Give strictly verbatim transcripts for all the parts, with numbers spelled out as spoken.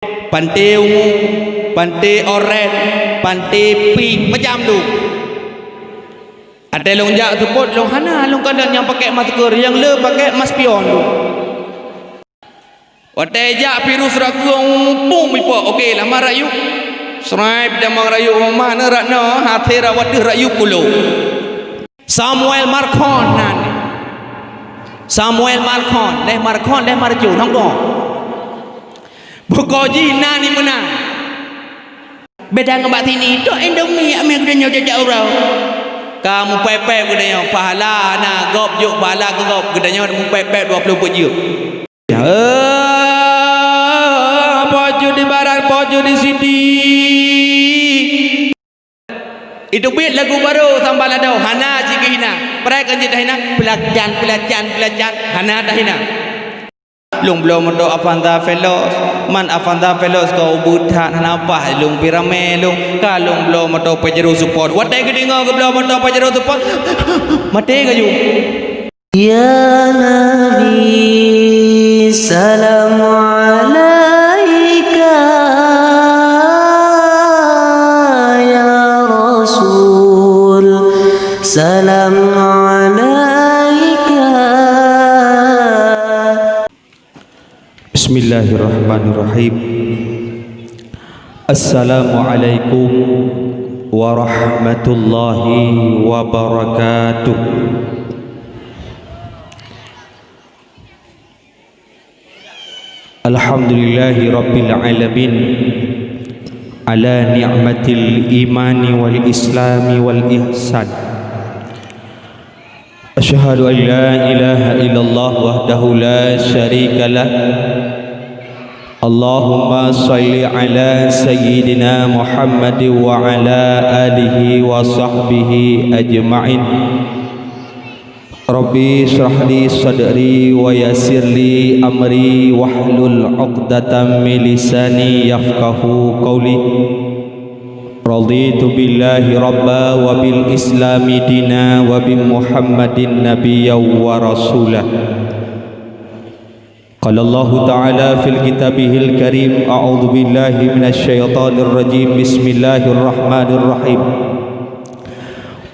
Panté ungu, panté oranye, panté pink, macam tu. Watèe lôn jak seupôt, lôn hana lôn kalon nyang pakèk masker, nyang le pakèk maspion tu. Watèe jak virus rakueng, pum ipok, oke, lam rakyuk. Srai pidamang rakyuk, mana rat na, hase rawat deuh rakyuk pulo. Samuel Markon nan. Samuel Markon, leh Markon, leh Marcon, hong dong. Buko jih nan ni meunan. Beda ngon bak sini, tok Indomie amé geutanyoe jajak uroe. Ka mupèpèp geutanyoe, pahala na gob jok pahala keu gob, geutanyoe mupèpèp dua ploh peuet jeuet. Eh, pojok di barat, pojok di siti. Itu bit lagu baru sambal ado, hana cit geuhina. Prai kan cit tahina, pelacan, pelacan, pelacan, hana tahina. Lôn bloe moto Avanza Veloz, man Avanza Veloz ka ubeut that hana paih lôn pi ramé lôn, ka lôn bloe moto Pajero Sport. Watèe geudeungö geubloe moto Pajero Sport, maté kaju. Ya Nabi, salam alaika, ya Rasul, salam alaika. Bismillahirrahmanirrahim. Assalamualaikum warahmatullahi wabarakatuh. Alhamdulillahi rabbil alamin, ala ni'matil imani wal islami wal ihsan. Asyhadu an la ilaha illallah wahdahu la syarika lah. Allahumma shalli ala sayyidina Muhammad wa ala alihi wa sahbihi ajma'in. Rabbi shrah li sadri wa yassir li amri wahlul 'uqdatam min lisani yafqahu qawli. Raditu billahi rabba wa bil islami dina wa bi Muhammadin nabiyya wa rasula. Qala Allahu ta'ala fil kitabihil karim, a'udzu billahi minasy syaithanir rajim. Bismillahirrahmanirrahim.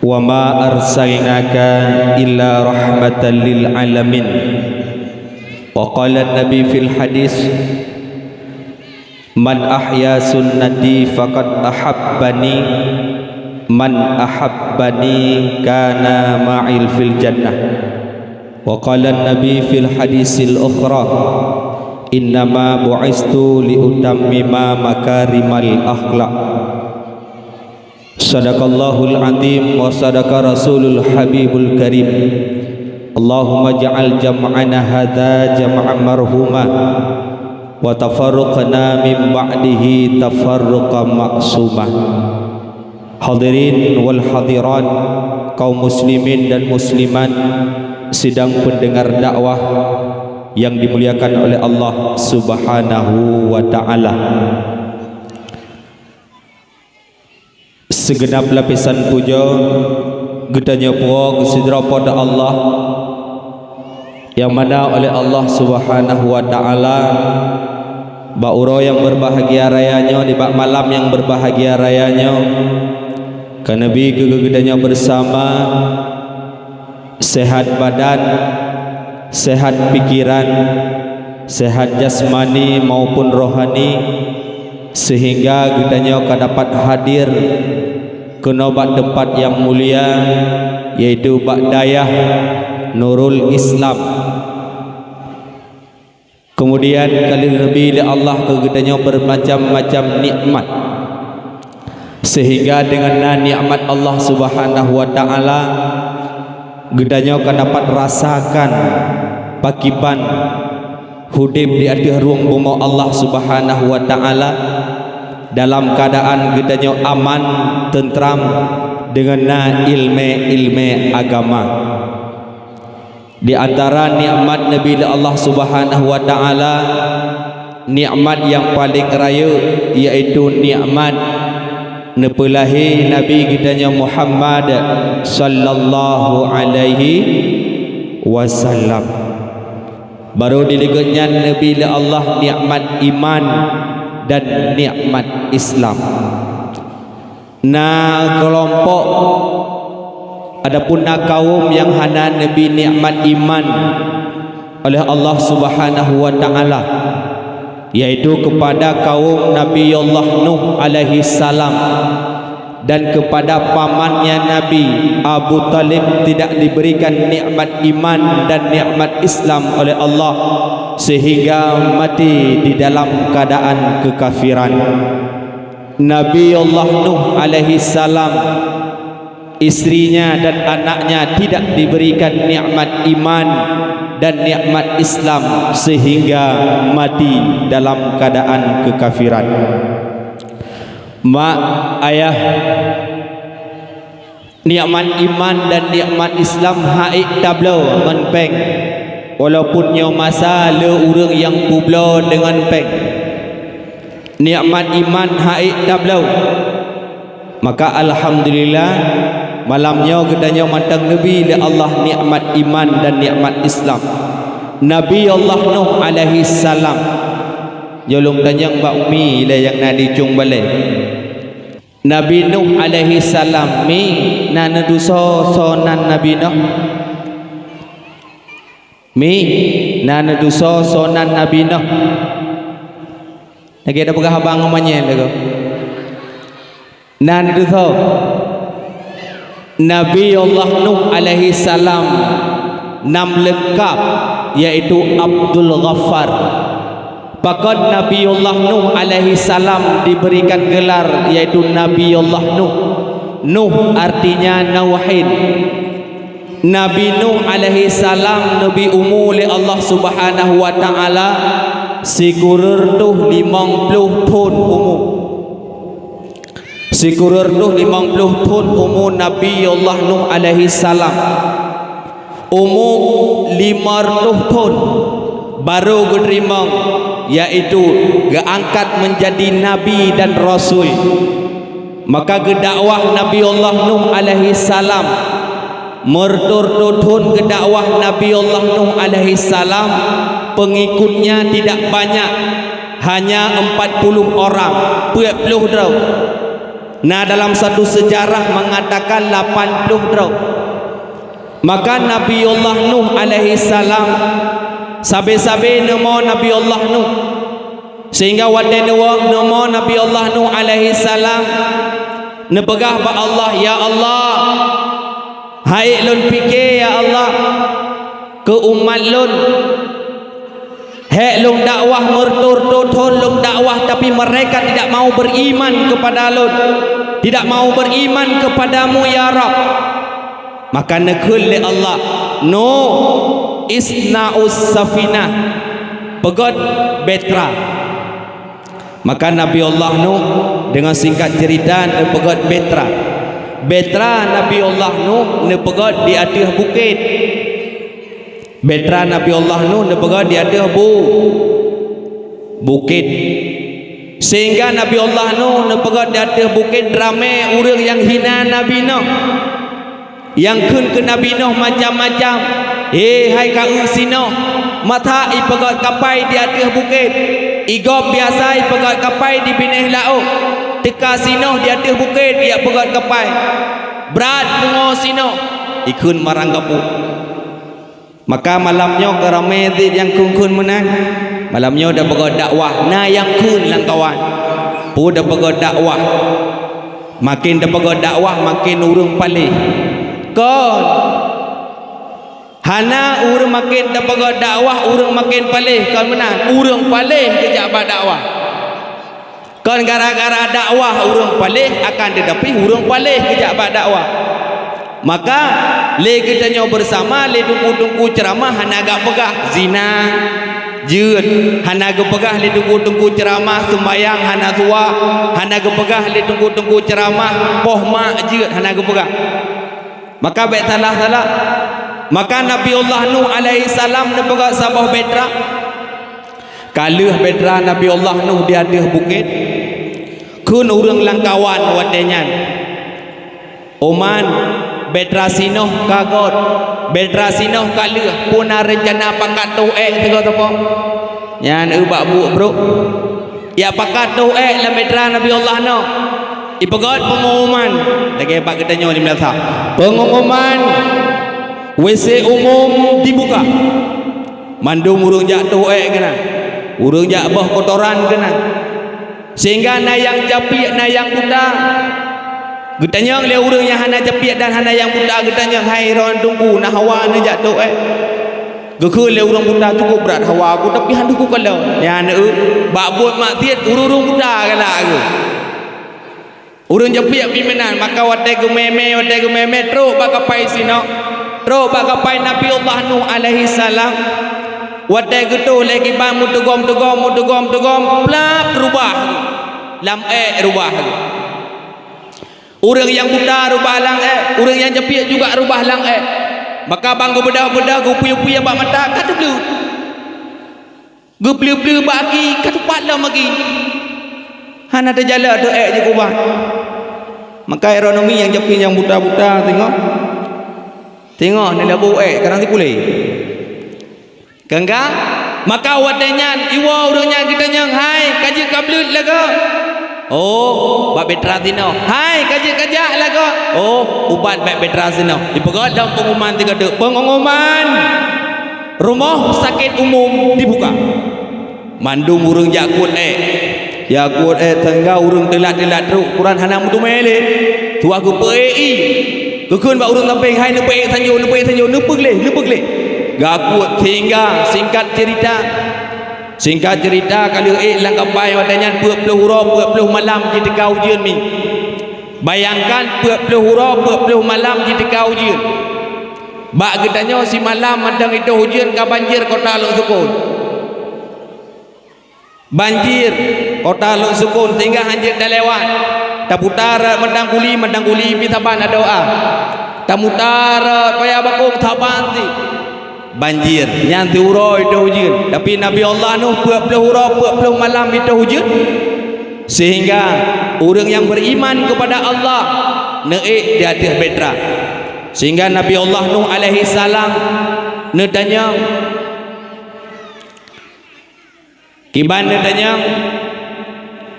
Wa ma arsalnaka illa rahmatan lil alamin. Wa qala Nabi fil hadis, "Man ahya sunnati faqad ahabbani, man ahabbani kana ma'il fil jannah." Wa qala Nabi fil hadisil ukhra, "Innama bu'istu li utammima makarimal akhlak." Sadaqallahul azim wa sadaqa rasulul habibul karim. Allahumma ja'al jam'ana hadza jam'an marhuma wa tafarruqana min ba'dihi tafarruqan ma'suma. Hadirin wal hadirat, kaum muslimin dan muslimat, sidang pendengar dakwah yang dimuliakan oleh Allah Subhanahu wa taala. Sigeunab lapisan pujoe geutanyoe puwoe keu sidroe Po teu Allah, nyang mana oleh Allah Subhanahu wa taala bak uroe nyang beubahgia raya nyoe, nibak malam nyang beubahgia raya nyoe, ka neubi keu geutanyoe beusama seuhat badan, seuhat pikeran, seuhat jasmani maupun rohani, seuhingga geutanyoe ka dapat hadir keunoe bak teumpat nyang mulia, yaitu bak dayah Nurul Islam. Keumudian ka lheueh neubi lé Allah keu geutanyoe beumacam-macam nikmat, seuhingga deungon na nikmat Allah Subhanahu wa taala, geutanyoe ka dapat rasakan pakiban udeb di ateueh rueng bumoe Allah Subhanahu wa taala dalam keuadaan geutanyoe aman, teunteram, deungon na ileumèe-ileumèe agama. Di antara nikmat neubi lé Allah Subhanahu wa taala, nikmat nyang paleng rayeuk, yaitu nikmat neupeulahé Nabi geutanyoe Muhammad sallallahu alaihi wasallam. Barô di likot nyan neubi lé Allah nikmat iman, dan nikmat Islam. Na keulompok, adapun na kaum nyang hana neubri nikmat iman oleh Allah Subhanahu wa Ta'ala, yaitu kepada kaum Nabi Allah Nuh alaihi salam dan kepada pamannya Nabi Abu Talib tidak diberikan nikmat iman dan nikmat Islam oleh Allah, sehingga mati di dalam keadaan kekafiran. Nabi Allah Nuh alaihi salam, istrinya dan anaknya tidak diberikan nikmat iman dan nikmat Islam, sehingga mati dalam keadaan kekafiran. Mak, ayah, nikmat iman dan nikmat Islam haiek tabloe ngon péng, walaupun nyoe masa le ureuëng nyang peubloe deungon péng. Nikmat iman haiek tabloe. Maka alhamdulillah, malam nyoe geutanyoe mantong neubri lé Allah nikmat iman dan nikmat Islam. Nabi Allah Nuh alaihi salam. Jolong tanyong bak Umi lé nyang na di Cong Balé. Nabi Nuh alaihi salam, Mi, na neudeusoe soe nan Nabi Nuh? Mi, na neudeusoe soe nan Nabi Nuh? Lagée na peugah haba ngon manyé lagoe. Na neudeusoe. Nabi Allah Nuh alaihi salam nam leungkap, yaitu Abdul Ghaffar. Pakon Nabi Allah Nuh alaihi salam diberikan gelar yaitu Nabi Allah Nuh? Nuh artinya Nauhin. Nabi Nuh alaihi salam neubri umu lé Allah Subhanahu wa Ta'ala sikureueng reutôh limong ploh thon umu. Sikureueng reutôh limong ploh thon umu Nabi Allah Nuh alaihi salam. Umu lima reutôh thon baru geuteurimong, yaitu geuangkat menjadi nabi dan rasul. Maka geudakwah Nabi Allah Nuh alaihi salam. Meureutoh-reutoh thon geudakwah Nabi Allah Nuh alaihi salam, pengikutnya tidak banyak, hanya empat puluh orang, peuet ploh droe. Na dalam satu sejarah mengatakan lapan ploh droe. Maka Nabi Allah Nuh alaihi salam, sabe-sabe neumo Nabi Allah Nuh. Sehingga watée neuwoe neumo Nabi Allah Nuh alaihi salam, neupeugah bak Allah, "Ya Allah, hai lôn pike, ya Allah, keu umat lôn. Hék lôn dakwah meureutoh-reutoh thon lôn dakwah, tapi mereka tidak mau beriman kepada lôn, tidak mau beriman kepadamu, ya Rabb." Maka neukheun lé Allah, "Nuh, isna'us safinah, peugét bahtera." Maka Nabi Allah Nuh, dengan singkat cerita, neupeugét bahtera. Bahtera Nabi Allah Nuh neupeugét di ateueh bukét. Bahtera Nabi Allah Nuh neupeugét di ateueh bu-, bukét. Sehingga Nabi Allah Nuh neupeugét di ateueh bukét, ramé ureuëng nyang hina Nabi Nuh. Nyang kheun keu Nabi Nuh macam-macam. "He, hai kaeu sinoh, mata ipeugét kapai di ateueh bukét. Igob biasa ipeugét kapai di binéh laôt. Teuka sinoh di ateueh bukét, ipeugét kapai. Brat pungoe sinoh," ikheun marang gapu. Maka malam nyoe keu ramé cit nyang kheun-kheun meunan. Malam nyoe tapeugét dakwah, na nyang kheun lam kawan. Peue tapeugét dakwah? Maken tapeugét dakwah, maken ureuëng paléh. Kon. Hana ureuëng maken tapeugét dakwah, ureuëng maken paléh. Kon meunan, ureuëng paléh geujak bak dakwah. Kon gara-gara dakwah ureuëng paléh, akan teutapi ureuëng paléh geujak bak dakwah. Maka, lé geutanyoe beusama, lé teungku-teungku ceuramah hana geupeugah zina, jeuet, hana geupeugah lé teungku-teungku ceuramah sumbayang hana suah, hana geupeugah lé teungku-teungku ceuramah poh mak jeuet, hana geupeugah. Maka bék salah-salah. Maka Nabi Allah Nuh alaihi salam neupeugah saboh bahtera. Ka lheueh bahtera Nabi Allah Nuh di ateueh bukét, kheun ureuëng lam kawan watée nyan, "Uman, bahtera sinoh ka gét, bahtera sinoh ka lheueh, peue na reuncana pakat toh ék sigoe teupok?" Nyan eu bak buet brok. Ijak pakat toh ék lam bahtera Nabi Allah Nuh. Ipeugét peungumuman lagée bak geutanyoe di meunasah. Peungumuman, W C umum dibuka. Mandum ureuëng jak toh ék keunan. Ureuëng jak boh kotoran keunan. Sehingga na nyang capiek, na nyang buta. Geutanyong lé ureuëng nyang hana capiek dan hana nyang buta, geutanyong, "Hai droeneuh Teungku, na hawa neuh jak toh ék?" Geukheun lé ureuëng buta, "Cukup brat hawa ku, tapi hana kukalon." Nyan, eu, bak buet maksiet ureuëng-ureuëng buta galak geuh. Ureuëng capiek pih meunan, maka watée geumé-mé, watée geumé-mé, trok bak kapai sinoe, trok bak kapai Nabi Allah Nuh alaihi salam. Watée geutoh lé kiban meuteugom-teugom, meuteugom-teugom, plap, reubah lam ék, reubah. Ureuëng nyang buta reubah lam ék, ureuëng nyang capiek juga reubah lam ék. Maka ban geubeudôh-beudôh, geupeue-peue bak mata, ka teubleuet. Geubleuet-bleuet bak aki, ka teupat lom aki. Hana teujalak teuh ék jih keu ubat. Maka ironomi nyang capiek nyang buta-buta, teungoh, teungoh neulabô ék, kadang sikulée. Keungga, maka watée nyan iwoe ureuëng nyan geutanyong, "Hai, ka jeuet ka bleuet lagoe?" "Oh, bak bahtera sinoe." "Hai, ka jeuet ka jak lagoe?" "Oh, ubat bak bahtera sinoe." Ipeugét lom peungumuman sigoe teuk, peungumuman, rumoh sakét umum dibuka. Mandum ureuëng jak kuet ék. Jak kuet ék, teungga ureuëng teulat-teulat trok, ukuran hana meuteumé lé. Tuha geupeuék ié. Geukheun bak ureuëng sampéng, "Hai, neupeuék sanjoe, neupeuék sanjoe, neupeugleh, neupeugleh." Gakuet sehingga, singkat cerita, singkat cerita, ka lheueh ék lam kapai watée nyan peuet ploh uroe, peuet ploh malam jiteuka ujeuen mi. Bayangkan, peuet ploh uroe, peuet ploh malam jiteuka ujeuen. Bak geutanyoe simalam mantong itoh ujeuen ka banjir kota Lhoksukon. Banjir kota Lhoksukon sehingga hana jeuet talewat. Taputar mantong guli, mantong guli pih saban adoe. Tamutar Paya Bakong saban cit. Banjir, nyan siuroe itoh ujeuen. Tapi Nabi Allah Nuh peuet ploh uroe, peuet ploh malam itoh ujeuen. Sehingga ureuëng nyang beriman kepada Allah neuék di ateueh bahtera. Sehingga Nabi Allah Nuh alaihi salam neutanyong, kiban neutanyong,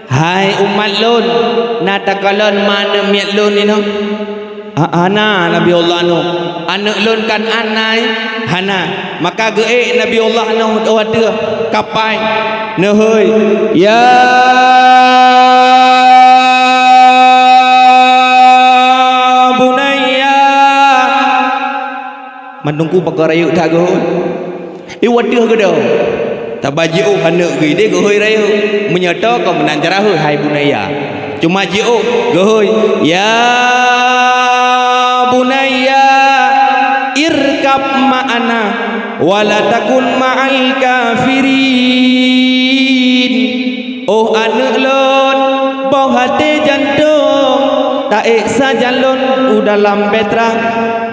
"Hai umat lôn, na takalon ma aneuëk miet lôn inoe?" "Ha-, hana, Nabi Allah Nuh. Aneuëk lôn kan an na?" "Hana." Maka geuék Nabi Allah Nuh u ateueh kapai, neuhôi, "Ya bunayya." Mandum ku pakon rayeuk that geuhôi. Ié wateueh geudoe. Taba jiôh aneuëk geuh ideh geuhôi rayeuk. Meunyoe toe kon meunan cara hôi, "Hai bunayya." Cuma jiôh geuhôi, "Ya bunayya, irkab ma'ana, wa la takun ma'al kafirin." "Oh aneuëk lôn, boh até jantông, taék sajan lôn u dalam bahtera.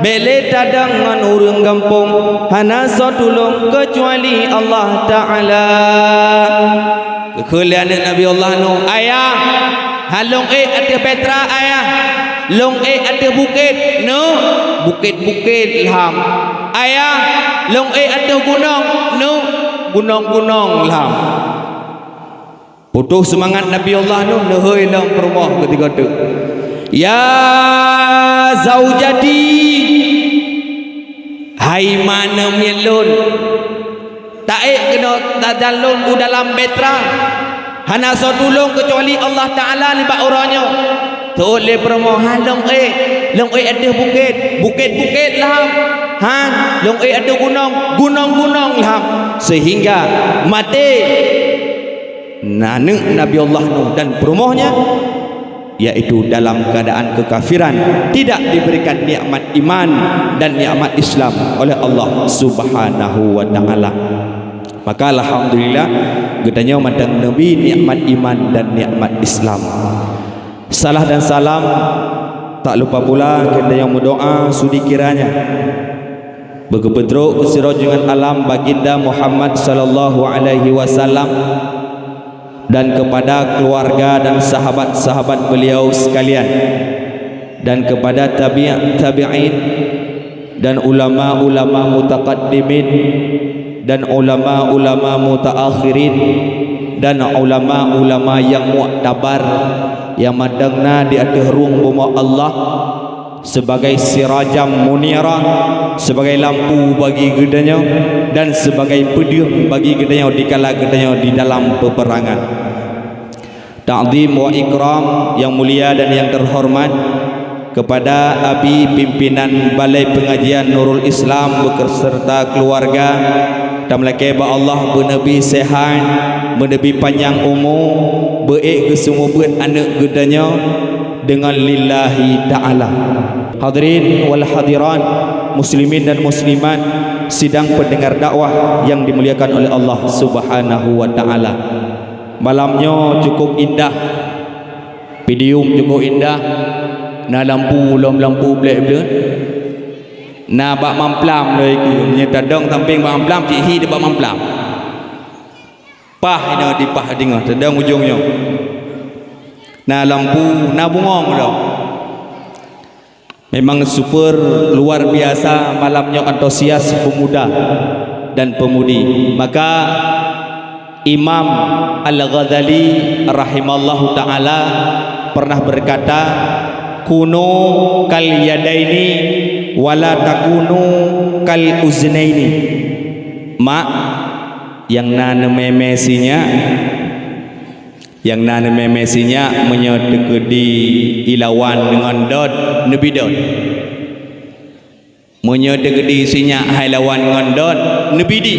Bék lé tadong ngon ureuëng gampông, hana soe tulông keucuali Allah Ta'ala." Geukheun lé aneuëk Nabi Allah Nuh, "Ayah, han lôn ék ateueh bahtera, Ayah. Lôn ék ateueh bukét, neuh, bukét-bukét lham. Ayah, lôn ék ateueh gunong, neuh, gunong-gunong lham." Putôh seumangat Nabi Allah Nuh, neuhôi lom peurumoh keudroe teuk. "Ya zaujati, hai ma aneuëk miet lôn, taék keunoe sajan lôn u dalam bahtera. Hana soe tulông keucuali Allah Ta'ala nibak uroe nyoe." Teuôt lé peurumoh, "Han lôn ék, lôn ék ateueh bukét, bukét-bukét lham. Han lôn ék ateueh gunong, gunong-gunong lham." Sehingga maté aneuëk Nabi Allah Nuh dan peurumohnya, yaitu dalam keadaan kekafiran, tidak diberikan nikmat iman dan nikmat Islam oleh Allah Subhanahu wa Ta'ala. Maka alhamdulillah, geutanyoe mantong neubri nikmat iman dan nikmat Islam. Salah dan salam, tak lupa pula geutanyoe meudoa sudi kiranya beugeupeutrok keu sidroe junjungan alam Baginda Muhammad sallallahu alaihi wasallam, dan kepada keluarga dan sahabat-sahabat beliau sekalian, dan kepada tabi' tabi'in, dan ulama-ulama mutaqaddimin, dan ulama-ulama mutaakhirin, dan ulama-ulama nyang muktabar nyang mantong na di ateueh rhueng bumoe Allah, sebagai sirajam munira, sebagai lampu bagi geutanyoe, dan sebagai peudeueng bagi geutanyoe dikala geutanyoe di dalam peperangan. Takzim wa ikram yang mulia dan yang terhormat kepada Abi Pimpinan Balai Pengajian Nurul Islam beserta keluarga, tameulakée bak Allah beuneubri sehat, beuneubri panyang umu, beuék geuseumeubeuet aneuëk geutanyoe deungon lillahi ta'ala. Hadirin wal hadirat, muslimin dan muslimat, sidang pendengar dakwah yang dimuliakan oleh Allah Subhanahu wa Ta'ala. Malam nyoe cukup indah. Podium cukup indah. Na lampu, lom lampu blek-blek. Na bak mamplam lom ikeu. Nyoe tadong sampéng bak mamplam, cit hi di bak mamplam. Pah inoe dipah teungoh, tadong ujong nyoe. Na lampu, na bungong lom. Memang super luar biasa malam nyoe, antusias pemuda dan pemudi. Maka Imam Al-Ghazali rahimallahu taala pernah berkata, "Kunu kal yadaini wala takunu kal uznaini." Mak, nyang na neumé-mé sinyak, nyang na neumé-mé sinyak, meunyoe teukeudi ilawan deungon dot, neubi dot. Meunyoe teukeudi sinyak hai lawan ngon dot, neubi di.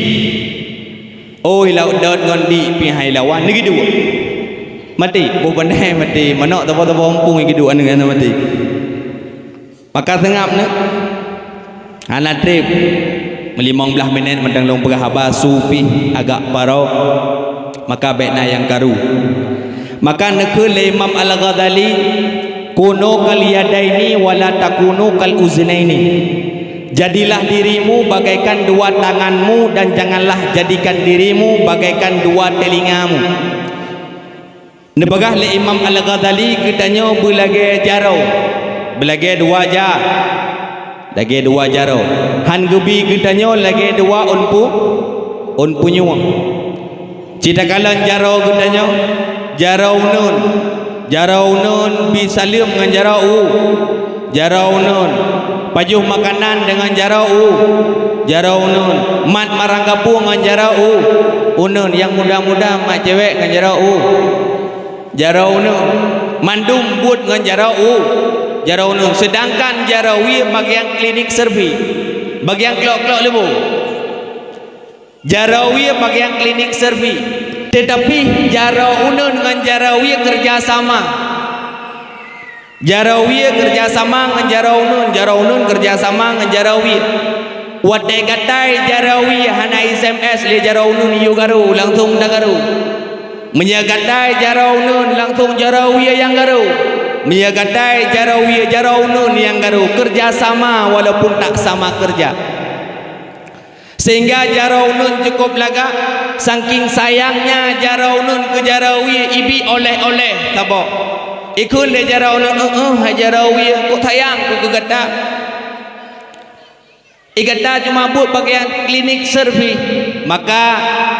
Oh, ila dot ngon di pih hai lawan, neugi duek. Maté, boh bandai maté, manok tabo-tabo umpung gi duek aneuk-aneuk maté. Maka seungab neuh. Hana treb. Limong blaih minét mantong lôn peugah haba su pih agak parok. Maka bék na nyang karu. Maka neukheun lé Imam Al-Ghazali, "Kunu kal yadaini wala takunu kal uznaini." Jadilah dirimu bagaikan dua tanganmu dan janganlah jadikan dirimu bagaikan dua telingamu. Neupeugah lé Imam Al-Ghazali, geutanyoe beulagée jaroe, beulagée dua ja, lagée dua jaroe. Han geubi geutanyoe lagée dua ôn pu-, ôn punyueng. Ci takalon jaroe geutanyoe, jaroe uneuen. Jaroe uneuen bi saleuem ngon jaroe u. Jaroe uneuen. Pajoh makanan deungon jaroe u. Jaroe uneuen. Mat marang gapueng ngon jaroe u. Uneuen nyang muda-muda mat cewek ngon jaroe u. Jaroe uneuen. Mandum buet ngon jaroe u. Jaroe uneuen. Seudangkan jaroe wie bagian klinik servis. Bagian klok-klok leubeh. Jaroe wie bagian klinik servis. Teutapi jaroe uneuen ngon jaroe wie keureuja sama. Jaroe wie keureuja sama ngon jaroe uneuen, jaroe uneuen keureuja sama ngon jaroe wie. Watée gatai jaroe wie hana S M S lé jaroe uneuen yue garoe, langsong tagaroe. Meunyoe gatai jaroe uneuen, langsong jaroe wie nyang garoe. Meunyoe gatai jaroe wie, jaroe uneuen nyang garoe, keureuja sama walaupun tak sama keureuja. Sehingga jaroe uneuen cukup lagak, saking sayangnya jaroe uneuen keu jaroe wie ibi oleh-oleh saboh. Ikheun lé jaroe uneuen, "Eueh, hai jaroe wie, kok sayang ku keu gata. I gata cuma buet bagian klinik servis." Maka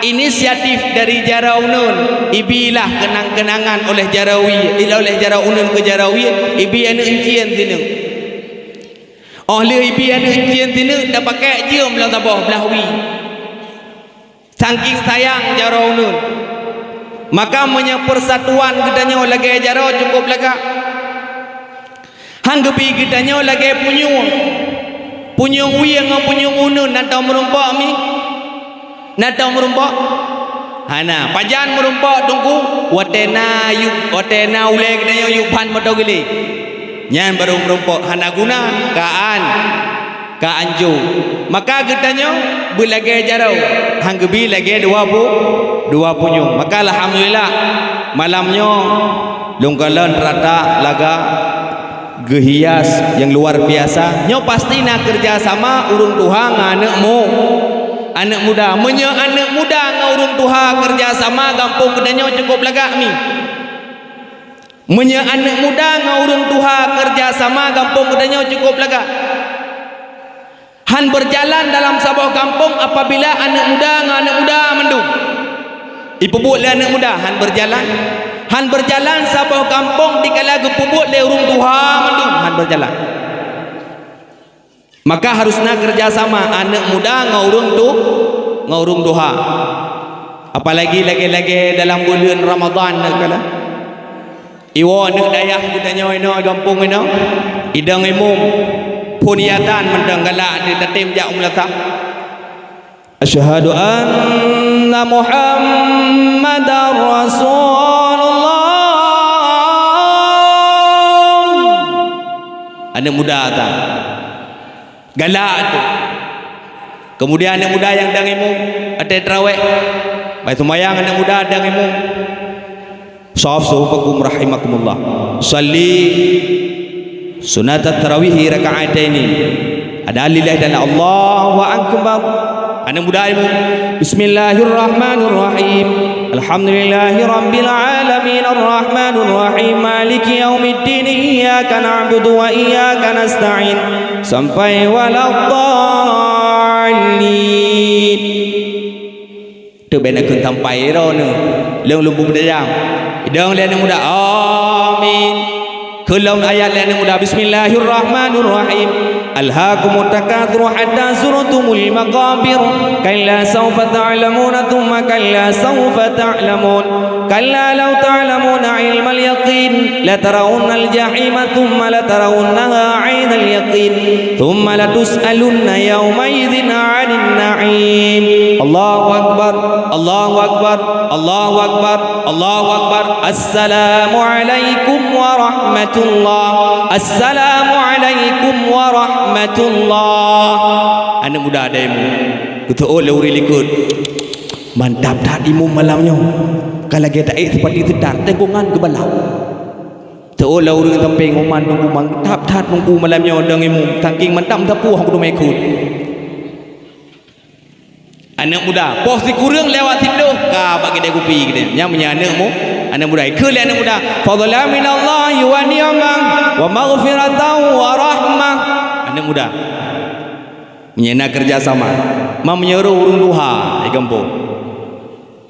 inisiatif dari jaroe uneuen ibilah keunang-keunangan oleh jaroe wie, oleh jaroe uneuen keu jaroe wie, ibi aneuëk euncien sineuk. Óh lheueh ibi aneuëk euncien sineuk, tapakèk jeuem lam saboh blaih wie. Saking sayang jaroe uneuen. Maka meunyoe persatuan geutanyoe lagèe jaroe cukup lagak. Han geubi geutanyoe lagèe punyueng. Punyueng wie ngon punyueng uneuen na tao meurumpok mi? Na tao meurumpok? Hana. Pajan meurumpok teungku? Watèe na yub, watèe na ulèe geutanyoe yub ban moto geulé. Nyan barô meurumpok, hana guna, ka an, ka anco. Maka geutanyoe beulagèe jaroe, han geubi lagèe dua bu-, dua punyueng. Maka alhamdulillah, malam nyoe lôn kalon rata laga geuhias nyang luar biasa. Nyoe pasti na keureuja sama ureueng tuha ngon aneuk mu-, aneuk muda. Meunyoe aneuk muda ngon ureueng tuha keureuja sama, gampông geutanyoe cukup lagak mi. Meunyoe aneuk muda ngon ureueng tuha keureuja sama, gampông geutanyoe cukup lagak. Han berjalan dalam saboh gampông apabila aneuk muda ngon aneuk muda mandum. Jipeubuet lé aneuk muda, han beujalan. Han beujalan saboh gampông dikala geupeubuet lé ureuëng tuha mandum, han beujalan. Maka harus na keureuja sama aneuk muda ngon ureuëng tu, ngon ureuëng tuha. Apalagi lagée-lagée dalam buleuen Ramadhan neukala. Iwoe aneuk dayah geutanyoe inoe gampông inoe, idong imum, phon iatan mantong galak di tatem jak u meulasah. Asyhadu anna Muhammadar Rasulullah. Aneuk muda tan. Galak tu. Kemudian aneuk muda nyang dang imum, até tarawih. Bai seumayang aneuk muda dang imum. Shaf sufufakum rahimakumullah. Salli sunatat tarawihi raka'ataini. Ada lillahi dan Allahu akbar. Aneuk muda imum. Bismillahirrahmanirrahim. Alhamdulillahi rabbil alamin, arrahmanirrahim, maliki yaumiddin, iyyaka na'budu wa iyyaka nasta'in. Sampai waladdallin. Teuh bèk neukheun sampai droeneuh. Lôn lôn peudayang. Idong lé aneuk muda. Amin. Kheun lom ayat lé aneuk muda. Bismillahirrahmanirrahim. Alhaakumut takatsur hatta zurtumul maqabir. Kalla saufa ta'lamuna tsumma kalla saufa ta'lamun. Kalla law ta'lamuna ilmal yaqin. Latarawunnal jahima tsumma latarawunnaha ainal yaqin. Tsumma latus'alunna yauma'idzin 'anin na'im. Allahu akbar, Allahu akbar, Allahu akbar, Allahu akbar. Assalamualaikum warahmatullah. Assalamualaikum warahmatullah. Aneuk muda ada imum. Geuteuôt lé ureuëng likot. Mantap that imum malam nyoe. Ka lagée taék seupati seudar, teungoh nyan geubalak. Teuôt lé ureuëng sampéng, "Uman, teungku, mantap that teungku malam nyoe dong imum, saking mantap meusapeue aku teuma ikot." Aneuk muda, poh sikureueng lewat siplôh, ka bak keudè kupi keudè. Nyan meunyoe aneuk mu, aneuk muda, ikheun lé aneuk muda, "Fadlan minallahi wa ni'mah, wa maghfiratan wa rahmah." Aneuk muda, meunyoe na keureuja sama, ma meunyoe ureuëng tuha di gampông.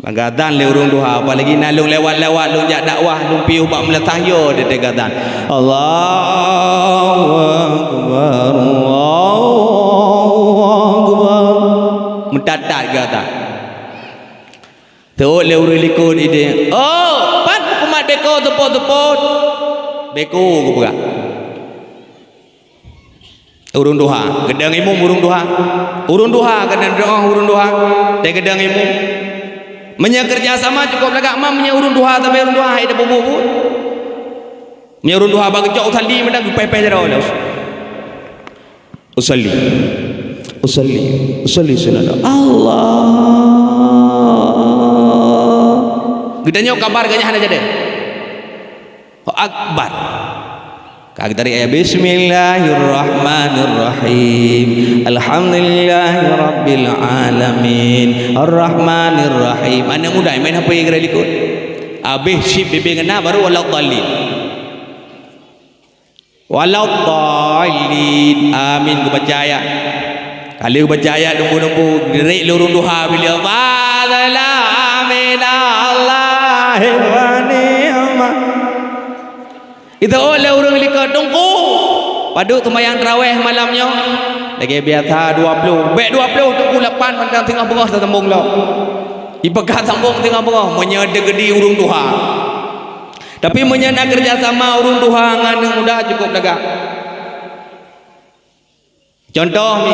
Maka azan lé ureuëng tuha, apalagi na lôn lewat-lewat, lôn jak dakwah, lôn piôh bak meulatah yo, teuka azan. Allahu akbar, Allahu akbar. Meutat-tat gata. Teuôt lé ureuëng likot idéh. "Oh, pat meukumat beko seupôt-seupôt?" "Beko," geupeugah. Ureuëng tuha, geudong imum ureuëng tuha. Ureuëng tuha, geudong doa ureuëng tuha. Teugeudong imum. Meunyoe keureuja sama cukôp lagak, ma meunyoe ureuëng tuha, sampai ureuëng tuha hai teupeue-peue. Meunyoe ureuëng tuha bak geucok usalli, meunan geupéh-péh jaroe lom. Usalli. Usalli. Usalli sunana. Allah. Geutanyoe kabar geuh nyan hana jadi. Akbar. Ka geutari ayat, "Bismillahirrahmanirrahim. Alhamdulillahirabbil alamin. Arrahmanirrahim." Aneuk muda main H P geura likot. Abéh chip bebe ngena baru waladdallin. Waladdallin. Amin geubaca ayat. Ka lheueh baca ayat dumbu-dumbu, geurek lé ureuëng tuha bila, "Fadlan minallahi wa ni'mah." Iteuôt lé ureuëng likot, "Teungku, padub seumayang tarawih malam nyoe?" "Lagée biasa dua ploh." "Bék dua ploh, Teungku, lapan mantong singoh beungoh tasambong lom." Ipeugah sambong singoh beungoh, meunyoe teugeudi ureuëng tuha. Tapi meunyoe na keureuja sama ureuëng tuha ngon aneuk muda cukôp lagak. Cuntoh mi,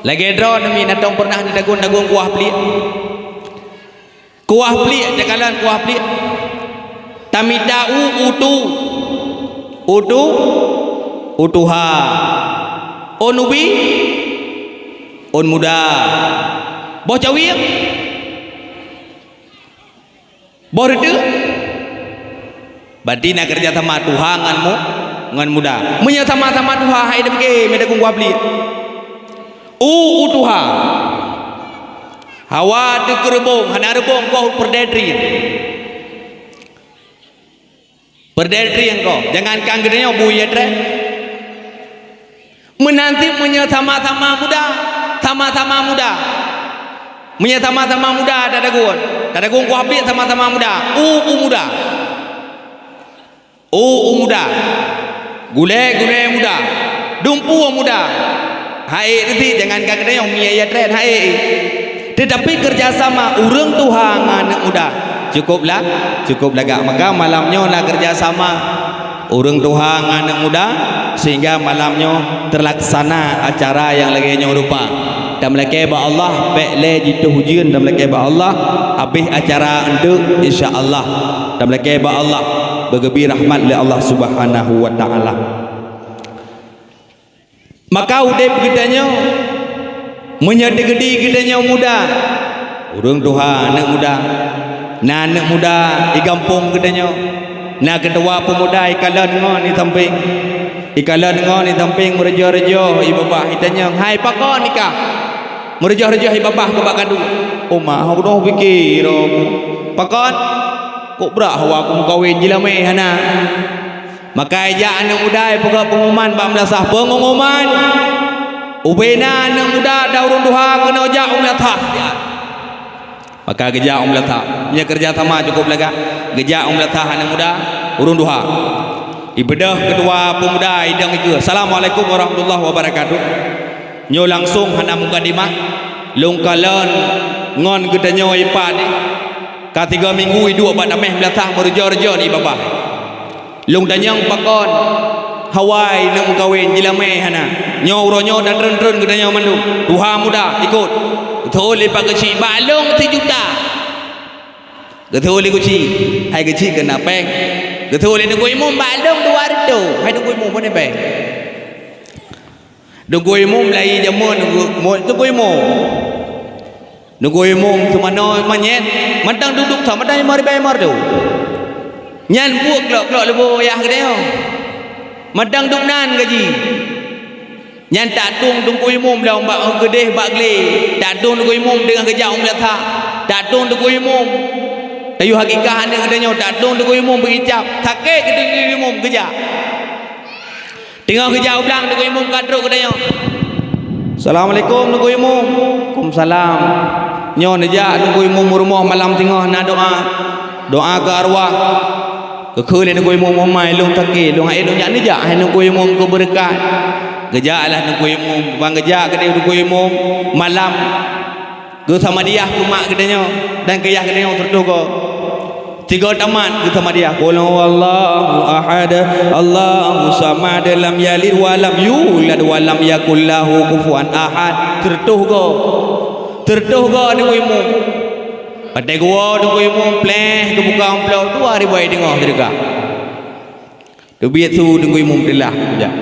lagée droe nyoe mi, na tom peureunah neutagun-tagun kuah pliek. Kuah pliek, takalon kuah pliek. Tamita u, u tu. U tu, u tuha. Ôn ubit, ôn muda. Boh cawieng. Boh reuteuek. Berarti na keureuja sama tuha ngon mu-, ngon muda. Meunyoe sama-sama tuha, hai deuh pike, meudagung kuah pliek. U, u tuha. Hawa teukeurubong, hana reubong, boh peureudeh trieng. Peureudeh trieng ko. Jangankan geutanyoe, bui ya treh. Meunan cit meunyoe sama-sama muda, sama-sama muda. Meunyoe sama-sama muda tadagon, tadagon kuah pit sama-sama muda, u, u muda. U, u muda. Gulée, gulée muda. Dumpeue muda. Hai, teuti, jangankan keudroe, mi ayah tren, hai. Tetapi kerjasama ureuëng tuha ngon aneuëk muda, cukuplah, cukup lagak. Maka malam nyoe na kerjasama ureuëng tuha ngon aneuëk muda, sehingga malam nyoe terlaksana acara nyang lagée nyoe rupa. Tameulakée bak Allah, bék lé jituh ujeuen, tameulakée bak Allah, habéh acara eunteuk, insya Allah. Tameulakée bak Allah, beugeubri rahmat lé Allah Subhanahu wa Ta'ala. Maka udeb geutanyoe, meunyoe teugeudi geutanyoe muda, ureuëng tuha, aneuëk muda, na aneuëk muda di gampông geutanyoe, na keutua peumuda ikalon ngon di sampéng, ikalon ngon di sampéng meureujoh-reujoh i babah, itanyong, "Hai, pakon nikah?" Meureujoh-reujoh i babah keu bak kadu. "Oma, ho keunoe pike droe ku. Pakon? Kok brat hawa kumeukawen jilamé hana?" Maka ijak aneuëk muda ipeugah pengumuman bak meulasah, "Pengumuman! Ubena aneuëk muda dan ureuëng tuha keunoe jak u meulasah." Maka geujak u meulasah. Nyoe kerja sama cukup lagak. Geujak u meulasah aneuëk muda, ureuëng tuha. Ibeudôh keutua peumuda idong ikeue, "Assalamualaikum warahmatullahi wabarakatuh." Nyoe langsong hana mukadimah, lôn kalon ngon geutanyoe ipat nyoe. Ka tiga minggu iduek bak taméh meulasah meureujoh-reujoh di babah. Lôn tanyong pakon, hawa i neuk meukawen jilamé hana. Nyoe uroe nyoe tatreun-treun geutanyoe mandum. Tuha muda, ikot. Geuteuôt lé Pak Geuchik, bak lôn sijuta. Geuteuôt lé Geuchik, hai Geuchik keunan péng. Geuteuôt lé Teungku Imum, bak lôn dua reutôh, hai Teungku Imum, pane péng. Teungku Imum lai jameun Teungku, mo-, Teungku Imum. Teungku Imum teumanoe manyét, mantong duek-duek sa, mantong limong ribèe limong reutôh. Nyan buet klok-klok leubo yah geude nyoe. Mantong duek nan gaji. Nyan tatong Teungku Imum lom bak geudeh bak glé. Tatong Teungku Imum teungoh geujak u meulasah. Tatong Teungku Imum. Tayue hakikah aneuk geude nyoe, tatong Teungku Imum beuicab. Sakét keu Teungku Imum geujak. Teungoh geujak u blang, Teungku Imum ka trok geutanyoe. "Assalamualaikum, Teungku Imum." "Waalaikumsalam." Nyoe neujak Teungku Imum u rumoh malam singoh na doa. Doa keu arwah. Geukheun lé Teungku Imum, "Umai lôn sakét, lôn hana lôn jak neujak hai Teungku Imum keu beureukat." Geujak lah Teungku Imum, ban geujak keudeh Teungku Imum malam. Geusamadiah keu mak geutanyoe dan keu yah geutanyoe sireutoh goe. Sigoe tamat geusamadiah, "Qul huwallahu ahad, Allahu samad, lam yalid wa lam yulad wa lam yakul lahu kufuwan ahad." Sireutoh goe. Sireutoh goe Teungku Imum. Watèe geuwoe Teungku Imum, pleh, geubuka amplop, dua ribèe teungoh seudeukah. Teubiet su Teungku Imum teulah, jak.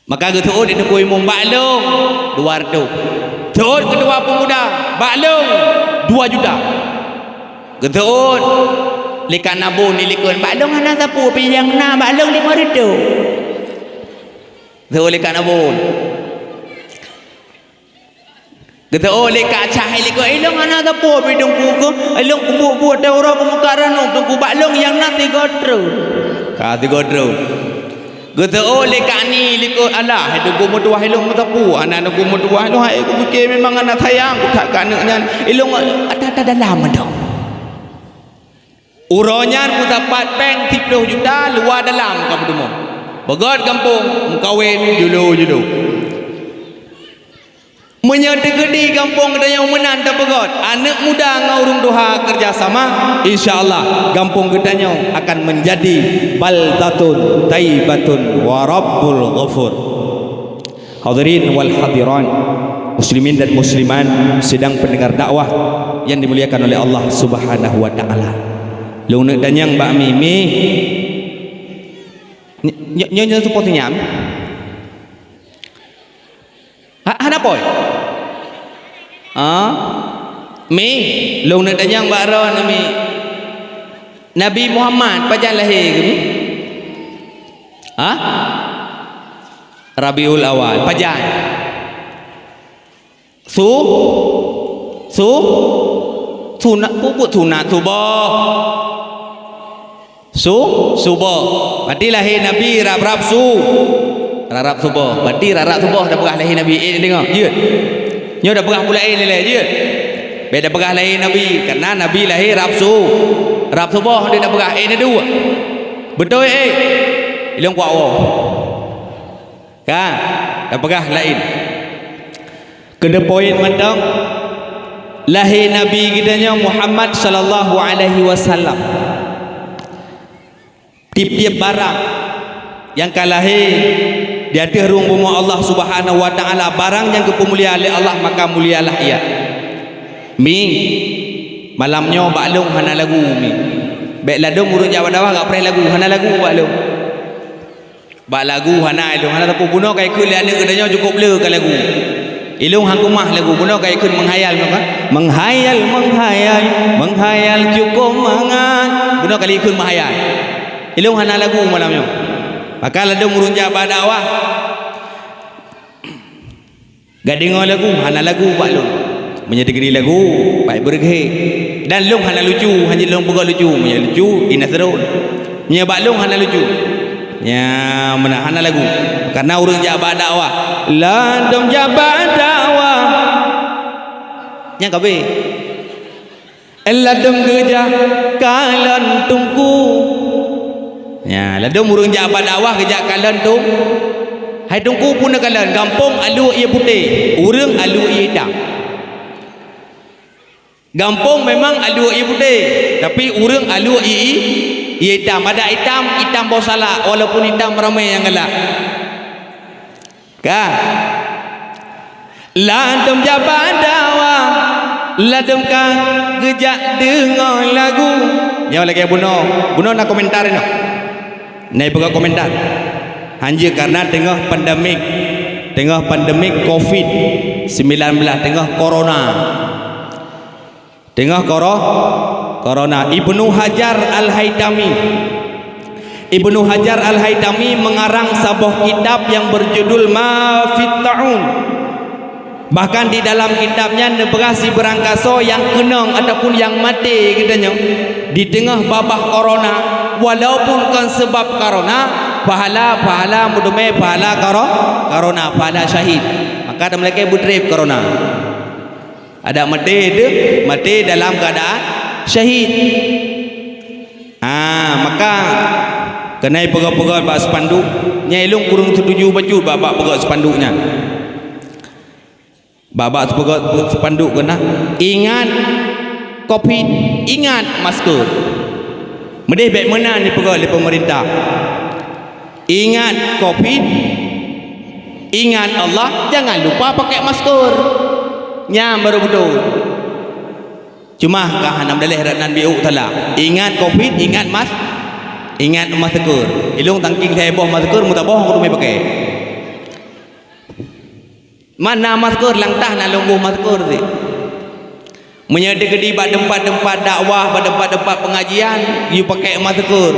Maka geuseuôt di Teungku Imum, "Bak lôn dua reutôh." Seuôt keu dua peumuda, "Bak lôn dua juta." Geuseuôt lé Kak Nabon di likot, "Bak lôn hana sapeue, pih nyang na bak lôn limong reutôh." Seuôt lé Kak Nabon. Geuseuôt lé Kak Cah di likot, "Ilôn hana sapeue, pih Teungku, keu ilôn kubuet-buet teuh uroe keumeukaran lôn, Teungku, bak lôn nyang na sigoe treuk." Ka sigoe treuk. Geuseuôt lé Kak Ni likot, "Alah, hai Teungku meutuwah ilôn meusapeue, hana Teungku meutuwah ilôn, hai kupike memang hana sayang kuthat keu aneuk nyan, ilôn ata-ata dalam mantong." Uroe nyan meusapat péng siplôh juta luwa dalam ka meuteumé. Peugöt gampông, meukawen, julu-julu. Meunyoe teukeudi gampông geutanyoe meunan tapeugöt, aneuk muda ngon ureueng tuha keurjasama, insya Allah gampông geutanyoe akan meunjadi baldatun thaibatun wa rabbun ghafur. Hadirin wal hadirat, muslimin dan muslimat, sidang pendengar dakwah yang dimuliakan oleh Allah Subhanahu wa taala. Lôn neuk tanyong bak Mi, Mi. Nyo-, nyo-, nyoe seupôt nyan. Ha, hana pôi? Ha? Mi, lôn neuk tanyong bak droeneuh, Mi. Nabi Muhammad pajan lahé geuh, Mi? Ha? Rabiul Awal. Pajan? Su-, su-, sunat, peubuet sunat suboh. Su-, suboh. Berarti lahé Nabi rab-rab su-, rab-rab suboh. Berarti rab-rab suboh tapeugah lahé Nabi. Eh, deungoe, jeuet. Nyoe tapeugah peue laén ilée jeuet. Bék tapeugah lahé Nabi, karena Nabi lahé rab su-, rab suboh, deuek tapeugah, eh, neuduek. Beutôi, eh. Ilong kuat woe. Ka, tapeugah laén. Keu the point mantong, lahé Nabi geutanyoe Muhammad sallallahu alaihi wasallam. Tiep-tiep barang nyang ka lahé di ateueh rueng bumoe Allah Subhanahu wa Taala, barang nyang geupeumulia lé Allah, maka mulialah ia. Mi, malam nyoe bak lôn hana lagu, mi. Bék ladôm ureuëng jak bak dakwah gak preh lagu, hana lagu bak lôn. Bak lagu hana, ilôn hana teupeu. Bunoe ka ikheun lé aneuk geutanyoe cukôp le ka lagu. Ilôn han keumah lagu, bunoe ka ikheun menghayal meuka. Menghayal, menghayal, menghayal cukôp mangat. Bunoe ka ikheun menghayal. Ilôn hana lagu malam nyoe. Maka ladôm ureuëng jak bak dakwah, gak deungoe lagu, hana lagu bak lôn. Meunyoe teukeudi lagu, bak beureughé. Dan lôn hana lucu, hana lôn peugah lucu. Meunyoe lucu, ina seurôt. Meunyoe bak lôn hana lucu. Nya, meunan hana lagu. Karena ureuëng jak bak dakwah. Ladôm jak bak dakwah. Nyang ka abéh. Ladôm geujak kalon teungku. Ya, ladôm ureuëng jak bak dakwah geujak kalon teung-, hai teungku pun kalon, gampông aluek ie putéh, ureuëng aluek ie itam. Gampông memang aluek ie putéh, tapi ureuëng aluek ie, ie itam. Adak itam, itam boh salak, walaupun itam ramé nyang galak. Ka. Ladôm jak bak dakwah, ladôm ka geujak deungoe lagu. Nyoe lagée bunoe, bunoe na komentar inoe. Na ipeugah komentar. Hanjeuet karena teungoh pandemik, teungoh pandemik covid sembilan belas, teungoh corona. Teungoh koro-, corona. Ibnu Hajar Al-Haitami. Ibnu Hajar Al-Haitami mengarang saboh kitab yang berjudul Ma fit Ta'un. Bahkan di dalam kitab nyan neupeugah sibeurangkasoe nyang keunong ataupun nyang maté geutanyoe di teungoh babah corona, walaupun kon seubab corona, pahala-pahala meuteumé pahala koro-, corona, pahala syahid. Maka tameulakée beutrép corona. Adak maté deuh, maté dalam keuadaan syahid. Ah, maka keuneuk peugah-peugah bak spanduk, nyan ilong kureueng setuju bacut bak, bak peugah spanduk nyan. Bak, bak peugah spanduk keunan, ingat covid, ingat masker. Meudeh bék meunan jipeugah lé peumeurintah. Ingat covid, ingat Allah, jangan lupa pakai masker. Nyan baru beutôi. Cuma ka hana meudaleh rot nan biuk tala. Ingat covid, ingat mas-, ingat masker. Ilong tangking lhée boh masker, meusaboh keuneuk pakai. Mana masker, langtah na lôn boh masker sit. Meunyoe teukeudi bak teumpat-teumpat dakwah, bak teumpat-teumpat pengajian, yue pakai masker.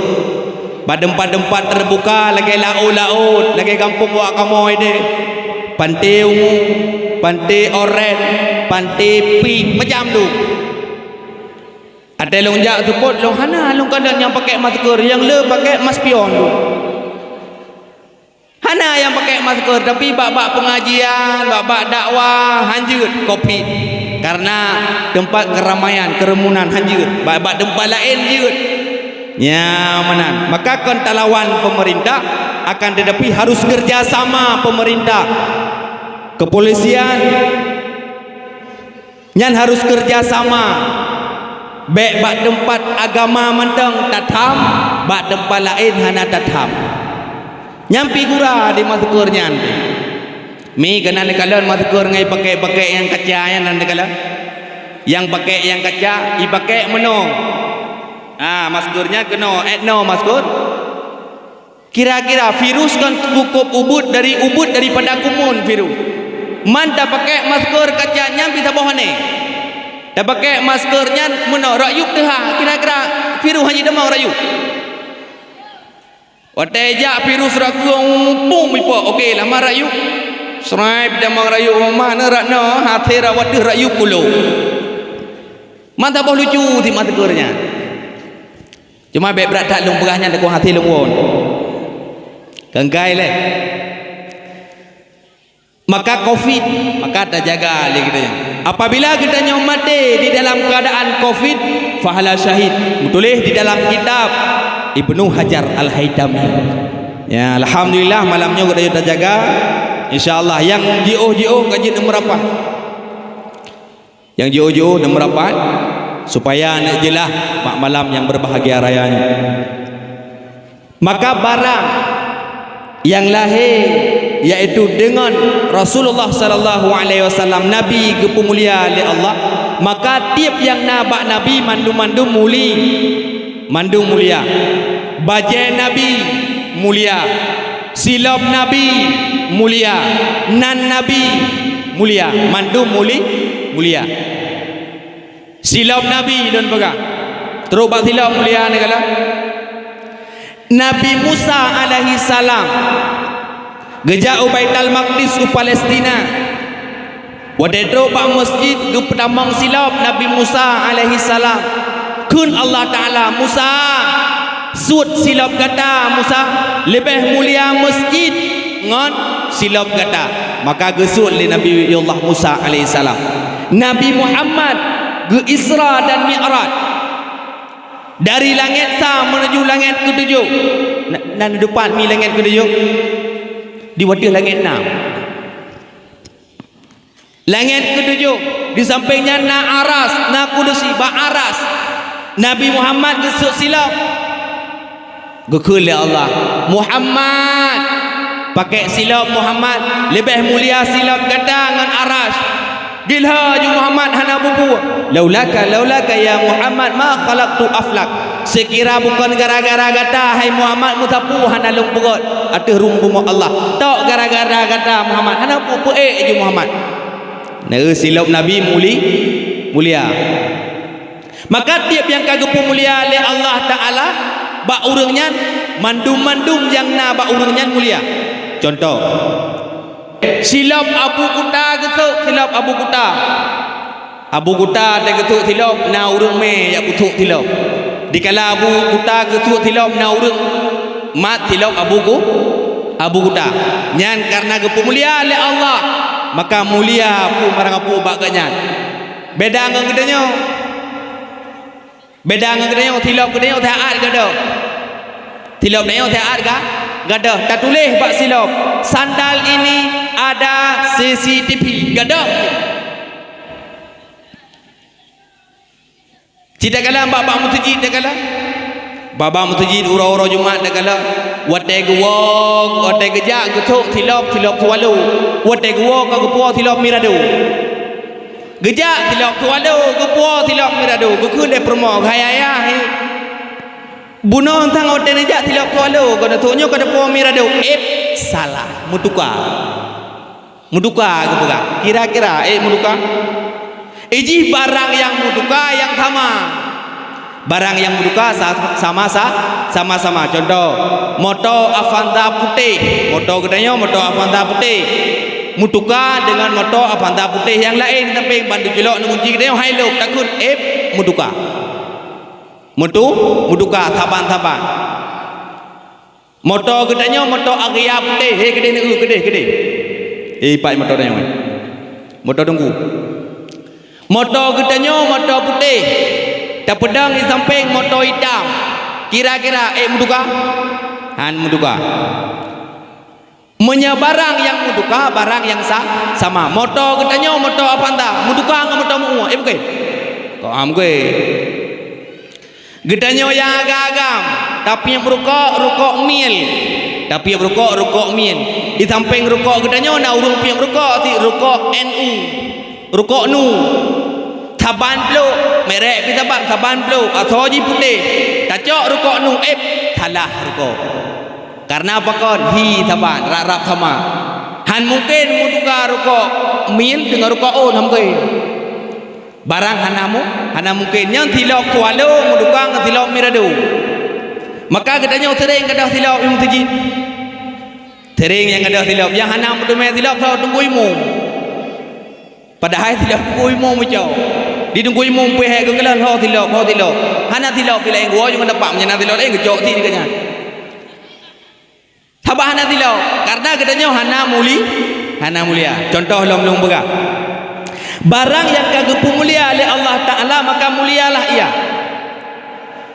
Bak teumpat-teumpat terbuka lagée laôt-laôt, lagée gampông wak kamoe deh. Panté Ungu, Panté Oren, Panté Pik, macam tu. Até lôn jak seupôt, lôn hana lôn kalon nyang pakai masker, nyang le pakai maspion tu. Hana nyang pakai masker, tapi bak-bak pengajian, bak-bak dakwah, hanjeuet covid. Karena teumpat keramaian, keurumunan hanjeuet. Bak-bak teumpat laén jeuet. Nya meunan. Maka kon talawan pemerintah, akan tetapi harus kerja sama pemerintah, kepolisian, nyan harus kerja sama. Bék bak teumpat agama mantong tatham, bak teumpat laén hana tatham. Nyan pi gura di masker nyan. Mi keunan neukalon masker ngon ipakék-pakék nyang kaca nyan neukalon. Nyang pakék nyang kaca, ipakék meunoe. Ha, masker nyan keunoe, eh, noe masker. Kira-kira virus kan cukup ubit dari, ubit daripada kumun virus. Man tapakék masker kaca nyan bisa boh aneh. Tapakék masker nyan meunoe rayup teuha, kira-kira virus hana tamong rayup. Watée jak virus ragu pum ipo, oke, lama rayup. Serai tamong rayup mana rak noe, hase rak wateuh rayup pulo. Man saboh lucu sit masker nyan. Cuma bék brat that lôn peugah nyan takot hase lôn won. Kengkai lé. Maka covid, maka tajaga lé geutanyoe. Apabila geutanyoe maté di dalam keuadaan covid, fahala syahid. Meutuléh di dalam kitab Ibnu Hajar Al-Haitami. Ya, alhamdulillah, malam nyoe geutanyoe tajaga. Insya Allah, nyang jiôh-jiôh ka jeuet meurapat. Nyang jiôh-jiôh dan meurapat, supaya neuk jeulaih bak malam nyang berbahagia raya nyoe. Maka barang nyang lahé, yaitu deungon Rasulullah sallallahu alaihi wasallam, Nabi geupeumulia lé Allah, maka tieb nyang na bak Nabi mandum-mandum muli-, mandum mulia. Bajée Nabi mulia. Silop Nabi mulia, nan Nabi mulia, mandum muli-, mulia. Silop Nabi lôn peugah. Trok bak silop mulia neukalon. Nabi Musa alaihi salam geujak u Baitul Maqdis u Palestina. Watée trok bak meuseujid geupeutamong silop Nabi Musa alaihi salam. Kheun Allah Taala, "Musa, suet silop gata, Musa, leubeh mulia meuseujid ngon silop gata." Maka geusuet lé Nabi Allah Musa alaihi salam. Nabi Muhammad geu-Isra dan Mi'raj dari langét sa meunuju langét keutujoh. Na, na neudupat mi langét keutujoh? Di watée langét na. Langét keutujoh, di sampéng nyan na aras, na kudusi bak aras. Nabi Muhammad geusuet silop. Geukheun lé Allah, "Muhammad, pakék silop Muhammad, leubeh mulia silop gata ngon aras." Geulhô ju Muhammad hana bubu. "Laulaka, laulaka ya Muhammad ma khalaqtu aflak." Seukira bukon gara-gara gata, hai Muhammad, meusapeue hana lôn peugét ateueh rueng bumoe Allah. Tok gara-gara gata, Muhammad, hana peue-peue ék ju Muhammad. Nah, silop Nabi muli-, mulia. Maka tieb nyang ka geupeumulia lé Allah Taala bak ureuëng nyan, mandum-mandum nyang na bak ureuëng nyan mulia. Cuntoh, silop Abu Kuta geusok, silop Abu Kuta. Abu Kuta teuh geusok silop, na ureuëng mé jak peusok silop. Dikala Abu Kuta geusok silop, na ureuëng mat silop Abu Ku-, Abu Kuta. Nyan kareuna geupeumulia lé Allah, maka mulia peue barang peue bak geuhnyan. Beda ngon geutanyoe. Beda ngon geutanyoe, silop geutanyoe that gadôh. Silop geutanyoe that ga-, gadôh. Tatuléh bak silop, "Sandal ini ada C C T V." Gadôh. Cit takalon bak-bak meuseujid takalon. Bak-bak meuseujid uroe-uroe Jumat takalon. Watée geuwoe, watée geujak geusok silop, silop Swallow. Watée geuwoe ka geupuwoe silop Mirado. Geujak silop Swallow, geupuwoe silop Mirado. Geukheun lé peurumoh, "Hai ayah, hai." Bunoe sang watée neujak silop Swallow, keuneuk nyoe ka teupuwoe Mirado. Ép, salah, meutuka. Meutuka geupeugah. Kira-kira, ék meutuka? Ijih barang nyang meutuka nyang sama. Barang nyang meutuka sa-, sama sa-, sama-sama. Cuntoh, moto Avanza putéh. Moto geutanyoe moto Avanza putéh. Meutuka deungon moto Avanza putéh nyang laén, tapi ban teuculok neugunci geutanyoe hai lôb takheun ék meutuka. Meutu-, meutuka saban-saban. Moto geutanyoe moto Agya putéh, he keudeh neu-eu, keudeh, keudeh. He, pat moto tanyoe. Moto teungku. Moto geutanyoe moto putéh. Tapeudong di sampéng moto itam. Kira-kira ék meutuka? Han meutuka. Meunyoe barang nyang meutuka, barang nyang sa-, sama. Moto geutanyoe moto Avanza, meutuka ngon moto meu-ue, ék bukon? Kok ham bukon. Geutanyoe nyang agam-agam, tapiep rukok, rukok Miel. Tapiep rukok, rukok Miel. Di sampéng rukok geutanyoe na ureuëng piep rukok, cit rukok N U. Rukok nu. Saban plôk, merek pih saban, saban plôk, asoe jih putéh. Tacok rukok nu, éb, salah rukok. Kareuna pakon? Hi saban, rab-rab sama. Han mungken meutuka rukok Miel deungon rukok ôn, han mungken. Barang hana mu-, hana mungken. Nyan silop Swallow meutuka ngon silop Mirado. Maka geutanyoe seuréng gadôh silop i meuseujid. Seuréng nyang gadôh silop. Nyang hana meuteumé silop, soe teungku imum. Padahai silop teungku imum meucok. Di teungku imum pih hék geukalon, "Ho silop, ho silop." Hana silop di laén geuwoe, jeuet ngon teumpat, meunyo na silop laén geucok sit dikeue nyan. Sabab hana silop, kareuna geutanyoe hana muli-, Hana mulia. Contoh lom lôn peugah. Barang nyang ka geupeumulia lé Allah Taala, maka mulialah ia.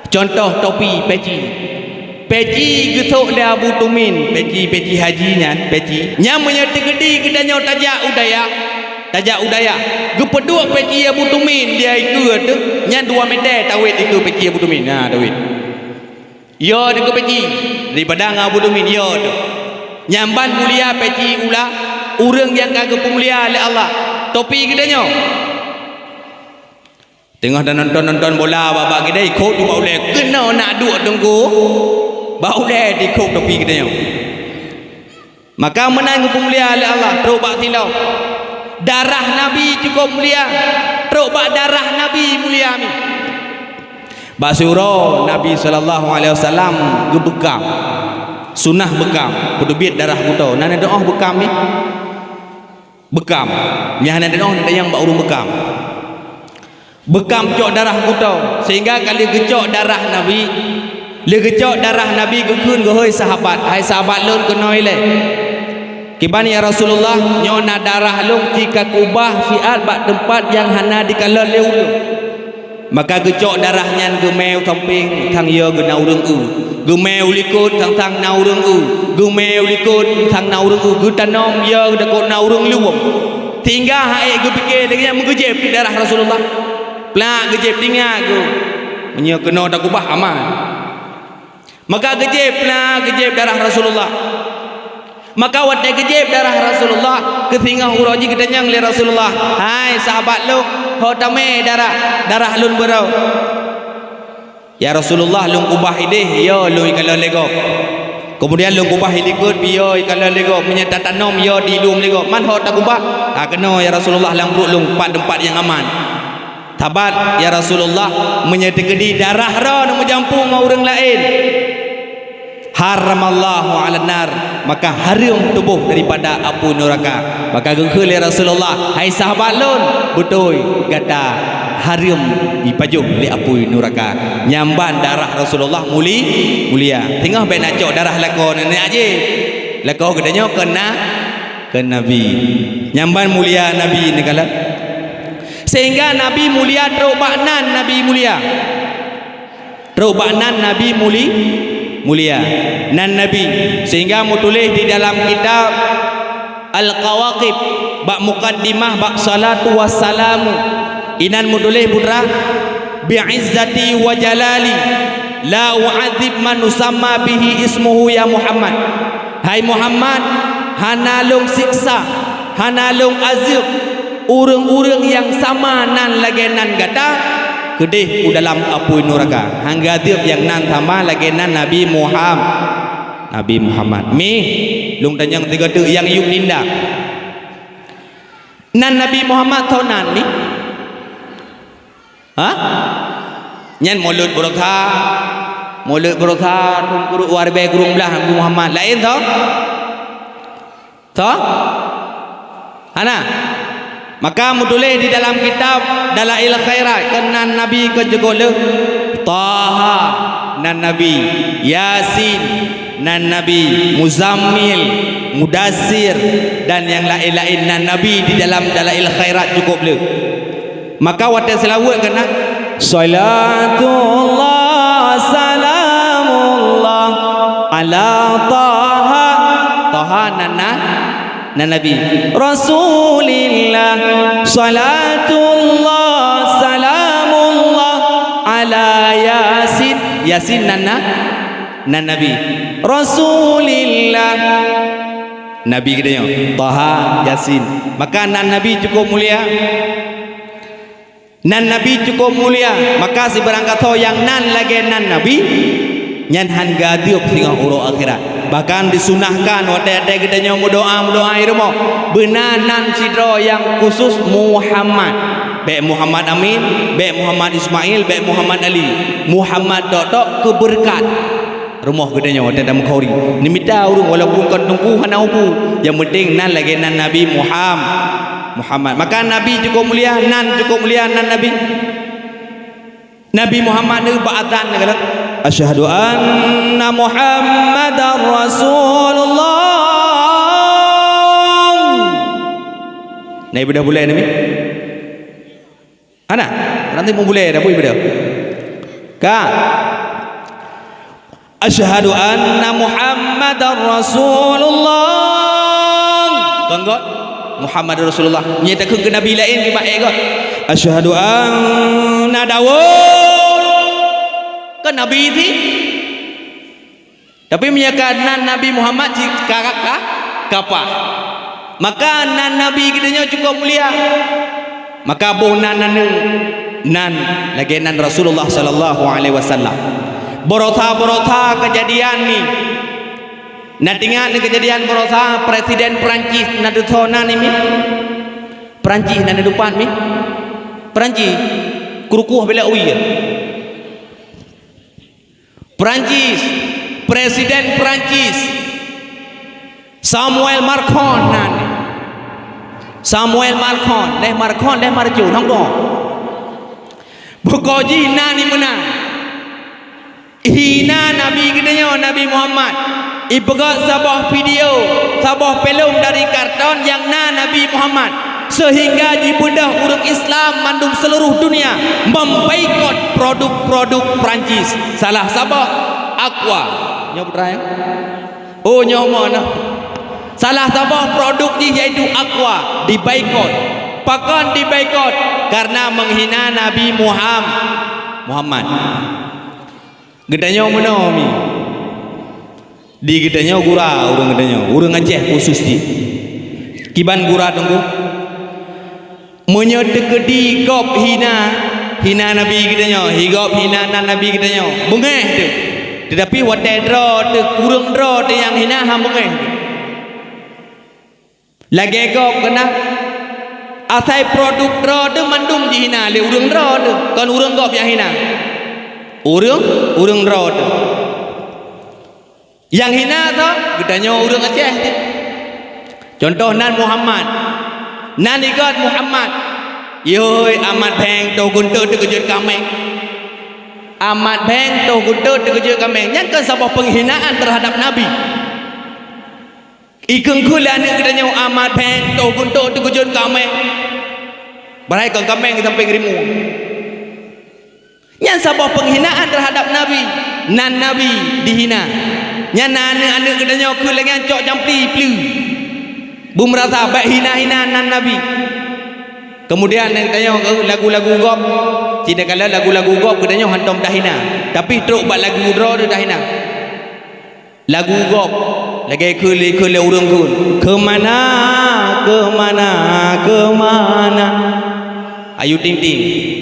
Contoh topi, peci. Peci geusok lé Abu Tumin, peci, peci haji nyan, peci. Nyan meunyoe teukeudi geutanyoe tajak u dayah, tajak u dayah, geupeuduek peci Abu Tumin di ikeu teuh, nyan dua meter tawet ikeu peci Abu Tumin. Na tawet. Yo dikeue peci, daripada ngon Abu Tumin, yo teuh. Nyan ban mulia peci ula ureuëng nyang ka geupeumulia lé Allah. Topi geutanyoe. Teungoh tanonton-nonton bola bak-bak keudè, ikhop bak ulèe, keunoe nak duek teungku. Bak ulèe dikhop topi geutanyoe. Maka meunan geupeumulia lé Allah, trok bak siloe. Darah Nabi cukup mulia, trok bak darah Nabi mulia mi. Bak siuroe Nabi sallallahu alaihi wasallam geubeukam. Sunah beukam, peuteubiet darah geutanyoe. Na neudoh beukam mi? Beukam. Nyan hana teunoh, tanyong bak ureuëng beukam. Beukam cok darah geutanyoe, sehingga ka lheueh geucok darah Nabi, lheueh geucok darah Nabi geukheun geuhôi sahabat, "Hai sahabat lôn, keunoe ilèe." "Kiban ya Rasulullah?" "Nyoe na darah lôn, ci ka kubah siat bak teumpat nyang hana dikalon lé ureuëng." Maka geucok darah nyan geumè u sampéng, sang yo geuh na ureuëng eu. Geumè u likot, sang-sang na ureuëng eu. Geumè u likot, sang na ureuëng eu. Geutanom yo geuh dakot na ureuëng luwom. Sehingga han ék geupike lagèe nyan, meugeujép darah Rasulullah. Plak geujép, teuingat geuh. Meunyoe keunoe takubah, aman. Maka geujép na, geujép darah Rasulullah. Maka watèe geujép darah Rasulullah, keu singoh uroe jih geutanyong lé Rasulullah, "Hai sahabat lôn, ho tamè darah, darah lôn beuroe?" "Ya Rasulullah, lôn kubah idéh, yo lôn ikalon lé gob. Keumudian lôn kubah ilikot, yo ikalon lé gob. Meunyoe tatanom, yo diluwom lé gob. Man ho takubah?" "Ka keunoe ya Rasulullah, lam pruet lôn, pat teumpat nyang aman." "Sabat, ya Rasulullah, meunyoe teukeudi darah droe neumeujampông ngon ureuëng laén, haramallahu 'alan nar, maka hareuem tuboh daripada apui nuraka." Maka geukheun lé Rasulullah, "Hai sahabat lôn, beutôi gata hareuem jipajoh lé apui nuraka." Nyan ban darah Rasulullah muli-, mulia. Singoh bèk na cok darah lakoe nenek ajé. Lakoe geutanyoe keu na-, keu Nabi. Nyan ban mulia Nabi neukalon. Sehingga Nabi mulia trok bak nan Nabi mulia. Trok bak nan Nabi muli-, mulia. Nan Nabi. Sehingga meutuléh di dalam kitab Al-Kawakib, bak mukaddimah, bak salatu wassalamu. Inan meutuléh putra, "Bi'izzati wa jalali, la u'adzib man yusamma bihi ismuhu ya Muhammad." "Hai Muhammad, hana lôn siksa, hana lôn azeueb ureuëng-ureuëng nyang sama nan lagèe nan gata keudéh u dalam apui nuraka." Han geuazeueb nyang nan sama lagèe nan Nabi Muham-, Nabi Muhammad. Mi, lôn tanyong sigoe teuk nyang yup nindang. Nan Nabi Muhammad soe nan mi? Ha? Nyan Maulud Baroesa, Maulud Baroesa, Teungku Rubia, Teungku Rubia Nabi Muhammad. Laén soe? Soe? Hana. Maka meutuléh di dalam kitab Dalail Khairat, keu nan Nabi keu jeuet lé, Taha, nan Nabi, Yasin, nan Nabi, Muzammil, Mudassir, dan nyang laén-laén nan Nabi di dalam Dalail Khairat cukup lé. Maka watèe seulaweuet keunan, "Shalatullah, salamullah, ala Taha." Taha nan na-, nan Nabi. "Rasulillah, shalatullah, salamullah, ala Yasin." Yasin nan na-, nan Nabi. "Rasulillah." Nabi geutanyoe, Taha, Yasin. Maka nan Nabi cukup mulia. Nan Nabi cukup mulia, maka sibarang gasoe nyang nan lagèe nan Nabi, nyan han geuazeueb singoh uroe akhirat. Bahkan disunahkan watèe-watèe geutanyoe meudoa-meudoa i rumoh, beuna nan sidroe nyang khusus Muhammad. Bèk Muhammad Amin, bèk Muhammad Ismail, bèk Muhammad Ali. Muhammad tok-tok keu beureukat. Rumoh geutanyoe watèe tameukhuri. Neumita ureueng walaupun kon teungku hana ubu. Nyang penting nan lagèe nan Nabi Muham-, Muhammad. Maka Nabi cukup mulia, nan cukup mulia nan Nabi. Nabi Muhammad neu bak azan neu galak, "Asyhadu anna Muhammadar Rasulullah." Na ibadah bulèe nami? Ana, nanti mau bulèe dah, bui ibadah. Ka. Asyhadu anna Muhammadar Rasulullah. Kon göt? Muhammadur Rasulullah. Nyan takheun keu nabi laén kiban ék göt. Asyhadu anna Daud. Kan nabi sih? Tapi meunyoe ka nan Nabi Muhammad cit ka, ka, ka paih. Maka nan Nabi geutanyoe cukôp mulia. Maka boh nan, nan, nan lagèe nan Rasulullah sallallahu alaihi wasallam. Baroesa-baroesa keujadian nyoe. Na teuingat nyoe keujadian baroesa Presiden Perancis na dusoe nan nyoe mi? Perancis na dupat mi? Perancis. Keurukoh bela ui. Perancis, Presiden Perancis, Samuel Macron nan. Samuel Macron, leh Macron, leh Marcon, hong dong. Buko jih nan meunan. Hina Nabi geutanyoe, Nabi Muhammad. Ipeugöt saboh video, saboh filem dari karton nyang na Nabi Muhammad. Seuhingga jibeudôh ureuëng Islam mandum seuluruh dunia memboikot produk-produk Perancis. Salah saboh, Aqua. Nyoe putra ya? Oh, nyoe meunan. Salah saboh produk jih yaitu Aqua diboikot. Pakon diboikot? Karena menghina Nabi Muham-, Muhammad. Geutanyoe meunoe mi. Di geutanyoe gura ureuëng geutanyoe, ureuëng Aceh khusus jih. Kiban gura teungku. Meunyoe teukeudi gob hina, hina Nabi geutanyoe, hi gob hina nan Nabi geutanyoe, beungéh teuh. Teutapi watèe droe teuh, ureuëng droe teuh nyang hina han beungéh teuh. Lagèe gob keunan, asai produk droe teuh mandum jihina lé ureuëng droe teuh, kon ureuëng gob nyang hina. Ureuëng, ureuëng droe teuh. Nyang hina teuh geutanyoe ureuëng Aceh teuh. Contoh nan Muhammad. Nan igöt Muhammad. Yoi, Ahmad Bheng toh guntot teukeujot kaméng. Ahmad Bheng toh guntot teukeujot kaméng. Nyan kan saboh penghinaan terhadap Nabi. Ikheun kheun lé aneuk geutanyoe Ahmad Bheng toh guntot teukeujot kaméng. Padahai kon kaméng sampéng rimueng. Nyan saboh penghinaan terhadap Nabi. Nan Nabi dihina. Nyan na aneuk-aneuk geutanyoe keu lagèe nyan cok campli pleue. Beumeurasa bèk hina-hina nan Nabi. Kemudian geutanyoe lagu-lagu gob. Cit takalon lagu-lagu gob geutanyoe hantom tahina. Tapi trok bak lagu droe teuh tahina. Lagu gob lagèe keu lé, keu lé ureuëng kheun, "Keumana, keumana, keumana." Ayu Ting Ting.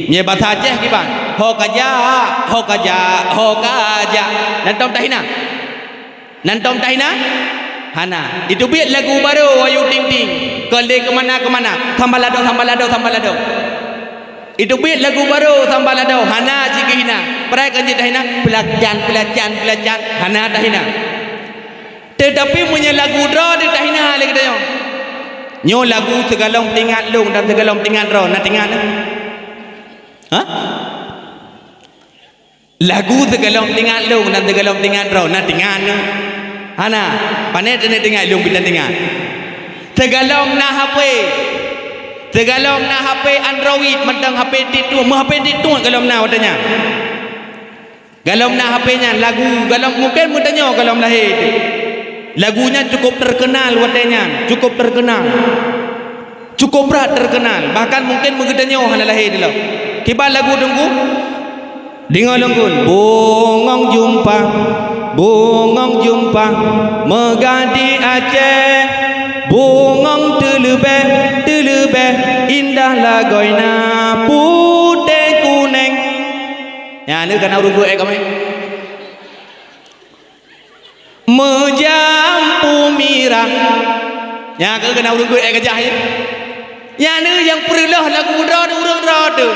Meunyoe basa Aceh kiban, "Ho kajak, ho kajak, ho kajak." Nan tom tahina? Nan tom tahina? Hana. Iteubiet lagu barô Ayu Ting Ting. Kon lé keumana-keumana. Sambalado, sambalado, sambalado. Iteubiet lagu barô Sambalado, hana cit geuhina. Padahai kon jeuet tahina, peulacan, peulacan, peulacan, hana tahina. Teutapi meunyoe lagu droe teuh tahina lé geutanyoe. Nyoe lagu sigohlom teuingat lôn dan sigohlom teuingat droe, na teuingat? Hah? Lagu sigohlom teuingat lôn dan sigohlom teuingat droe, na teuingat? Hana. Pane teuingat lôn, bit teuingat. Sigohlom na H P. Sigohlom na H P Android, mantong H P tiek tueng, meuh H P tiek tueng gohlom na watèe nyan. Gohlom na H P nyan, lagu, gohlom mungken meutanyoe gohlom lahé teuh. Lagu nyan cukup terkenal watèe nyan, cukup terkenal. Cukup brat terkenal, bahkan mungken meugeutanyoe hana lahé teuh lom. Kiban lagu teungku? Deungoe lôn kheun, bungong jumpang, bungong jumpang, meugah di Aceh, bungong teuleubeh, teuleubeh indah lagoina putéh kuneng. Nyan lé kana ureuëng geuh ék kaméng. Meujampu mirah. Nyan keuh kana ureuëng geuh ék gajah nyan. Nyan lé nyang peureuloh lagu droe ureuëng droe teuh.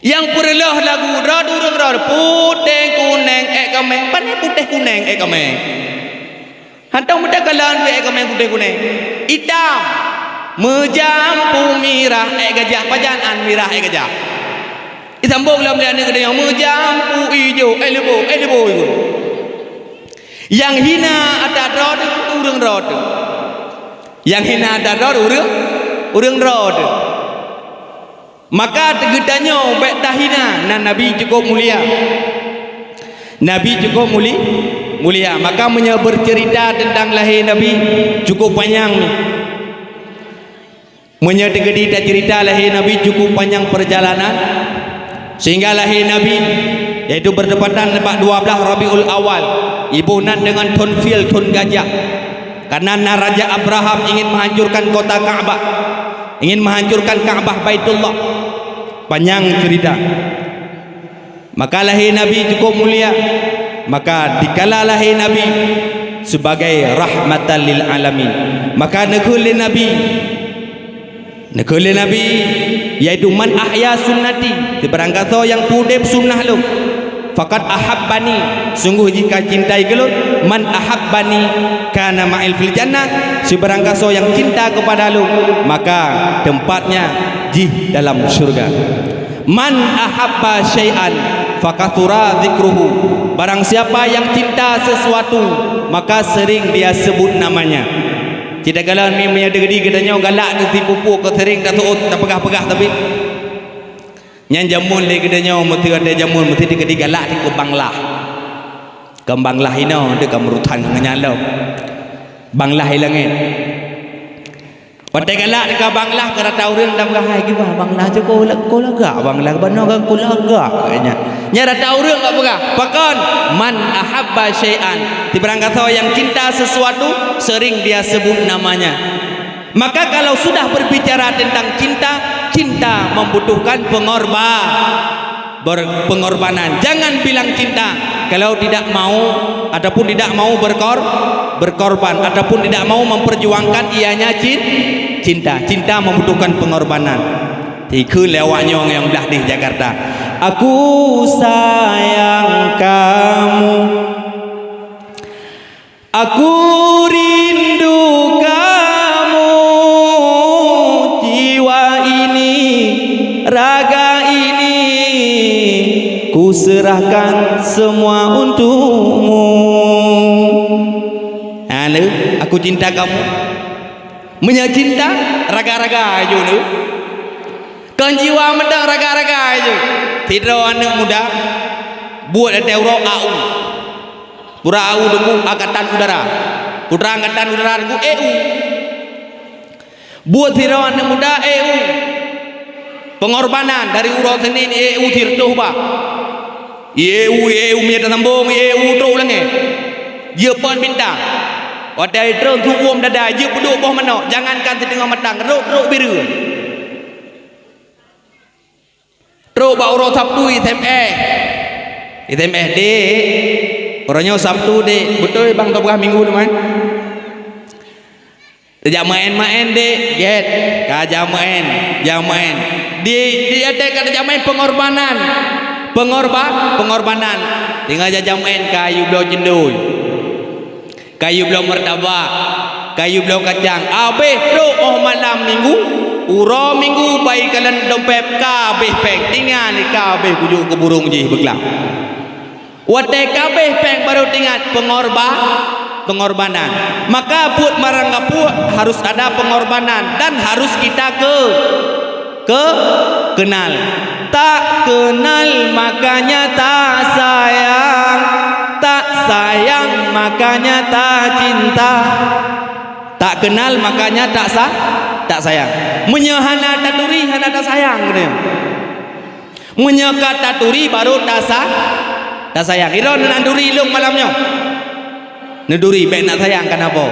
Nyang peureuloh lagu droe ureuëng droe, putéh kuneng ék kaméng, pane putéh kuneng ék kaméng. Hantom meuteuk kalon ék kaméng putéh kuneng. Itam, meujampu mirah ék gajah, pajan an mirah ék gajah. Isambong lom lé aneuk geutanyoe, meujampu ijo, ék leubo, ék leubo ijo. Nyang hina atra droe teuh, ureuëng droe teuh. Nyang hina atra droe ureuëng, ureuëng droe teuh. Maka geutanyoe bék tahina, na Nabi cukup mulia. Nabi cukup muli-, mulia. Maka meunyoe beuceurita teuntang lahé Nabi, cukup panyang. Meunyoe teukeudi taceurita lahé Nabi, cukup panyang peurjalanan, sehingga lahé Nabi, yaitu beutepatan bak dua blaih Rabiul Awal, iboh nan deungon thon fiel, thon gajah. Karena na Raja Abraham ingin menghancurkan kota Ka'bah, ingin menghancurkan Ka'bah Baitullah. Panyang ceurita. Maka lahé Nabi cukup mulia. Maka dikala lahé Nabi sebagai rahmatan lil alamin, maka neukheun lé Nabi, neukheun lé Nabi, yaitu, "Man ahya sunnati," sibarang gasoe nyang peuudeb sunnah lôn, "faqad ahabbani," sungguh jih ka cintai keu lôn, "man ahabbani kana ma'il fil jannah," sibarang gasoe nyang cinta keupada lôn, maka tempatnya jih dalam syurga. "Man ahabba syai'an fakathura dzikruhu." Barang siapa yang cinta sesuatu, maka sering dia sebut namanya. Cit takalon mi meunyoe teukeudi geutanyoe galak keu si pupu keu sering taseuôt tapeugah-peugah, tapi nyan jameun lé geutanyoe, meuseuti watée jameun meuseuti teukeudi galak dikeue banglah. Kon banglah inoe, teuka meurutan ngon nyan lom. Banglah i langét. Watée galak teuka banglah, keu rata ureuëng dan peugah, "Hai, kiban banglah tu, ko la-, ko lagak banglah, banoe kan ko lagak," katanya. Nyan rata ureuëng ka peugah, pakon, "Man ahabba syai'an," sibarang gasoe nyang cinta sesuatu, sering dia sebut namanya. Maka kalau sudah berbicara tentang cinta, cinta membutuhkan pengorba-, ber-, pengorbanan. Jangan bilang cinta kalau tidak mau ataupun tidak mau berkor-, berkorban ataupun tidak mau memperjuangkan ianya cin-, cinta. Cinta membutuhkan pengorbanan. Dikheun lé awak nyoe nyang blah di Jakarta, "Aku sayang kamu. Aku rindu kamu, jiwa ini, raga ini, ku serahkan semua untukmu." Ha, lé, "Aku cinta kamu." Meunyoe cinta, raga-raga aju nyoe. Kon jiwa mantong, raga-raga aju. Sidroe aneuëk muda buet ateueh uroe A U. Pura A U teungku, Angkatan Udara. Putra Angkatan Udara teungku, E U. Buet sidroe aneuëk muda, E U. Pengorbanan dari uroe Senin, E U sireutôh bah. E U, e u, meunyoe tasambong, e u trok u langét. Jeuet phon bintang. Watée trok su uem dada, jeuet peuduek boh manok, jangankan siteungoh matang, rot-rot bireue. Trok bak uroe Sabtu, S M S. S M S, "Dek, uroe nyoe Sabtu, Dek." "Beutôi, Bang, tapeugah Minggu teuma." "Tajak meu'en-meu'en, Dek." "Gét, ka jak meu'en, jak meu'en." Di, di ateueh ka tajak meu'en, pengorbanan. Pengorba-, pengorbanan. Teungoh jak meu'en, kayue bloe ceundoi. Kayue bloe martabak, kayue bloe kacang. Abéh trok 'oh malam Minggu, uroe Minggu bai kalon dompet ka abéh péng, tinggai ka abéh kujok keu burông jih beuklam. Watée ka abéh péng barô teuingat pengorba-, pengorbanan. Maka buet barang gapuek harus ada pengorbanan dan harus kita ke-, ke-, kenal. Tak kenal makanya tak sayang, tak sayang makanya tak cinta. Tak kenal makanya tak sa-, tak sayang. Meunyoe hana taturi, hana tasayang, keunoe. Meunyoe ka taturi, barô tasa-, tasayang. Droeneuh na duri lôn malam nyoe? Neuduri, bék na sayang, kenapa?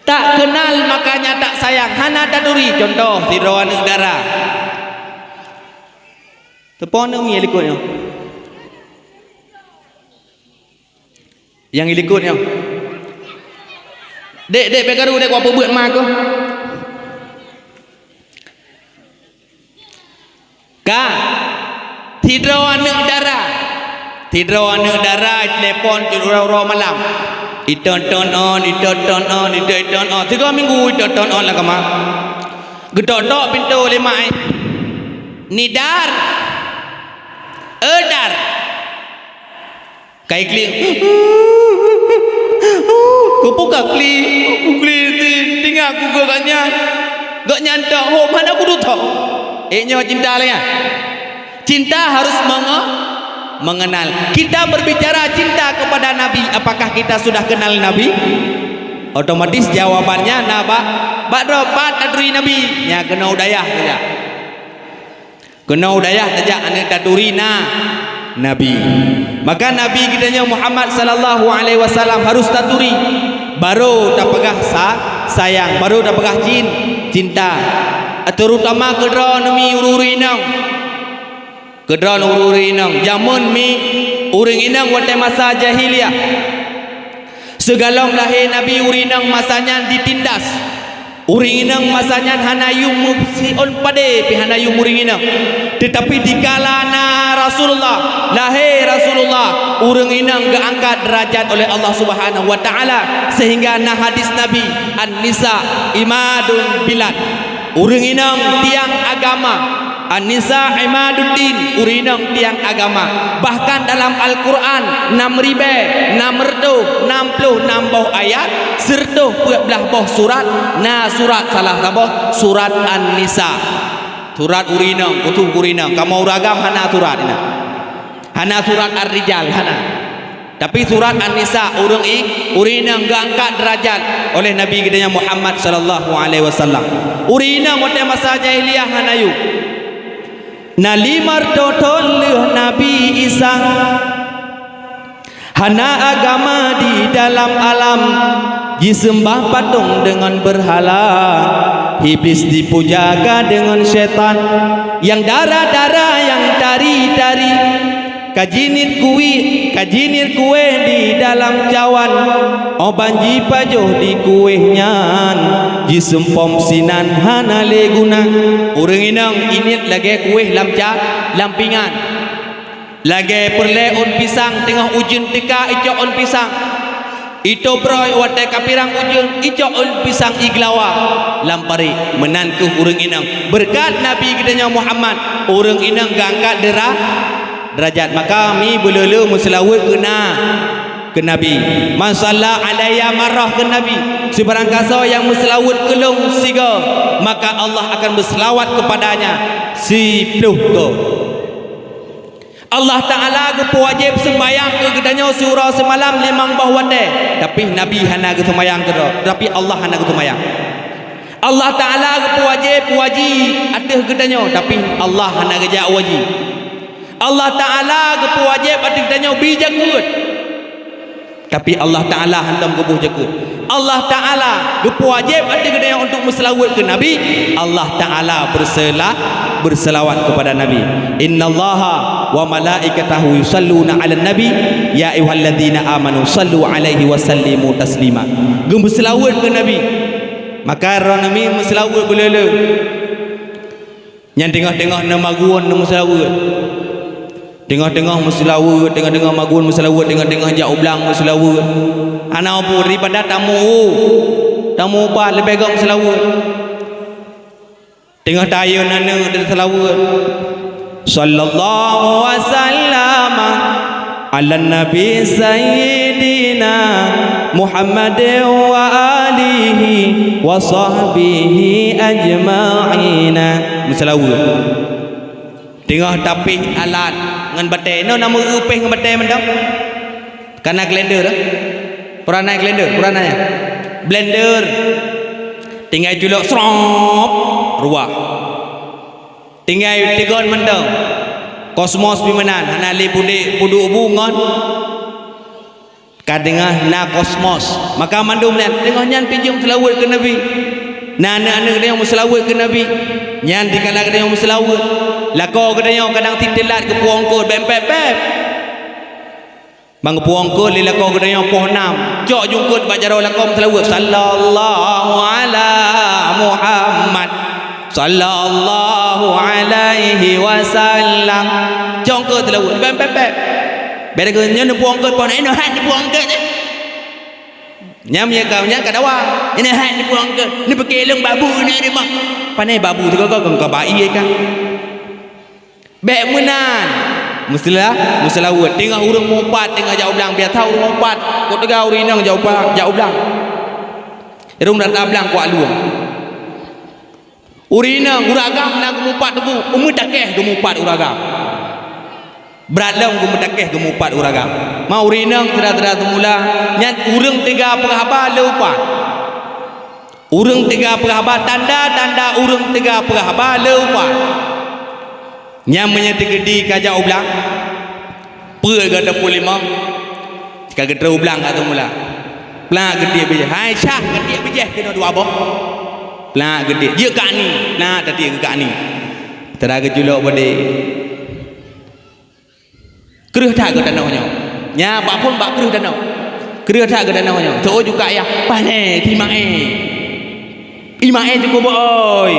Tak kenal makanya tak sayang, hana taturi. Contoh, sidroe aneuëk dara. Teupeue aneuëk miet likot nyoe? Nyang i likot nyoe. Dek, dek, bék karu, dek, kupeubeuet ma keuh. Ka. Sidroe aneuëk dara. Sidroe aneuëk dara telepon cit uroe-uroe malam. Iton-ton on, iton-ton on, iton-ton on. Tiga minggu iton-ton on lam kama. Geutok-tok pintoe lé mak, eh. "Ni Dar. Eh, Dar." Ka iklik. Keupeue ka klik? Klik. Aku geuh gobnyan, gobnyan tok hom hana kudutoe. Eh, nyoe cinta lagée nyan. Cinta harus menge-, mengenal. Kita berbicara cinta kepada Nabi, apakah kita sudah kenal Nabi? Otomatis jawabannya na bak, bak droe, pat taturi Nabi. Nya keunoe u dayah saja. Keunoe u dayah tajak aneuk taturi na Nabi. Maka Nabi geutanyoe Muhammad sallallahu alaihi wasallam harus taturi, baru tapeugah sa-, sayang, baru tapeugah cin-, cinta. Terutama keudroe neumi ureuëng-ureuëng inong. Keudroe ureuëng-ureuëng inong. Jameun mi ureuëng inong watée masa jahiliyah. Sigohlom lahé Nabi ureuëng inong masa nyan ditindas. Ureuëng inong masa nyan hana yum, meusion padé pih hana yum ureuëng inong. Teutapi dikala na Rasulullah, lahé Rasulullah, ureuëng inong geuangkat deurajat oleh Allah Subhanahu wa Taala, sehingga na hadis Nabi, "An-nisa imadul bilad." Ureuëng inong tiang agama. "An-nisa imaduddin," ureuëng inong tiang agama. Bahkan dalam Al-Quran, nam ribée, nam reutôh, nam ploh nam boh ayat, sireutôh peuet blaih boh surat, na surat salah saboh, surat An-Nisa. Surat ureuëng inong, khusos ureuëng inong. Kamoe ureuëng agam hana surat inan. Hana surat Ar-Rijal, hana. Tapi surat An-Nisa, ureuëng i-, ureuëng inong geuangkat deurajat oleh Nabi geutanyoe Muhammad sallallahu alaihi wasallam. Ureuëng inong watée masa jahiliyah hana yum. Na limong reutôh thon lheueh Nabi Isa, hana agama di dalam alam, jiseumbah patong deungon beurhala, Iblis dipuja ka deungon syaitan, nyang dara-dara, nyang tari-tari. Ka jiniet kuéh, ka jiniet kuéh di dalam cawan, 'oh ban jipajoh di kuéh nyan, jiseumpom sinan hana lé guna. Ureuëng inong iniet lagée kuéh lam ca-, lam pingan. Lagée peureulée ôn pisang teungoh ujeuen teuka icok ôn pisang. Itobroe watée ka pirang ujeuen, icok ôn pisang iglawa lam parit. Meunan kheueh ureuëng inong. Beureukat Nabi geutanyoe Muhammad, ureuëng inong geuangkat deura-, deurajat. Maka mi beuleu-leu meuseulaweuet keu na-, keu Nabi. "Man shalla alayya marrah," kheun Nabi, "Sibarang kasoe nyang meuseulaweuet keu lôn sigoe, maka Allah akan meuseulawat keupadanya siploh goe." Allah Ta'ala geupeuwajéb seumbahyang keu geutanyoe siuroe simalam limong boh watée, tapi Nabi hana geuseumbahyang keudroe, tapi Allah hana geuseumbahyang. Allah Ta'ala geupeuwajéb wajéb ateueh geutanyoe, tapi Allah hana geujak wajéb. Allah Ta'ala geupeuwajéb ateueh geutanyoe bri jakeuet. Tapi Allah Ta'ala hántom geuboh jakeuet. Allah Ta'ala geupeuwajéb ateueh geutanyoe untuk meuseulaweuet keu Nabi. Allah Ta'ala beurseula-, beurseulawat keupada Nabi. "Innallaha wa malaikatahu yusalluna 'alan nabi, ya ayyuhalladzina amanu sallu 'alaihi wa sallimu taslima." Geumeuseulaweuet keu Nabi. Maka droeneuh meuseulaweuet beuleu-leu. Nyan teungoh-teungoh neumagun neumeuseulaweuet. Teungoh-teungoh meuseulaweuet, teungoh-teungoh magun meuseulaweuet, teungoh-teungoh jak u blang meuseulaweuet. Hana peue, daripada tamu, tamu ubat leubeh gét meuseulaweuet. Teungoh tayeuen aneuk teuseulaweuet. Sallallahu wasallama 'alan nabi sayyidina Muhammadin wa alihi wa sahbihi ajma'ina. Meuseulaweuet. Teungoh tapéh alat ngon batée. Nyoe na meugeupéh ngon batée mantong? Kana kalender, eh? Peue na kalender, peue na nyan? Blender. Tinggai culok srop, ruah. Tinggai teugon mantong. Kosmos pih meunan, hana lé pudek, puduk bu ngon. Ka deungoh na kosmos. Maka mandum nyan, teungoh nyan pih jeuem seulaweuet keu Nabi. Na aneuk-aneuk geutanyoe meuseulaweuet keu Nabi. Nyan dikala geutanyoe meuseulaweuet. Lakoe geutanyoe kadang sit teulat geupeuongkot beumpéb-péb. Ban geupeue eungkôt lé lakoe geutanyoe poh nam, cok jungkôt bak jaroe lakoe meuseulaweuet, "Sallallahu ala Muhammad, sallallahu alaihi wasallam." Cok eungkôt seulaweuet, bèk, bèk, bèk. Bèk lagèe nyoe neupeue eungkôt poh nam, "Inoe hat neupeue eungkôt, eh." Nyan meunyo ka, nyan ka dawa. "Inoe hat neupeue eungkôt, neupike lôn babu na rumoh." Pane babu sigoe-goe, kon ka bayi ka. Bèk meunan. Meuseula-, meuseulaweuet. Teungoh ureueng mupat, teungoh jak u blang. Biasa ureueng mupat, kok teuga ureueng inong jak u pa-, jak u blang. Rhung data blang kuak lueng. Ureueng inong, ureueng agam na geumeupat teungku, umeutakeh geumeupat ureueng agam. Brat lom geumeutakeh geumeupat ureueng agam. Ma ureueng inong, syedara-syedara seumula, nyan ureueng teuga peugah haba le upat. Ureueng teuga peugah haba, tanda-tanda ureueng teuga peugah haba le upat. Nyan meunyoe teukeudi ka jak u blang, peue gata peulimong, ka geutrok u blang ka teumula. Plak geudiek bijéh, hai syah geudiek bijéh keunoe dua boh. Plak geudiek, jeuet keu ani, plak tadiek keu ani. Teuka geuculok bade. Kreueh that geuh tanoh nyoe. Nya bak phon bak kreueh tanoh. Kreueh that geuh tanoh nyoe. Soe juga ya? Pané si Maé. I Maé teungku boi.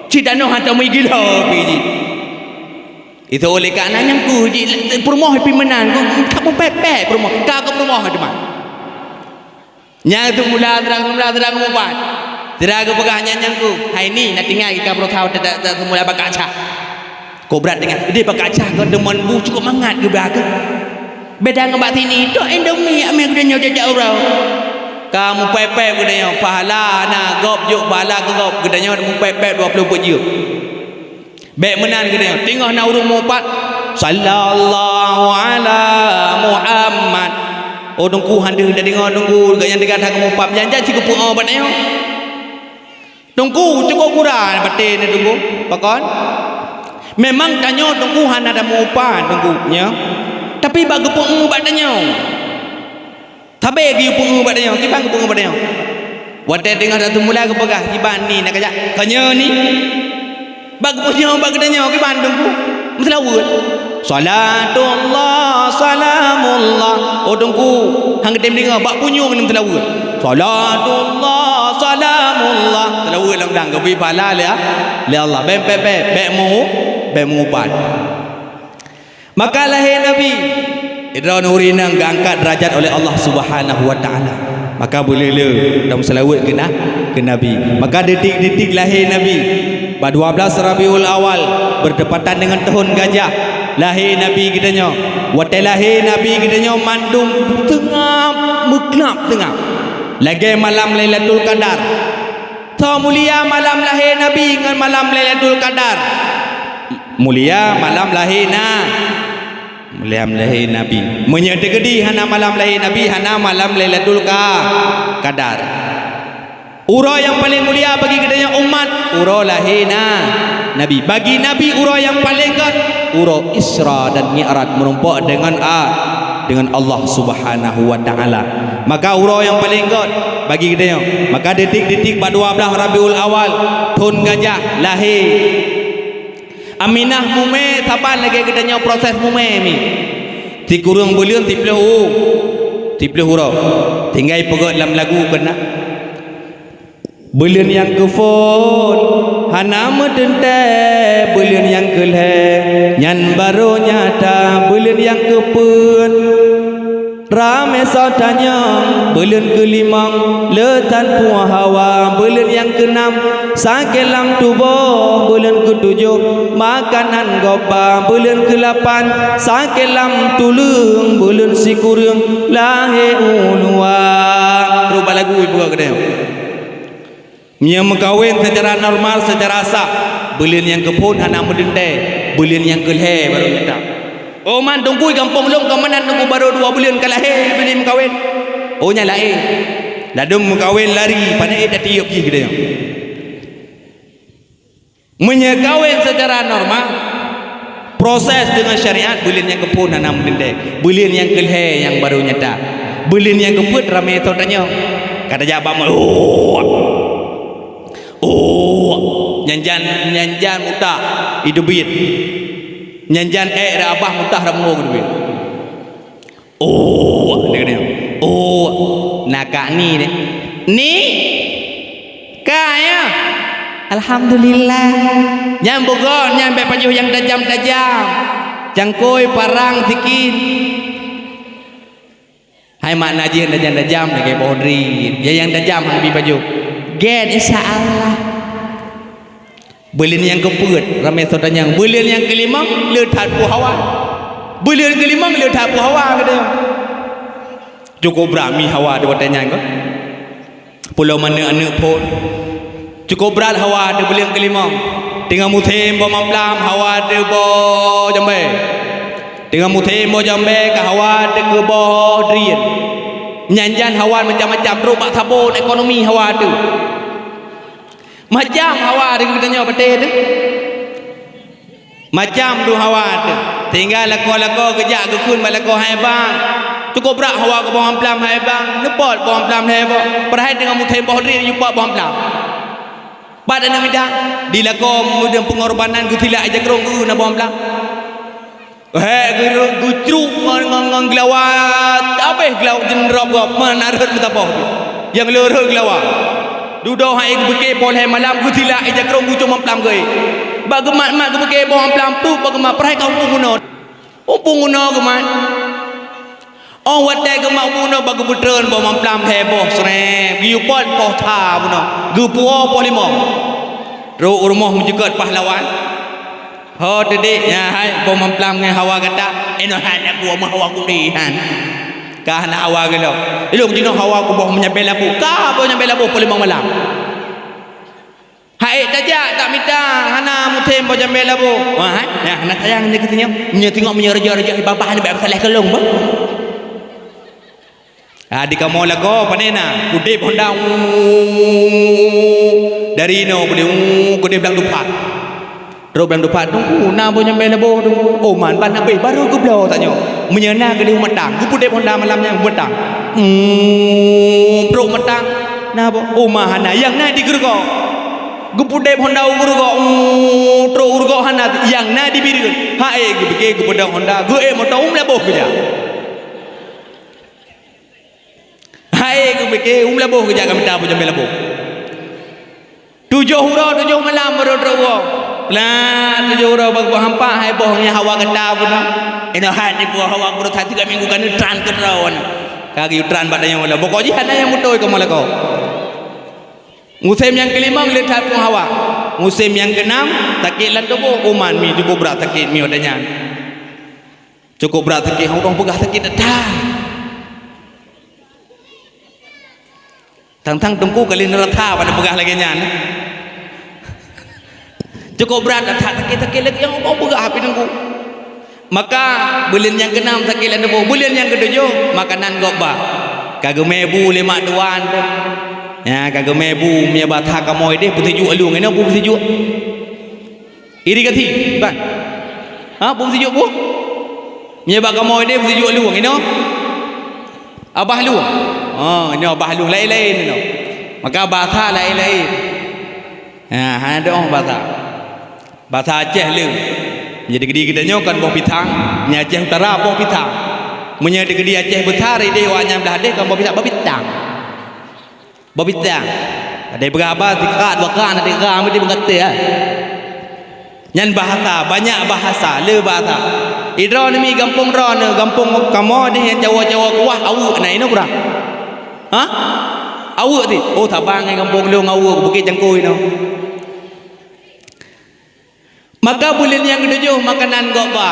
Cit tanoh hantom meugilo pi jih. Itu oleh ka na nyang ku jih peurumoh pi meunan ku ka peumpet-pet peurumoh. Ka keu peurumoh teuma. Nyang teumula, teurang teumula, teurang meuubat. Teurang geupeugah nyan nyang ku, "Hai ni, na tinggai ka beureusaha ta-, ta-, ta-, teumula bak kaca." Kok brat tinggai, "Deh bak kaca keu deungon bu cukôp mangat geubra keu." Beda ngon bak sini, tok Indomie amé geutanyoe jajak uroe. Ka meupék-pék geutanyoe, pahala na gob jok pahala keu gob geutanyoe meupék-pék dua ploh peuet jeuem. Bék meunan geutanyoe, teungoh na ureuëng meuupat, "Sallallahu ala Muhammad." Oh teungku, han deuh tadeungoe teungku, gobnyan teuka that geumeuupat, janjan si geupeu'oh bak tanyoe. Teungku, cukôp gura baten nyoe teungku, pakon? Memang tanyoe teungku hana tameuupat teungku, nyoe. Tapi bak geupeu'oh bak tanyoe. Sabe geupeu'oh bak tanyoe, kiban geupeu'oh bak tanyoe. Watée teungoh that teumula geupeugah, "Kiban ni na kajak?" "Ka nyoe ni." Bak geupeu'oh bak geutanyoe, kiban teungku? Meuseulaweuet. "Salatullah, salamullah." Oh teungku, han geutem deungoe, bak punyueng ni meuseulaweuet. "Salatullah, salamullah." Seulaweuet lam dang, geubri pahala lé, lé Allah. Bék, bék, bék, bék meu'oh, bék meuupat. Maka lahé Nabi, droeneuh ureuëng inong geuangkat deurajat oleh Allah Subhanahu wa Taala. Maka beuleu-leu dan meuseulaweuet keu na-, keu Nabi. Maka detik-detik lahé Nabi, bak dua belas Rabiul Awal, bertepatan dengan tahun gajah, lahé Nabi geutanyoe. Watée lahé Nabi geutanyoe mandum seungab, meuklab seungab. Lagée malam Lailatul Qadar. Tho mulia malam lahé Nabi ngon malam Lailatul Qadar. Mulia malam lahé na-, malam lahé Nabi. Meunyoe teukeudi hana malam lahé Nabi, hana malam Lailatul Qa-, Qadar. Uroe nyang paleng mulia bagi geutanyoe umat, uroe lahé na-, Nabi. Bagi Nabi uroe nyang paleng göt, uroe Isra dan Mi'raj meurumpok deungon a-, deungon Allah Subhanahu wa Taala. Maka uroe nyang paleng göt bagi geutanyoe, maka detik-detik bak dua belas Rabiul Awal, thon gajah lahé. Aminah mumé saban lagée geutanyoe proses mumé mi. Sikureueng buleuen siplôh u-, siplôh uroe. Tinggai peugét lam lagu keunan. Buleuen nyang keuphon hana meuteuntée, buleuen nyang keulhée nyan barô nyata, buleuen nyang keupeuet ramé soe tanyong, buleuen keulimong le that puih hawa, buleuen nyang keunam sakét lam tuboh, buleuen keutujoh makanan gob ba, buleuen keulapan sakét lam tuleueng, buleuen sikureueng lahé u luwa. Trok bak lagu ibu geude. Meunyoe meukawen seucara normal, seucara sah, buleuen nyang keuphon hana meuteuntée, buleuen nyang keulhée barô nyata. Oh man teungku, gampông lôn ka meunan teungku, barô dua buleuen ka lahé buleuen meukawen. Oh nyan laén. Ladôm meukawen lari, padahai ék tatiep jih geutanyoe. Meunyoe kawen seucara normal, proses deungon syariat, buleuen nyang keuphon hana meuteuntée, buleuen nyang keulhée nyang barô nyata, buleuen nyang keupeuet ramé soe tanyong. Ka tajak bak meuh, oh, oh, nyan jan, nyan jan mutah i teubiet, nyan jan ék rab abah mutah rab meuho teubiet. Oh, dia kata, "Oh, nakak ni deh." "Ni? Ka ya? Alhamdulillah." Nyan beugöt, nyan bék pajoh nyang tajam-tajam. Cangkôi, parang, sikin. Hai makna jih tajam-tajam lagée pohon rit. Ya nyang tajam han bi pajoh. Gét, insya Allah. Buleuen nyang keupeuet, ramé soe tanyong. Buleuen nyang keulimong, le that puih hawa. Buleuen keulimong, le that puih hawa, kata nyan. Cukôp beurami hawa di watée nyan, kan? Pulo manök-anök phon. Cukup brat hawa teuh buleuen keulimong. Teungoh musém boh mamplam hawa teuh boh jambé. Teungoh musém boh jambé ka hawa teuh keu boh drien. Nyan-nyan hawa macam-macam, trok bak sabon ekonomi hawa teuh. Macam hawa di geutanyoe patéh teuh. Macam dum hawa teuh. Tinggai lakoe-lakoe geujak geukheun bak lakoe hai bang. Cukup brat hawa keu boh mamplam hai bang. Neupot boh mamplam hai boh. Padahai teungoh musém boh drien jipot boh mamplam. Pat aneuk mida di lakoe meudeueng peungorbanan geutilak ija krong geu na boh mamplam. Hék geu-, geucruk ngon, ngon, ngon geulawa, habéh geulawa jeunrop gob meunan rhot meusaboh. Nyang le rhot geulawa. Dudoe hai geubeuke poh lhèe malam geutilak ija krong geucok mamplam geuék. Bak geumat-mat geubeuke boh mamplam peuet bak geumat peuhai ka umpung unoe. Umpung unoe geumat. Óh watèe geumat umpung unoe bak geupeutreun boh mamplam lhèe boh srep. Geuyue pot poh sa bunoe. Geupuwoe poh limong. Trok u rumoh meujeukot pahlawan. Ho teudik, nyan hai boh mamplam ngon hawa gata. Inoe hai na buah meuhawa gurèe han. Ka hana hawa geulom. Ilôn jinoe hawa kuboh meunyampé laboh. Ka boh nyampé laboh poh limong malam. Hai tajak tak mita hana musém boh nyampé laboh. Wah, hai, nyan hana sayang nyoe keuh nyoe. Nyoe teungoh meunyoe raja-raja babah ni bèk salah keulong bah. Ah, di kamoe lagoe pane na, keudép honda, uuh, dari inoe keudép, uuh, keudép Blang Dupat. Trok Blang Dupat, teungku, na boh nyampé laboh, teungku. Oh, man, ban habéh, barô geubloe tanyoe. Meunyoe na keudép Matang, geupeudép honda malam nyan Matang. Uuh, trok Matang, na boh, oh, ma hana, nyang na di Geureugoe. Geupeudép honda u Geureugoe, uuh, trok Geureugoe hana, nyang na di Bireuen. Hai, geupike geupeudép honda, geuék moto, um, laboh keujak. Hai geupike, um, laboh geujak ka mita boh nyampé laboh. Tujoh uroe, tujoh malam baru trok woe. Plat, tujoh uroe bak boh hampa, hai boh nyan hawa gata bunoe. Inoe hai ni boh hawa bunoe that tiga minggu ka neutran keudroe nyoe. Ka geuyue tran bak tanyoe mula. Pokok jih hana nyang beutôi kamoe lakoe. Musém nyang keulimong le that phon hawa. Musém nyang keunam sakét lam tuboh, uman mi cukup brat sakét mi watèe nyan. Cukup brat sakét, hana peugah sakét that. Tang-tang teungku kali neurasa pada peugah lagèe nyan. Cukup brat that sakét-sakét lagèe nyang hana peugah pih teungku. Maka buleuen nyang keunam sakét lam tuboh, buleuen nyang keutujoh makanan gob ba. Ka geumè bu lé mak tuan tu. Ya, ka geumè bu meunyoe basa kamoe deh peusijuek lueng, inoe bu peusijuek. Iri gati, ban. Ha, bu peusijuek bu? Meunyoe bak kamoe deh peusijuek lueng, inoe? Abah lueng. Ha, inoe abah lueng laén-laén inoe. Maka basa laén-laén. Ha, hana dong basa. Basa Aceh le. Jadi di geutanyoe kan boh pisang, nyan Aceh Utara boh pisang. Meunyoe di Aceh Besar ideh awaknyan blah deh kan boh pisang, boh pisang. Boh pisang. Ada peugah haba sikrak dua krak na tiga meuti beungaté ah. Nyan bahasa, banyak bahasa, le bahasa. Idroe neumi gampông droeneuh, gampông kamoe deh nyang Jawa-Jawa kuah aweuek na inoe kurang. Ha? Aweuek ti. Oh, Sabang ngon gampông lôn aweuek, Bukét Cangkôi inoe. Maka buleuen nyang keutujoh makanan gob ba.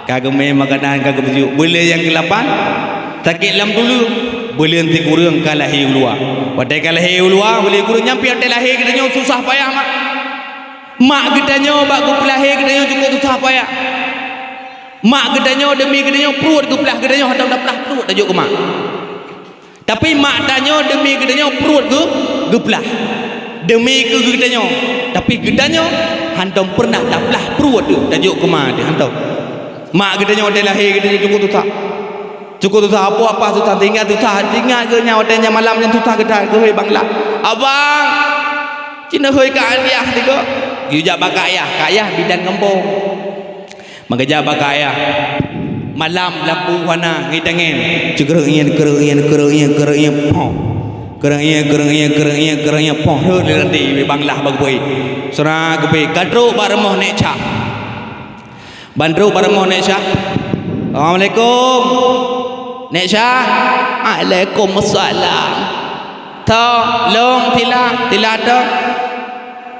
Ka geumè makanan ka geupeusijuek. Buleuen nyang keulapan sakét lam tuleueng. Buleuen sikureueng ka lahé u luwa. Watèe ka lahé u luwa, buleuen sikureueng nyan pih watèe lahé geutanyoe susah payah mak. Mak geutanyoe bak geupeulahé geutanyoe cukup susah payah. Mak geutanyoe deumi geutanyoe pruet geuplah, geutanyoe hana taplah pruet tajok keu mak. Tapi mak tanyoe deumi geutanyoe pruet geu-, geuplah. Deumi keu geutanyoe. Tapi geutanyoe hantom peureunah taplah pruet teuh tajok keu ma teuh, hantom. Mak geutanyoe watèe lahé geutanyoe cukup susah. Cukup susah, apoh-apoh susah, teuingat susah, teuingat geuh nyan watèe nyan malam nyan susah geuh that, geuhôi bang lah. Abang, ci neuhôi keu ayah sigoe. Geujak bak kak ayah, kak ayah bidan gampông. Maka jak bak kak ayah. Malam lampu hana ngon tangen. Ceukreueng nyan, kreueng nyan, kreueng nyan, kreueng nyan, poh. Kreueng nyan, kreueng nyan, kreueng nyan, kreueng nyan, poh. Rhot lé ranté, bang lah bak geubeuet. Seurah geubeuet. Ka trok bak rumoh Nek Syah. Ban trok bak rumoh Nek Syah. Assalamualaikum. Nek Syah. Waalaikumsalam. Tho, lôn Tila, Tila tho.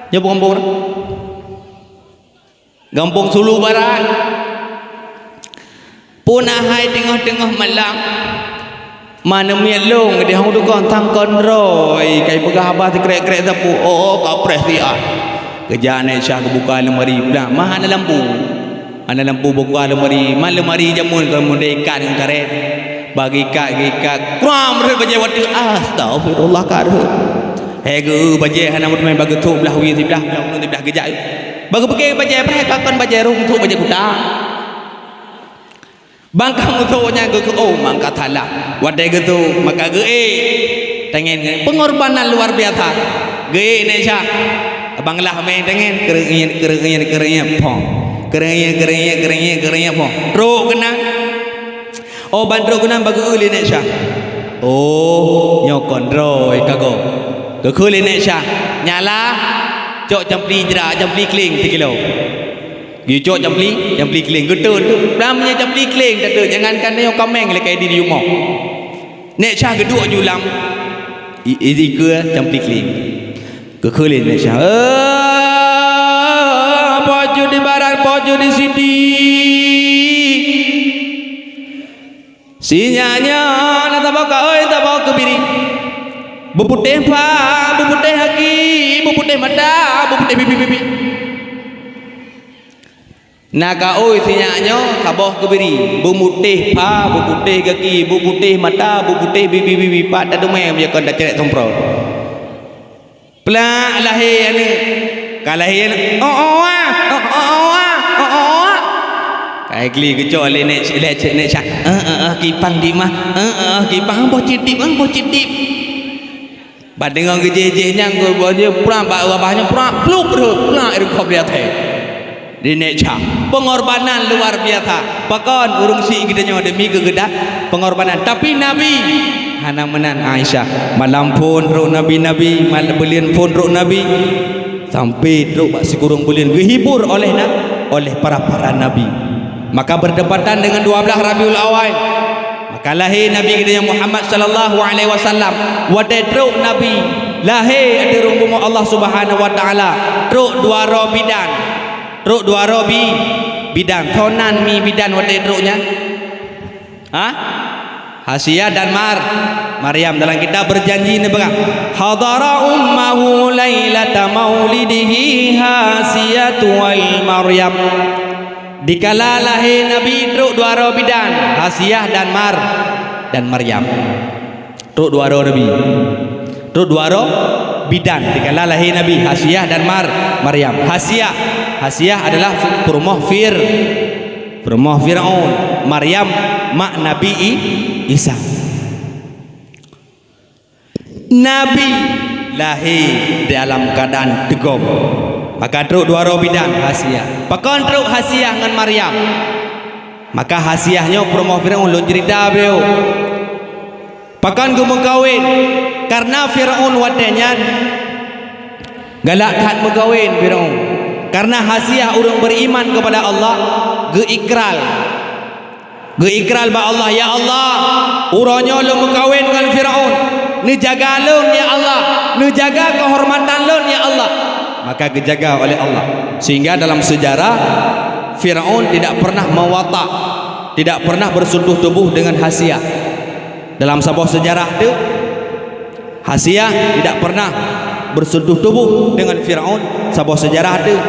Nyoe bukan-bukan. Gampông Sulu Barat. Puna hai teungoh-teungoh malam. Man neumiet lôn, geudeh hong dukon sang kon droe, kai peugah haba sikrek-krek sapeue, oh, ka preh siat. Geujak Nek Syah geubuka lemari, blah, mah hana lampu. Hana lampu buka lemari, man lemari jameun kon model ikat ngon karet. Bagi ikat, geuikat, kram rhot bajèe watèe, astagfirullah, ka rhot. He geu bajèe hana meuteumèe bagi thok blah wie siblah, blah uneuen siblah geujak. Bagi pike bajèe preh ka kon bajèe rhung thok bajèe kuta. Bang ka meuthok nyan geukheun, oh, mangka salah. Watèe geuthok, maka geuék. Tangen ngon pengorbanan luar biasa. Geuék Nek Syah. Abang lah meng tangen, keureueng, keureueng, keureueng, pong. Keureueng, keureueng, keureueng, keureueng, pong. Trok keunan. Oh, ban trok keunan bak geuék lé Nek Syah. Oh, nyoe kon droe ka gob. Geukheun lé Nek Syah. Nyala, cok campli jra, campli kling sikilo. Geucok campli, campli kling. Geutot, lam nyan campli kling, tatot. Jangankan nyoe kaméng lakèe di rumoh. Nek Syah geuduek ju lam i-, i-, ikeue campli kling. Geukheun lé Nek Syah, "Eh, Po Cut di barat, Po Cut di siti. Si nyak nyoe na saboh kaôi, saboh keubiri. Beuputéh pha, beuputéh gaki, beuputéh mata, beuputéh bibi-bibi." Na kaôi si nyak nyoe saboh keubiri, beuputéh pha, beuputéh gaki, beuputéh mata, beuputéh bibi-bibi, pat tateumé meunyoe kon tacrek sumprot. Plak lahé aneuk. Ka lahé aneuk, "Oh, oh, ah, oh, oh, oh, ah, oh, oh, ah." Ka ikli geucok lé Nek, lé Nek Syah, "Eh, eh, eh, kipang di mah, eh, eh, eh, kipang, boh cit dip, eh, boh cit dip." Bak deungoe geujéh-jéh nyan, geuboh jih, prak bak babah nyan, prak, plup, rhot, prak, ireukob di até. Di Nek Syah. Pengorbanan luar biasa. Pakon ureueng syiek geutanyoe demi keu geuda pengorbanan. Tapi Nabi hana meunan Aisyah. Malam phon trok Nabi, Nabi, mal-, buleuen phon trok Nabi. Sampai trok bak sikureueng buleuen geuhibur oleh na-, oleh para-para nabi. Maka bertepatan dengan dua belas Rabiul Awal, maka lahé Nabi geutanyoe Muhammad sallallahu alaihi wasallam. Watèe trok Nabi lahé ateueh rumoh Allah Subhanahu wa Taala, trok dua droe bidan. Trok dua droe bi-, bidan. Soe nan mi bidan watèe trok nyan? Ha? Hasiah dan Mar-, Maryam. Dalam kitab Berjanji neupeugah, "Hadara ummahu lailata maulidihi Hasiatu wal Maryam." Dikala lahé Nabi trok dua droe bidan, Hasiah dan Mar-, dan Maryam. Trok dua droe Nabi. Trok dua droe bidan dikala lahé Nabi, Hasiah dan Mar-, Maryam. Hasiah, Hasiah adalah fu-, peurumoh Fir-, peurumoh Firaun. Maryam mak Nabi I-, Isa. Nabi lahé dalam keuadaan teugom. Maka trok dua droe bidan, Hasiah. Pakon trok Hasiah ngon Maryam? Maka Hasiah nyoe peurumoh Firaun, lôn ceurita beu. Pakon geumeukawen? Karena Firaun watèe nyan galak that meukawen Firaun. Karena Hasiah ureueng beriman kepada Allah, geuikrar. Geuikrar bak Allah, "Ya Allah, uroe nyoe lôn meukawen ngon Firaun. Neujaga lôn, ya Allah. Neujaga keuhormatan lôn, ya Allah." Maka geujaga oleh Allah. Sehingga dalam sejarah, Firaun tidak pernah mewatak, tidak pernah bersentuh tubuh dengan Hasiah. Dalam saboh sejarah teuh, Hasiah tidak pernah bersentuh tubuh dengan Firaun, saboh sejarah teuh,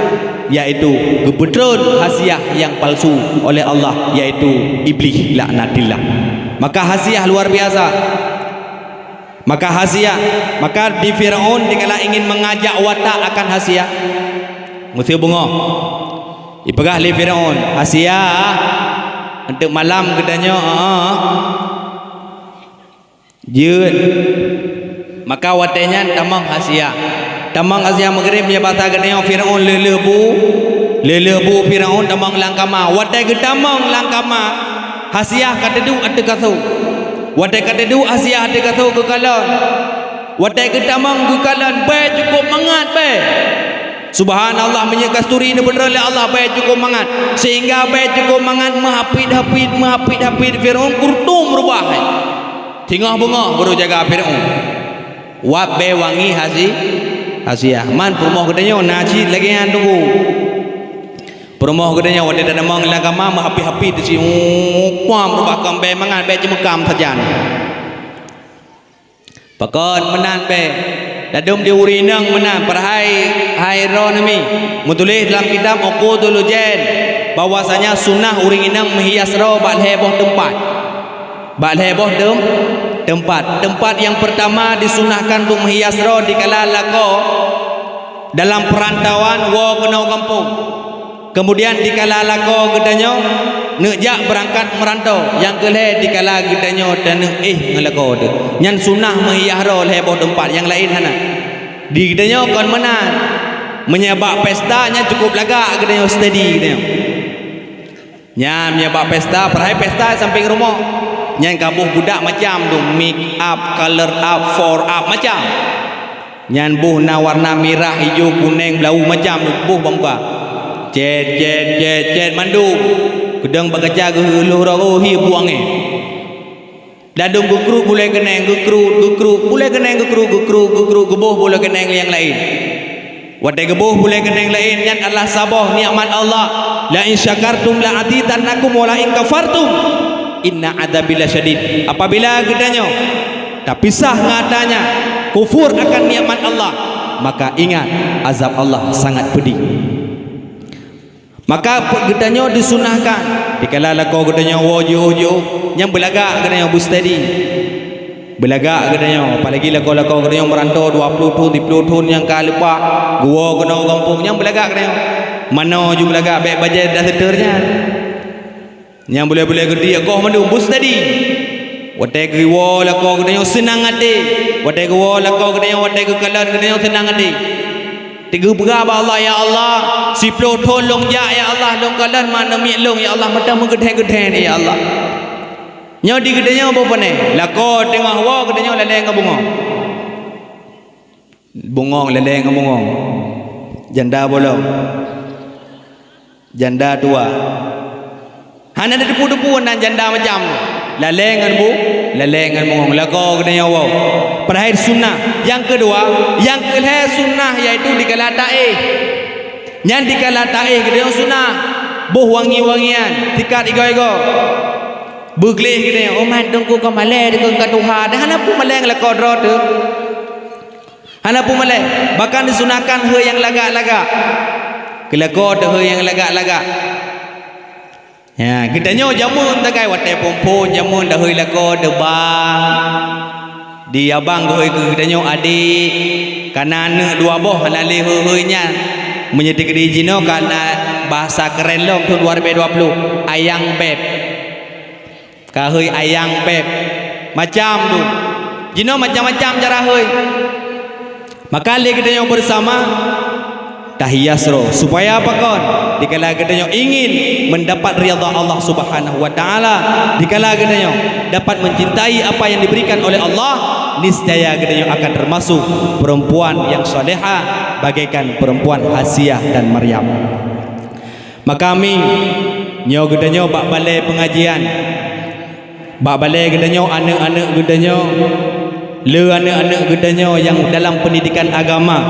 yaitu geupeutreun Hasiah nyang palsu oleh Allah, yaitu Iblih laknatillah. Maka Hasiah luar biasa. Maka Hasiah, maka di Firaun dikala ingin mengajak watak akan Hasiah, meusti beungoh. Ipeugah lé Firaun, "Hasiah, untuk malam geutanyoe, eh, eh, jeuet." Maka watèe nyan tamong Hasiah. Tamong Hasiah Maghrib, meunyoe basa geutanyoe Firaun lheueh-lheueh bu. Lheueh-lheueh bu Firaun tamong lam kama. Watèe geutamong lam kama, Hasiah ka teuduek ateueh kasô. Watèe ka teuduek Hasiah ateueh kasô geukalon. Watèe geutamong geukalon, bèe cukôp mangat bèe. Subhanallah, minyeuk kasturi neubeutrön lé Allah, bèe cukôp mangat. Sehingga bèe cukôp mangat meuhapit-hapit, meuhapit-hapit Firaun kurtum reubah. Singoh beungoh baru jaga Firaun. Wab bèe wangi Hasi-, Hasiah. Man peurumoh geutanyoe na cit lagèe nyan teungku. Peurumoh geutanyoe watèe tatamong lam kama meuhapit-hapit di si, kuam reubah kon bèe mangat, bèe ceumeukam sajan. Pakon meunan bèe? Ladôm di ureueng inong meunan, padahai hai droeneuh mi. Meutuléh dalam kitab Uqudul Lujain bahwasanya sunah ureueng inong meuhias droe bak lhèe boh teumpat. Bak lhèe boh teum-, teumpat. Teumpat nyang peurtama disunahkan untuk meuhias droe dikala lakoe dalam peurantauan woe keunoe gampông. Keumudian dikala lakoe geutanyoe neuk jak beurangkat meuranto, nyang keu lhèe dikala geutanyoe taneuk éh ngon lakoe teuh. Nyan sunah meuhias droe lhèe boh teumpat, nyang laén hana. Di geutanyoe kon meunan. Meunyoe bak pesta nyan cukup lagak geutanyoe steady geutanyoe. Nyan meunyoe bak pesta, padahai pesta sampéng rumoh. Nyan ka boh budak macam tu, make up, color up, four up, macam. Nyan boh na warna mirah, ijo, kunéng, blau, macam tu, boh bak muka. Cet, cet, cet, cet, mandum. Keudong bak kaca geuheuloh rot, oh, hi buang, eh. Ladôm geukruk bulèe keuneng, geukruk, geukruk, bulèe keuneng geukruk, geukruk, geukruk, geuboh bulèe keuneng nyang laén. Watèe geuboh bulèe keuneng laén, nyan adalah saboh nikmat Allah. "La in syakartum la azidannakum wa la in kafartum inna adzabi lasyadid." Apabila geutanyoe tapisah ngon ata nyan, kufur akan nikmat Allah, maka ingat, azab Allah sangat pedih. Maka pe-, geutanyoe disunahkan, dikala lakoe geutanyoe woe jiôh-jiôh, nyan beulagak geutanyoe, beusteady. Beulagak geutanyoe, apalagi lakoe-lakoe geutanyoe meuranto dua ploh thôn, siplôh thôn nyang ka leupah, geuwoe keunoe gampông, nyan beulagak geutanyoe. Manoe ju beulagak, bèk bajèe daster nyan. Nyang bulèe-bulèe geudiek goh mandum, beusteady. Watèe geuwoe lakoe geutanyoe seunang até. Watèe geuwoe lakoe geutanyoe, watèe geukalon geutanyoe seunang até. Teugeupeugah bak Allah, "Ya Allah, siplôh thôn lôn jak, ya Allah, lôn kalon mak namiet lôn, ya Allah, mantong meugeudhèe-geudhèe nyan, ya Allah." Nyoe di geutanyoe boh pane, lakoe teungoh woe geutanyoe lalè ngon bungong. Bungong lalè ngon bungong. Janda bolong. Janda tuha. Hana teupeue-teupeue nan janda macam. Lalè ngon bu-, lalè ngon bungong. Lakoe geutanyoe woe. Padahai sunnah. Nyang keudua, nyang keulhèe sunnah yaitu dikala taéh. Nyan dikala taéh geutanyoe sunnah. Boh wangi-wangian, sikat igoe-igoe. Beugleh geutanyoe, "Oh, mat teungku ka malèe, teungku ka tuha." Dah hana peue malèe ngon lakoe droe teuh. Hana peue malèe, bahkan disunahkan hôi nyang lagak-lagak. Keu lakoe teuh hôi nyang lagak-lagak. Ya, geutanyoe jameun tagai watèe phôn-phôn jameun dahôi lakoe teuh bang. Di abang geuhôi keu geutanyoe adik, kana aneuk dua boh hana lé hôi-hôi nyan. Meunyoe teukeudi jinoe kana bahasa keren lom thôn dua ribèe dua ploh, ayang beb. Ka hôi ayang beb. Macam tu. Jinoe macam-macam cara hôi. Maka lé geutanyoe beusama tahias droe. Supaya apa kon? Dikala geutanyoe ingin mendapat ridha Allah Subhanahu wa Ta'ala, dikala geutanyoe dapat mencintai apa yang diberikan oleh Allah, niscaya geutanyoe akan termasuk perempuan yang salehah, bagaikan perempuan Hasiah dan Maryam. Maka mi, nyoe geutanyoe bak balèe peungajian. Bak balèe geutanyoe, aneuk-aneuk geutanyoe, le aneuk-aneuk geutanyoe nyang dalam pendidikan agama,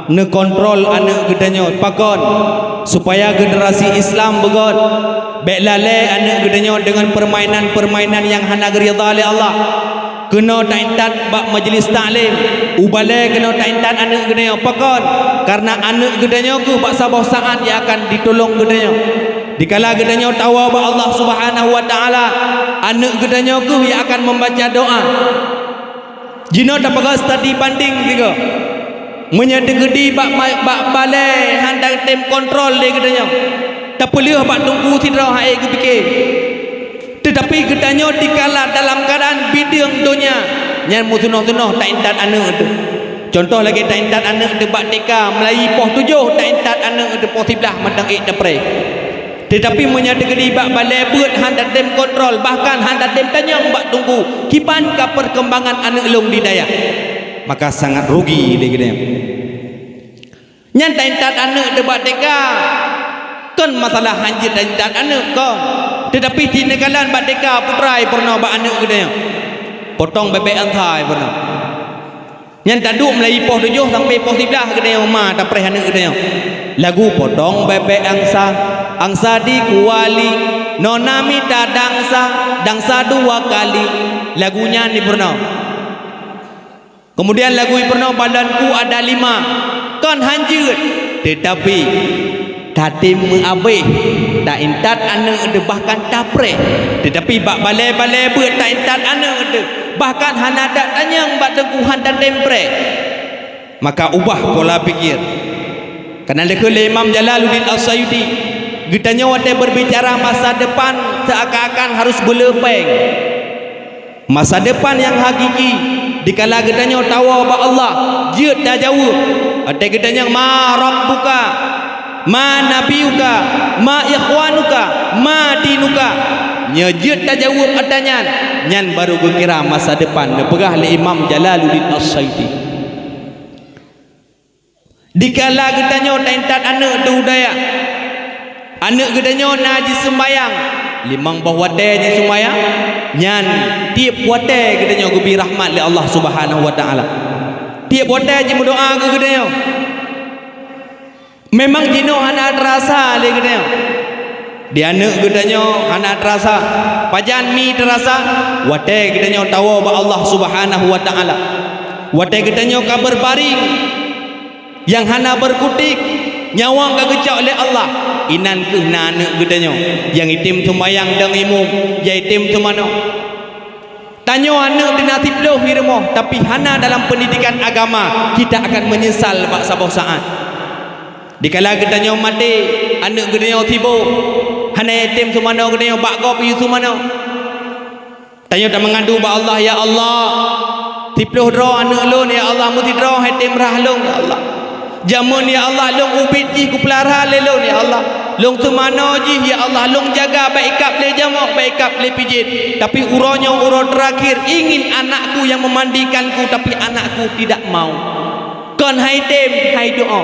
neukontrol aneuk geutanyoe. Pakon? Supaya generasi Islam beugöt. Bèk lalè aneuk geutanyoe deungon peurmainan-peurmainan nyang hana geuridha lé Allah. Keunoe taintat bak majelis taklim, u balèe keunoe taintat aneuk geutanyoe. Pakon? Kareuna aneuk geutanyoe kheueh bak saboh saát nyang akan ditulông geutanyoe. Dikala geutanyoe tawoe bak Allah Subhanahu wa Ta'ala, aneuk geutanyoe kheueh nyang akan membaca doa. Jinoe tapeugah studi banding sigoe. Meunyoe teukeudi bak ma-, bak balèe hana tem kontrol lé geutanyoe, tapeuleueh bak teungku sidroe han ék geupike. Teutapi geutanyoe dikala dalam keuadaan bideueng donya, nyan meusunoh-sunoh taintat aneuk teuh. Cuntoh lagèe taintat aneuk teuh bak T K, meulayeue poh tujoh taintat aneuk teuh poh siblaih mantong ék tapreh. Teutapi meunyoe teukeudi bak balèe beuet han tatem kontrol, bahkan han tatem tanyong bak teungku, kiban ka peurkembangan aneuk lôn di dayah, maka sangat rugi lé geutanyoe. Nyan taintat aneuk teuh bak T K, kon masalah han jeuet taintat aneuk kon. Teutapi tineukalan bak T K putra peurunoe bak aneuk geutanyoe. Potong bèbèk angsa peurunoe. Nyan taduek meulayeue poh tujoh sampoe poh siblaih geutanyoe ma tapreh aneuk geutanyoe. Lagu potong bèbèk angsa, angsa di kuali, nona mita dangsa, dangsa dua kali. Lagu nyan di peurunoe. Keumudian lagée peurunoe, badanku ada lima, kon hanjeuet, teutapi tatem meuabéh, taintat aneuëk teuh, bahkan tapreh. Teutapi bak balée-balée beuet taintat aneuëk teuh, bahkan hana that tanyong bak teungku, han tatem preh. Maka ubah pola pikir. Kana leukeue lé Imam Jalaluddin As-Sayuti, geutanyoe watée berbicara masa depan seakan-akan harus beuleupeng. Masa depan nyang hakiki, dikala geutanyoe tawoe bak Allah, jeuet tajaweueb. Watée geutanyoe, "Ma rabbuka, ma nabiyuka, ma ikhwanuka, ma dinuka." Nyoe jeuet tajaweueb ata nyan, nyan barô geukira masa depan, neupeugah lé Imam Jalaluddin As-Sayuti. Dikala geutanyoe taintat aneuëk teuh u dayah, aneuëk geutanyoe na jiseumbayang, limong boh watée jiseumbayang, nyan tieb watée geutanyoe geubri rahmat lé Allah Subhanahu wa Taala. Tieb watée jimeudoá keu geutanyoe. Memang jinoe hana teurasa lé geutanyoe. Di aneuëk geutanyoe hana teurasa. Pajan mi teurasa? Watée geutanyoe tawoe bak Allah Subhanahu wa Taala. Watée geutanyoe ka beurbaring, nyang hana beurkutik, nyawöng ka geucok lé Allah, inan kheueh na aneuëk geutanyoe nyang item seumbayang dan imum, nyang item seumanoe. Tanyoe aneuëk teuh na siplôh i rumoh, tapi hana dalam peundidikan agama, kita akan meunyeusal bak saboh saát. Dikala geutanyoe maté, aneuëk geutanyoe siboh, hana item seumanoe geutanyoe, bak gob iyue seumanoe. Tanyoe tameungadu bak Allah, "Ya Allah, siplôh droe aneuëk lôn, ya Allah, meusidroe han item rhah lôn, ya Allah. Jameun, ya Allah, lôn ubit jih geupeulara lé lôn, ya Allah. Lôn seumanoe jih, ya Allah, lôn jaga, baik ikab lé jamok, baik ikab lé pijet. Tapi uroe nyoe uroe teurakhir, ingin anakku yang memandikanku, tapi anakku tidak mau." Kon han item, han idoá.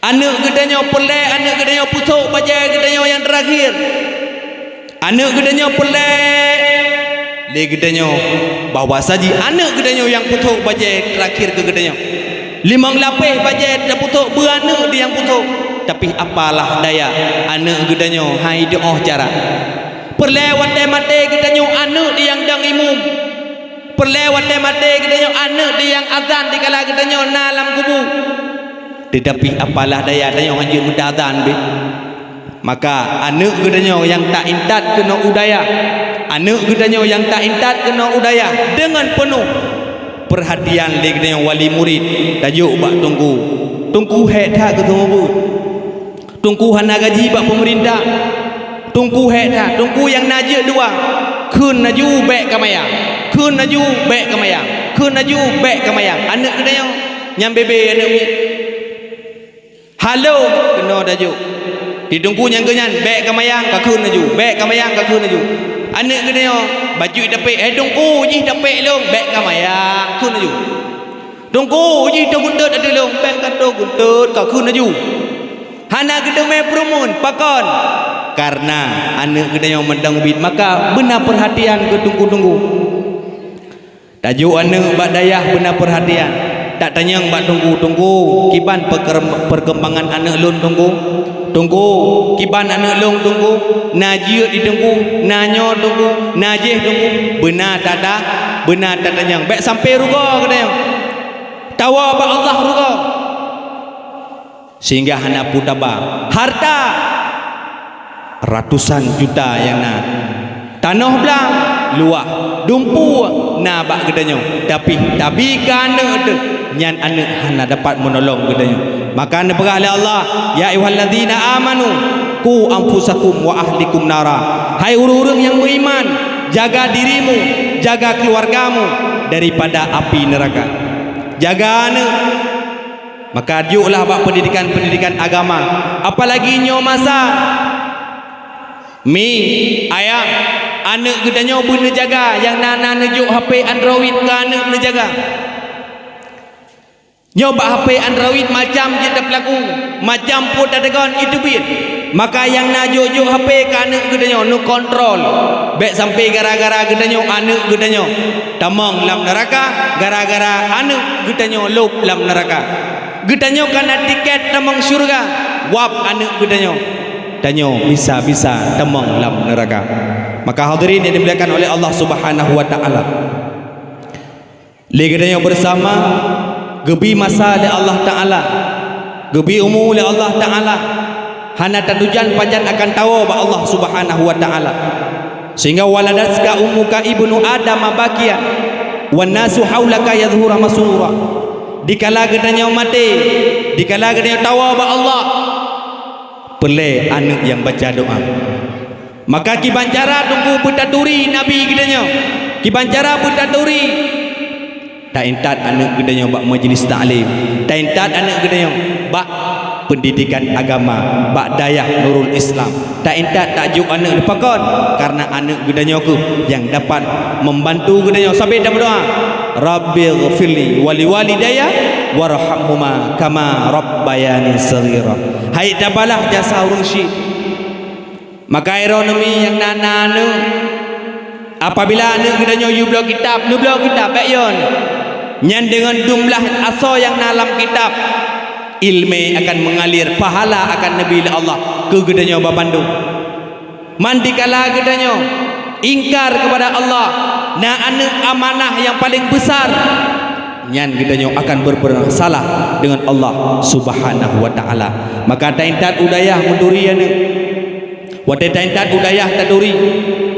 Aneuëk geutanyoe peureulée, aneuëk geutanyoe peusok bajée geutanyoe nyang teurakhir. Aneuëk geutanyoe peureulée lé geutanyoe, bahwa saji aneuëk geutanyoe nyang peusok bajée teurakhir keu geutanyoe. Limong lapéh bajée tapeusok beu aneuëk nyang peusok, tapi apalah daya, aneuëk geutanyoe han idoá cara. Peureulée watée maté geutanyoe aneuëk nyang dang imum. Peureulée watée maté geutanyoe aneuëk nyang azan dikala geutanyoe na lam kubu. Teutapi apalah daya, tanyoe hanjeuet meuta azan beh. Maka aneuëk geutanyoe nyang taintat keunoe u dayah, aneuëk geutanyoe nyang taintat keunoe u dayah deungon peunoh peurhatian lé geutanyoe wali murit, tajok bak teungku. Teungku hék that keu seumeubeuet. Teungku hana gaji bak peumeurintah. Teungku hék that, teungku nyang na jeuet dua. Kheun laju bék ka maya. Kheun laju bék ka maya. Kheun laju bék ka maya. Aneuëk geutanyoe nyang bebe aneuëk miet. Halo keunoe tajok. Di teungku nyang keu nyan, bék ka maya, ka kheun laju. Bék ka maya, ka kheun laju. Aneuëk geutanyoe bacut tapék, "Hai teungku, jih tapék lôn, bék ka maya, kheun laju." Teungku, jih toh guntot ateueh lôn, bék ka toh guntot, ka kheun laju. Hana geuteumé peurumun, pakon? Karena aneuëk geutanyoe mantong ubit, maka beuna peurhatian keu teungku-teungku. Tajok aneuëk bak dayah beuna peurhatian. Tatanyong bak teungku, "Teungku, kiban peuker-, peurkeumbangan aneuëk lôn, teungku? Teungku, kiban aneuëk lôn, teungku? Na jeuet di teungku? Na nyoe, teungku? Na jéh, teungku?" Beuna tata-, beuna tatanyong. Bék sampoe rugoe geutanyoe. Tawoe bak Allah rugoe. Sehingga hana peue taba. Harta ratusan juta nyang na. Tanoh blang, luwah, dumpeue na bak geutanyoe. Tapi tabi keu aneuëk teuh, nyan aneuëk hana dapat meunolong geutanyoe. Maka neupeugah lé Allah, "Ya ayyuhalladzina amanu, qu anfusakum wa ahlikum nara." Hai ureuëng-ureuëng nyang meuiman, jaga dirimu, jaga keuluwargamu daripada api neuraka. Jaga aneuëk. Maka juklah bak peundidikan-peundidikan agama, apalagi nyoe masa. Mi, ayah, aneuëk geutanyoe beuneujaga, nyang na, na neujok H P Android keu aneuëk neujaga. Nyoe bak H P Android macam jeuet tapeulaku, macam peue tateugon, itu biet. Maka nyang na jok-jok H P keu aneuëk geutanyoe neukontrol. Bék sampoe gara-gara geutanyoe aneuëk geutanyoe tamong lam neuraka, gara-gara aneuëk geutanyoe lôb lam neuraka. Geutanyoe ka na tiket tamong syeuruga, wab aneuëk geutanyoe, tanyoe bisa-bisa tamong lam neuraka. Maka hadirin yang dimuliakan oleh Allah Subhanahu wa Taala, Lé geutanyoe beusama geubi masa lé Allah Taala, geubi umu lé Allah Taala, hana tatujan pajan akan tawoe bak Allah Subhanahu wa Taala. Sehingga, "Waladatka ummuka ibnu Adama bakiyan, wan nasu haulaka yadhhura masrura." Dikala geutanyoe maté, dikala geutanyoe tawoe bak Allah, peureulée aneuëk nyang baca doá. Maka kiban cara teungku beutaturi Nabi geutanyoe, kiban cara beutaturi, taintat aneuëk geutanyoe bak majlis taklim, taintat aneuëk geutanyoe bak pendidikan agama, bak dayah Nurul Islam, taintat tajok aneuëk pakon, karena aneuëk geutanyoe kheueh nyang dapat membantu geutanyoe. Sabe tameudoá, "Rabbighfirli wa liwalidayya warhamhuma kama rabbayani shaghira." Hai tabalah jasa ureuëng syik. Maka droeneuh mi nyang na, na aneuëk, apabila aneuëk geutanyoe yue bloe kitab, neubloe kitab, bék yon. Nyan deungon jumlah asoe nyang na lam kitab, ileumé akan meungalir, pahala akan neubri lé Allah keu geutanyoe banmandum. Man dikala geutanyoe ingkar keupada Allah, na aneuëk amanah nyang paleng beusar, nyan geutanyoe akan bermasalah deungon Allah Subhanahu wa Taala. Maka taintat u dayah meuturi aneuëk. Watée taintat u dayah taturi,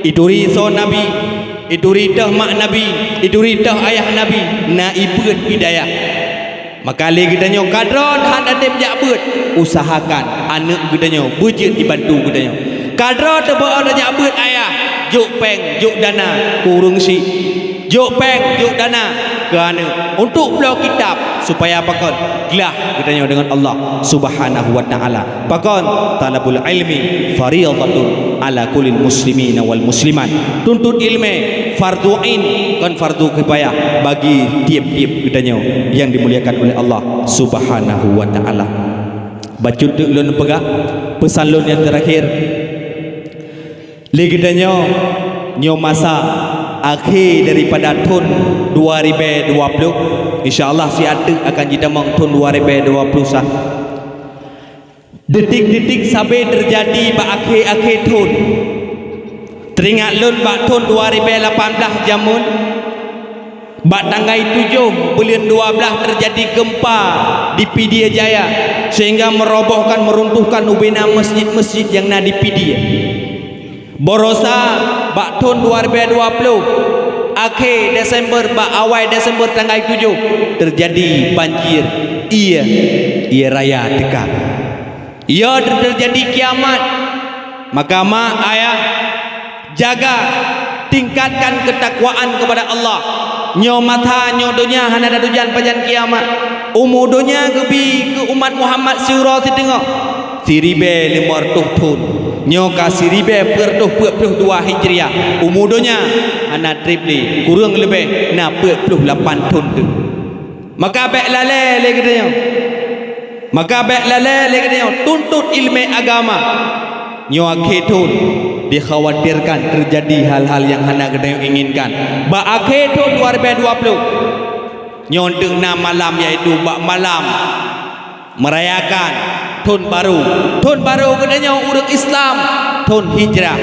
ituri soe Nabi, ituri teuh mak Nabi, ituri teuh ayah Nabi, na ibeuet i dayah. Maka lé geutanyoe kadroe that até jak beuet, usahakan aneuëk geutanyoe beujeuet jibantu geutanyoe. Kadroe teubeuet jak beuet ayah, jok péng, jok dana keu ureuëng syik. Jok péng, jok dana keu aneuëk untuk bloe kitab, supaya pakon, glah geutanyoe deungon Allah Subhanahu wa Taala. Pakon, talabul ilmi fariidhatun ala kullil muslimina wal muslimat. Tuntut ileumé fardu ain, kon fardu kifayah bagi tieb-tieb geutanyoe nyang dimuliakan oleh Allah Subhanahu wa Taala. Bacut teuk lôn peugah, peusan lôn nyang teurakhir. Lé geutanyoe, nyoe masa akhé daripada thon dua ribée dua ploh, insya Allah siat teuk akan jitamong thon dua ribée dua ploh sa. Detik-detik sabe teujadi bak akhé-akhé thon. Teuingat lôn bak thon dua ribée lapan blaih jameun, bak tanggai tujoh buleuen dua blaih teujadi geumpa di Pidie Jaya, sehingga meurobohkan, meuruntuhkan ubena meuseujid-meuseujid nyang na di Pidie. Baroesa bak thon dua ribée dua ploh, akhé Desember bak awai Desember tanggai tujoh, teujadi banjir, ié, ié raya teuka. Ié teujadi kiamat. Maka mak, ayah, jaga, tingkatkan keutakwaan keupada Allah. Nyoe masa, nyoe donya hana tatujan pajan kiamat. Umu donya geubi keu umat Muhammad siuroe siteungoh, siribée limong reutôh thon. Nyoe ka siribée peuet reutôh peuet ploh dua Hijriah. Umu donya hana treb lé, kureueng leubeh na peuet ploh lapan thon teuk. Maka bék lalée lé geutanyoe. Maka bék lalée lé geutanyoe tuntut ileumé agama. Nyoe akhé thon, dikhawatirkan teujadi hal-hal nyang hana geutanyoe inginkan. Bak akhé thon dua ribée dua ploh, nyoe teuk na malam, yaitu bak malam meurayakan thon barô. Thon barô geutanyoe ureuëng Islam, thon Hijrah,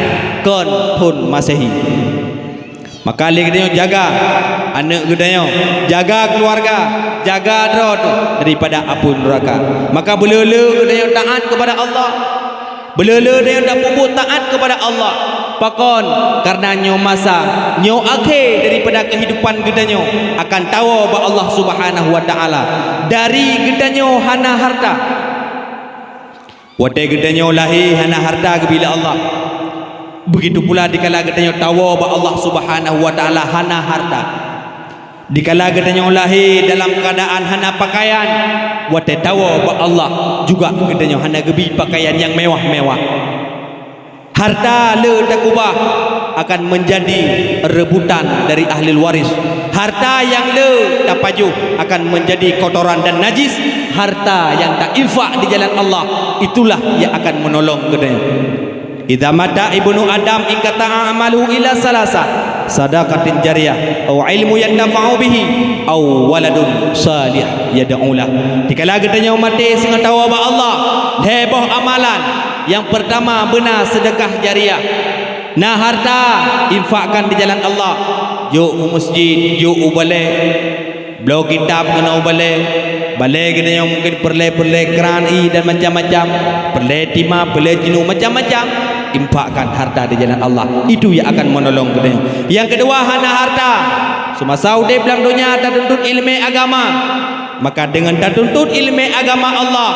kon thon Masehi. Maka lé geutanyoe jaga aneuëk geutanyoe, jaga keuluwarga, jaga droe daripada apui nuraka. Maka beuleu-leu geutanyoe taát keupada Allah. Beuleu-leu geutanyoe tapeubuet taát keupada Allah. Pakon? Kareuna nyoe masa, nyoe akhé daripada keuhidupan geutanyoe, akan tawoe bak Allah Subhanahu wa Taala. Dari geutanyoe hana harta. Watée geutanyoe lahé hana harta geubri lé Allah, beugitu pula dikala geutanyoe tawoe bak Allah Subhanahu wa Taala hana harta. Dikala geutanyoe lahé dalam keuadaan hana pakaian, watée tawoe bak Allah juga geutanyoe hana geubri pakaian nyang mewah-mewah. Harta le takubah akan meunjadi reubutan dari ahlil waris. Harta nyang le tapajoh akan meunjadi kotoran dan najis. Harta nyang tainfak di jalan Allah, itulah nyang akan meunolong geutanyoe. "Idza mata ibnu Adam inqata'a amaluhu illa salasa, sadaqatin jariyah, au ilmu yantafa'u bihi, au waladun salih yad'u lah." Dikala geutanyoe maté singoh tawoe bak Allah, lhée boh amalan. Nyang peurtama beuna seudeukah jariyah. Na harta, infakkan di jalan Allah. Jok u meuseujid, jok u balée, Bloe kitab keunoe u balè, balè geutanyoe mungkin peureulèe-peureulèe kran ie dan macam-macam, peureulèe tima, peureulèe jeunôh macam-macam, infakkan harta di jalan Allah. Itu yang akan menolong geutanyoe. Yang kedua, hana harta. Seumasa udép lam donya tatuntut ileumèe agama, maka deungon tatuntut ileumèe agama Allah,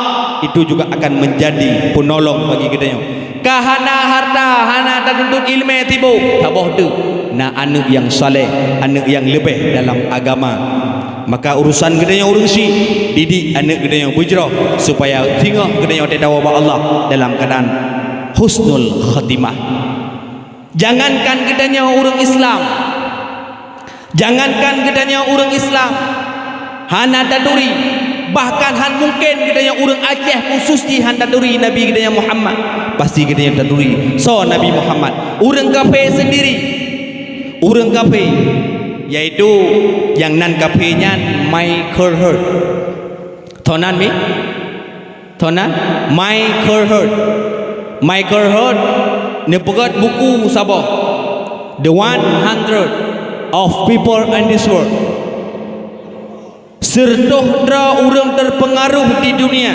itu juga akan menjadi penolong bagi geutanyoe. Ka hana harta, hana tatuntut ileumèe tiboh, saboh teuk na aneuk nyang saleh, aneuk nyang leubeh dalam agama. Maka urusan geutanyoe ureueng syiek, didik aneuk geutanyoe beujroh supaya singoh geutanyoe tatawoe bak Allah dalam keuadaan husnul khatimah. Jangankan geutanyoe ureueng Islam, jangankan geutanyoe ureueng Islam hana taturi, bahkan han mungken geutanyoe ureueng Aceh khusus jih han taturi Nabi geutanyoe Muhammad. Pasti geutanyoe taturi soe Nabi Muhammad. Ureueng kafé sendiri, ureueng kafé, yaitu nyang nan kafé nyan Michael Herd. Toh nan mi? Toh nan? Michael Herd. Michael Herd neupeugèt buku saboh, The One Hundred of People in This World. Siratoh droe ureueng terpengaruh di dunia.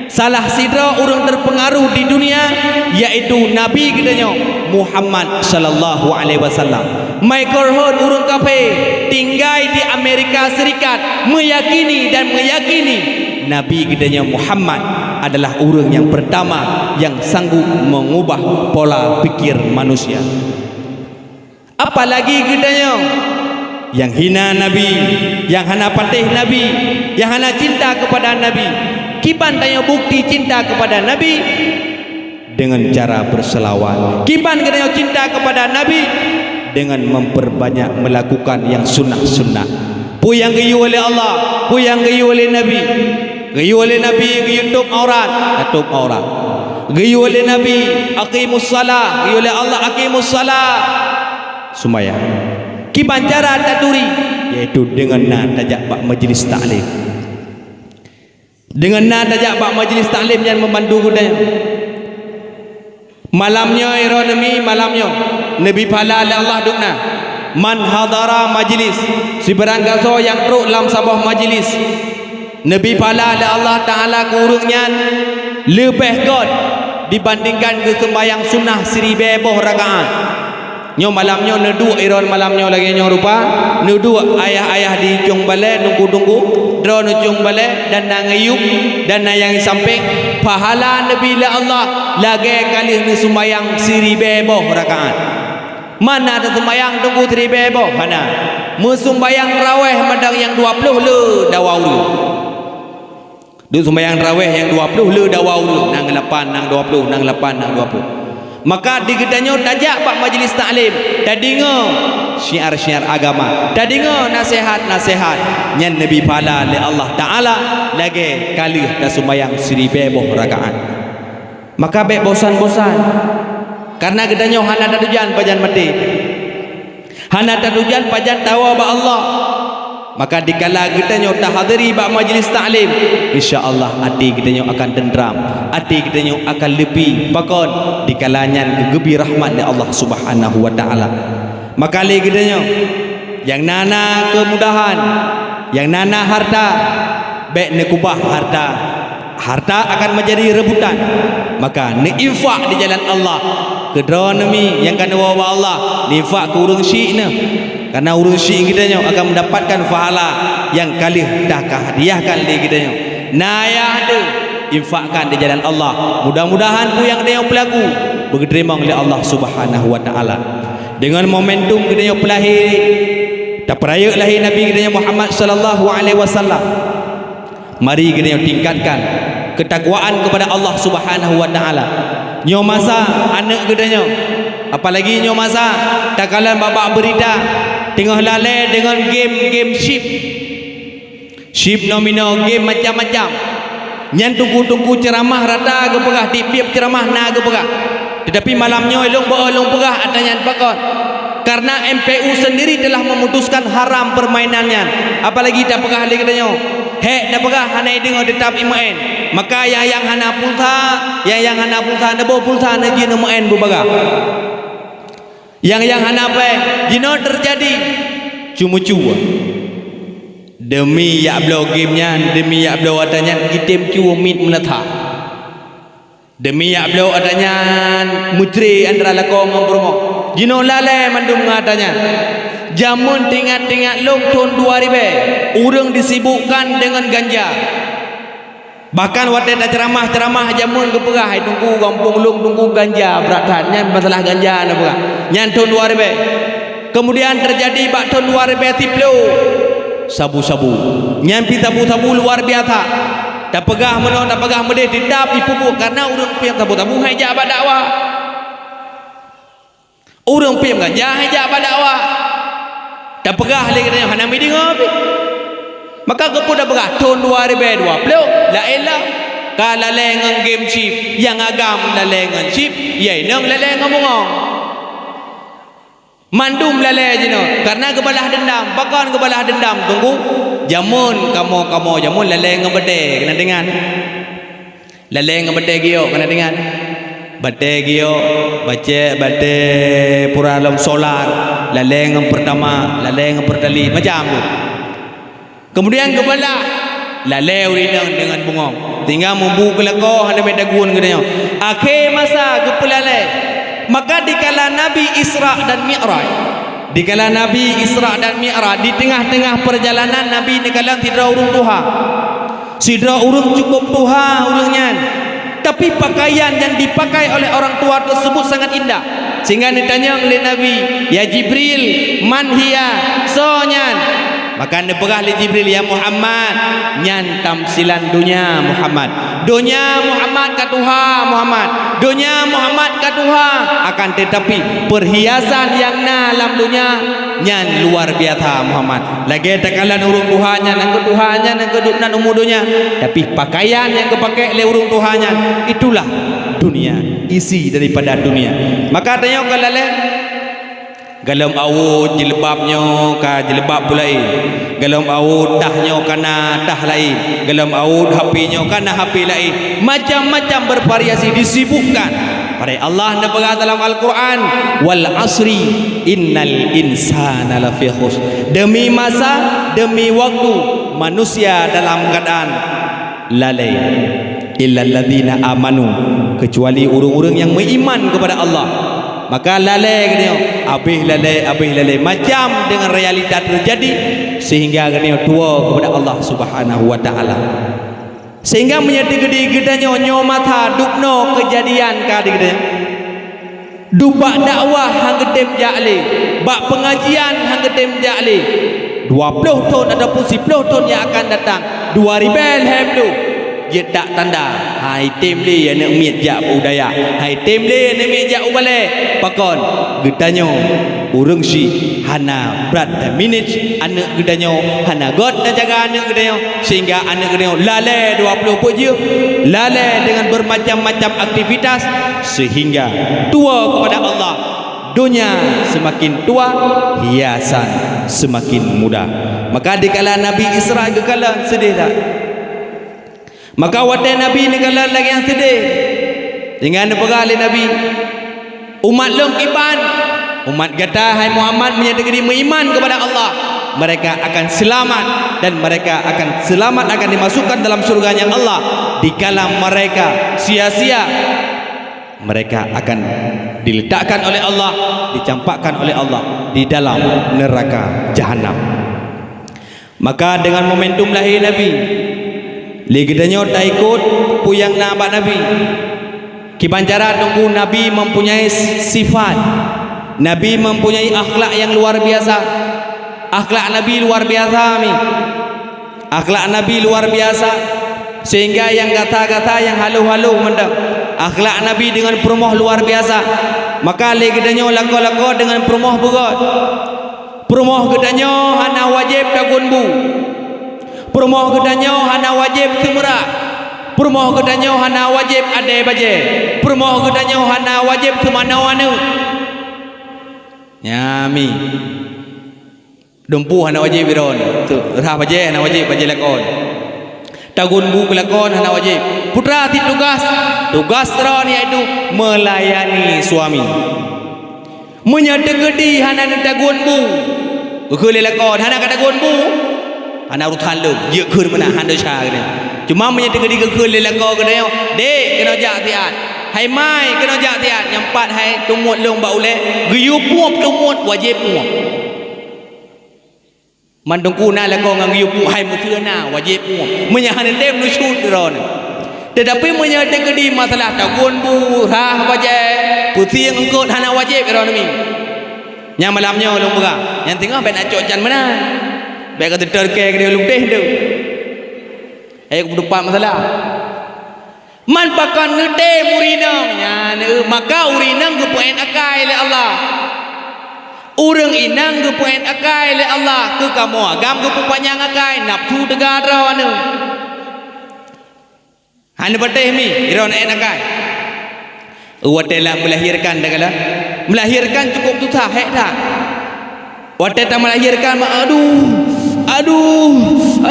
Salah sidroe ureueng terpengaruh di dunia, yaitu Nabi geutanyoe Muhammad sallallahu alaihi wasallam. Michael Herd ureueng kafé tinggai di Amerika Serikat, meuyakini dan meuyakini Nabi geutanyoe Muhammad adalah ureueng nyang peurtama nyang sanggup meungubah pola pikir manusia. Apalagi geutanyoe nyang hina Nabi, nyang hana patéh Nabi, nyang hana cinta keupada Nabi. Kiban tanyoe bukti cinta keupada Nabi? Dengan cara berselawat. Kiban geutanyoe cinta keupada Nabi? Dengan memperbanyak melakukan yang sunnah-sunnah. Peue nyang geuyue lé Allah, peue nyang geuyue lé Nabi. Geuyue lé Nabi geuyue tôp aurat, tatôp aurat. Geuyue lé Nabi aqimus shalah, geuyue lé Allah aqimus shalah, seumayang. Kiban cara taturi, yaitu deungon na tajak bak majlis taklim. Deungon na tajak bak majlis taklim nyan membantu geutanyoe. Malam nyoe droeneuh mi, malam nyoe neubri pahala lé Allah dum na. Man hadara majlis, sibarang gasoe nyang trok lam saboh majlis, neubri pahala lé Allah Taala keu ureueng nyan leubeh göt dibandingkan geuseumayang sunnah siribèe boh rakaat. Nyoe malam nyoe neuduek droeneuh malam nyoe lagèe nyoe rupa, neuduek ayah-ayah di ujong balè, teungku-teungku, droeneuh ujong balè dan na ngeuyue dan na nyang di sampéng, pahala neubri lé Allah lagèe ka lheueh neuseumayang siribèe boh rakaat. Man na taseumayang teungku siribèe boh? Hana. Meuseumayang tarawèh mantong nyang dua ploh le dawa ureueng. Duek seumayang tarawèh nyang dua ploh le dawa ureueng, nyang lapan, nyang dua ploh, nyang lapan, nyang dua ploh. Maka di geutanyoe tajak bak majlis taklim, tadeungoe syiar-syiar agama, tadeungoe naseuhat-naseuhat, nyan neubri pahala lé Allah Taala lagèe ka lheueh taseumayang siribèe boh rakaat. Maka bèk bosan-bosan, kareuna geutanyoe hana tatujan pajan maté. Hana tatujan pajan tawoe bak Allah. Maka dikala geutanyoe tahadiri bak majlis taklim, insya Allah até geutanyoe akan teuntram, até geutanyoe akan leupie. Pakon? Dikala nyan geugeubri rahmat lé Allah Subhanahu wa Taala. Maka lé geutanyoe nyang na-na keumudahan, nyang na-na hareuta, bèk neukeubah hareuta. Harta akan menjadi rebutan. Maka neuinfak di jalan Allah. Keu droeneuh mi nyang ka neuwoe bak Allah, neuinfak keu ureueng syiek neuh. Kareuna ureueng syiek geutanyoe akan mendapatkan pahala nyang ka lheueh teuka hadiahkan lé geutanyoe. Na yah deuh, infakkan di jalan Allah. Mudah-mudahan peue nyang geutanyoe peulaku beugeuteurimong lé Allah Subhanahu wa Taala. Deungon momentum geutanyoe peulahé, tapeurayeuk lahé Nabi geutanyoe Muhammad sallallahu alaihi wasallam. Mari geutanyoe tingkatkan ketakwaan kepada Allah Subhanahu wa Taala. Nyoe masa aneuk geutanyoe, apalagi nyoe masa takalon bak-bak beurita, teungoh lalè deungon game-game chip. Chip nomino, game macam-macam. Nyan teungku-teungku ceuramah rata geupeugah, tiep-tiep ceuramah na geupeugah. Teutapi malam nyoe lôn beu lôn peugah ata nyan pakon. Karena M P U sendiri telah memutuskan haram permainan nyan. Apalagi tapeugah lé geutanyoe, hék tapeugah hana ideungoe, teutap imeu'en. Maka nyang-nyang hana pulsa, nyang-nyang hana pulsa, neuboh pulsa neujih neumeu'en bubagaih. Nyang-nyang hana pèng, jinoe teujadi ceumeucue. Deumi jak bloe game nyan, deumi jak bloe ata nyan, item cue miet meunatha. Deumi jak bloe ata nyan, meucre antara lakoe ngon peurumoh. Jinoe lalée mandum ngon ata nyan. Jameun teuingat-teuingat lôn thon dua ribée, ureuëng disibukkan deungon ganja. Bahkan watée taceuramah-ceuramah jameun geupeugah, "Hai Teungku, gampông lôn Teungku ganja brat that." Nyan masalah ganja na peugah. Nyan thon dua ribée. Keumudian teujadi bak thon dua ribée siplôh, sabu-sabu. Nyan pih sabu-sabu luar biasa. Tapeugah meunoe, tapeugah meudeh, teutap jipeubuet, kareuna ureuëng piep sabu-sabu han jak bak dakwah. Ureuëng piep ganja han jak bak dakwah. Tapeugah lé geutanyoe hana meudeungoe pih. Maka keupeue tapeugah thon dua ribée dua plôh, laén lah. Ka lalée ngon game chip, nyang agam lalée ngon chip, nyang inong lalée ngon bungong. Mandum lalée jinoe, kareuna geubalah deundam. Pakon geubalah deundam, Teungku? Jameun kamoe-kamoe jameun lalée ngon batée, keuneuk deungon. Lalée ngon batée giok, keuneuk deungon. Batée giok, bacée, batée pura lom solar, lalée ngon Pertamax, lalée ngon Pertalite, macam tu. Keumudian geubalah, lalée ureuëng inong deungon bungong. Tinggai mubu keu lakoe hana mita gun geutanyoe. Akhé masa geupeulalée. Maka dikala Nabi Isra dan Mi'raj, dikala Nabi Isra dan Mi'raj, di teungoh-teungoh peurjalanan Nabi neukalon sidroe ureuëng tuha. Sidroe ureuëng cukup tuha ureuëng nyan, tapi pakaian yang dipakai oleh orang tua tersebut sangat indah. Sehingga neutanyong lé Nabi, "Ya Jibril, man hiya? Soe nyan?" Maka neupeugah lé Jibril, "Ya Muhammad, nyan tamsilan donya, Muhammad. Donya Muhammad ka tuha, Muhammad. Donya Muhammad ka tuha, akan tetapi perhiasan nyang na lam donya nyan luar biasa, Muhammad." Lagée takalon ureuëng tuha nyan, nyang keu tuha nyan, nyang keu duek nan umu donya, tapi pakaian nyang geupakai lé ureuëng tuha nyan, itulah dunia, isi daripada dunia. Maka tanyoe ka lalée, golom awot jilbab nyoe ka jilbab peue laén, golom awot tah nyoe ka na tah laén, golom awot HP nyoe ka na HP laén, macam-macam bervariasi disibukkan. Padahai Allah neupeugah dalam Al-Quran, "Wal asri, innal insana lafi khusr." Demi masa, demi waktu, manusia dalam keadaan lalée. "Illalladzina amanu," kecuali ureuëng-ureuëng nyang meuiman kepada Allah. Maka lalée geutanyoe, abéh lalée, abéh lalée, macam dengan realita terjadi, sehingga geutanyoe tuwoe kepada Allah Subhanahu wa Taala. Sehingga meunyoe teukeudi geutanyoe nyoe masa dubnoe keujadian ka di geutanyoe, dub bak dakwah han geutem jak lé, bak peungajian han geutem jak lé, dua ploh thon ataupun siploh thon nyang akan datang, dua ribée lhée ploh, jeuet that tanda, han item lé aneuëk miet jak u dayah, han item lé aneuëk miet jak u balée. Pakon? Geutanyoe ureuëng syiek hana brat dan minage aneuëk geutanyoe, hana göt dan jaga aneuëk geutanyoe, sehingga aneuëk geutanyoe lalée dua ploh peuet jeuem, lalée dengan bermacam-macam aktivitas, sehingga tuwoe kepada Allah, dunia semakin tua, hiasan semakin muda. Maka dikala Nabi Isra geukalon, seudeh that. Maka watée Nabi neukalon lagée nyang seudeh, sehingga neupeugah lé Nabi, "Umat lôn kiban, umat gata, hai Muhammad, meunyoe teukeudi meuiman kepada Allah, mereka akan selamat dan mereka akan selamat, akan dimasukkan dalam syurga-Nya Allah, dikala mereka sia-sia, mereka akan diletakkan oleh Allah, dicampakkan oleh Allah di dalam neraka Jahanam." Maka deungon momentum lahé Nabi, lé geutanyoe taikot peue nyang na bak Nabi. Kiban cara Teungku, Nabi mempunyai sifat, Nabi mempunyai akhlak nyang luar biasa. Akhlak Nabi luar biasa, mi. Akhlak Nabi luar biasa, sehingga nyang gata-gata nyang haloh-haloh mantong. Akhlak Nabi deungon peurumoh luar biasa. Maka lé geutanyoe lakoe-lakoe deungon peurumoh beugöt. Peurumoh geutanyoe hana wajéb tagun bu. Peurumoh geutanyoe hana wajéb seumeurah. Peurumoh geutanyoe hana wajéb adée bajée. Peurumoh geutanyoe hana wajéb seumanoe aneuëk. Nyami. Dumpu hana wajéb droe. Tu, rhah bajée hana wajéb, bajée lakoe. Tagun bu keu lakoe hana wajéb. Putra cit tugas, tugas droe yaitu melayani suami. Meunyoe teukeudi hana neutagun bu, geukheun lé lakoe, hana ka tagun bu, Hana urusan lôn, jeuet kheun meunan, hana desya geutanyoe. Cuma meunyoe teukeudi geukheun lé lakoe geutanyoe, "Dek, keunoe jak siat." "Hai mai, keunoe jak siat." Nyang pat hai teumuet lôn bak ulèe, geuyue puôb teumuet, wajéb puôb. Man teungku na lakoe ngon geuyue puôb, hai meuseu na, wajéb puôb. Meunyoe hana tem neusyut droeneuh. Teutapi meunyoe teukeudi masalah tagun bu, rhah bajèe, peusieng eungkôt, hana wajéb droeneuh mi. Nyang malam nyoe lôn peugah, nyang teungoh bèk na cok can meunan. Bèk ka teuter kèe keudéh lôn teuh. Ayat keudua peuet masalah. Man pakon neutem ureueng inong nyan, eh, maka ureueng inong geupeuet akai lé Allah. Ureueng inong geupeuet akai lé Allah, keu kamoe agam geupeupanyang akai, nafeusu teuga droeneuh. Hana patéh mi, droeneuh ék akai. Watèe lam melahirkan dah kala. Melahirkan cukup susah, hék that. Watèe tamelahirkan, ma-, aduh, aduh,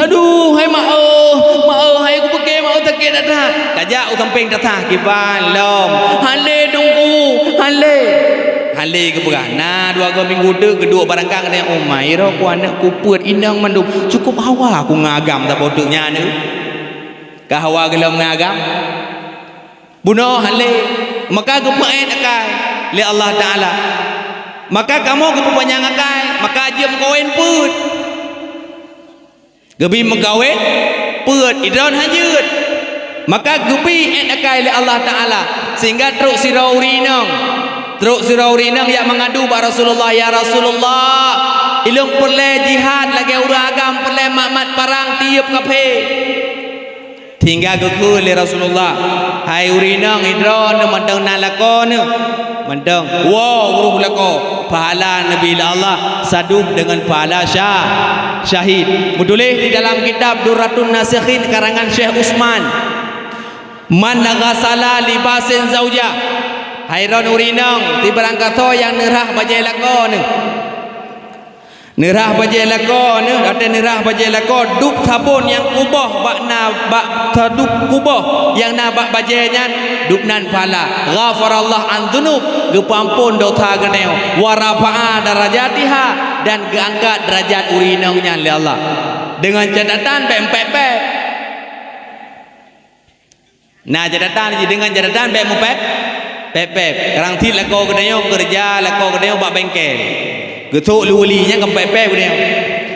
aduh, hai ma, oh, ma, oh, hai kupeugah ma, oh, sakét that. Tajak u sampéng tasah, kiban lom. Hale teungku, hale. Hale geupeugah. Na dua go minggu teuk geuduek barangkang, katanya, "Oh, ma, iroh ku aneuk ku peuet inong mandum. Cukup hawa ku ngon agam saboh teuk nyan." Ka hawa geulom ngon agam. Bunoe hale, maka geupeuet akai lé Allah Taala. Maka kamoe geupeupanyang akai, maka jeuet meukawen peuet. Geubi meukawen peuet, idroen hana jeuet. Maka geubi ék akai lé Allah Taala, sehingga trok sidroe ureueng inong. Trok sidroe ureueng inong jak mengadu bak Rasulullah, "Ya Rasulullah, ilôn peureulèe jihad lagèe ureueng agam peureulèe mat-mat parang tiep kaphé." Sehingga geukheun lé Rasulullah, "Hai ureueng inong, idroeneuh mantong na lakoe neuh. Mantong, woe uroh lakoe, pahala neubi lé Allah sadub deungon pahala syah-, syahid." Meutuléh di dalam kitab Durratun Nasikhin karangan Syekh Utsman, "Man ghasala libasin zaujah." Hai droeneuh ureueng inong, sibarang gasoe nyang neurhah bajèe lakoe neuh. Neurhah bajèe lakoe neuh, watèe neurhah bajèe lakoe, dub sabon nyang kuboh bak na, bak sadub kuboh nyang na bak bajèe nyan, dub nan pahala. Ghafarallahu an dzunub, geupeuamphon dosa geutanyoe. Wa rafa'a darajatiha, dan geuangkat deurajat ureueng inong nyan lé Allah. Deungon catatan bèk meupèp-pèp. Na catatan jih, deungon catatan bèk meupèp-, pèp-pèp. Kadang cit lakoe geutanyoe keureuja, lakoe geutanyoe bak bengkel. Geusok luweue li, nyan ka meupèp-pèp geutanyoe.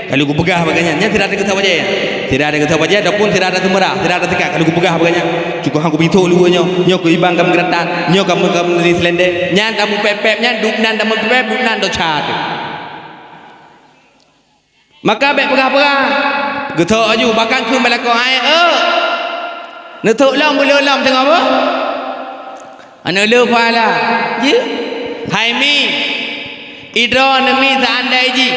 Ka lheueh kupeugah bak gobnyan, nyan sira teuh geusok bajèe. Sira teuh geusok bajèe ataupun sira teuh seumeurah, sira teuh seukat. Ka lheueh kupeugah bak gobnyan, "Cukôp han kubi sok luweue nyoe, nyoe keu iban ka meugeuratan, nyoe ka meu-, ka meunari seulendek." Nyan tameupèp-pèp, nyan dub nan tameupèp-pèp, dub nan desya teuh. Maka bèk peugah-peugah. Geusok laju, bahkan kheun bak lakoe, "Hai, eu! Neusok lom, beu le lom teungoh boh? Aneuk le pahala." Jeuet. Hai mi, idroeneuh mi, seandai jih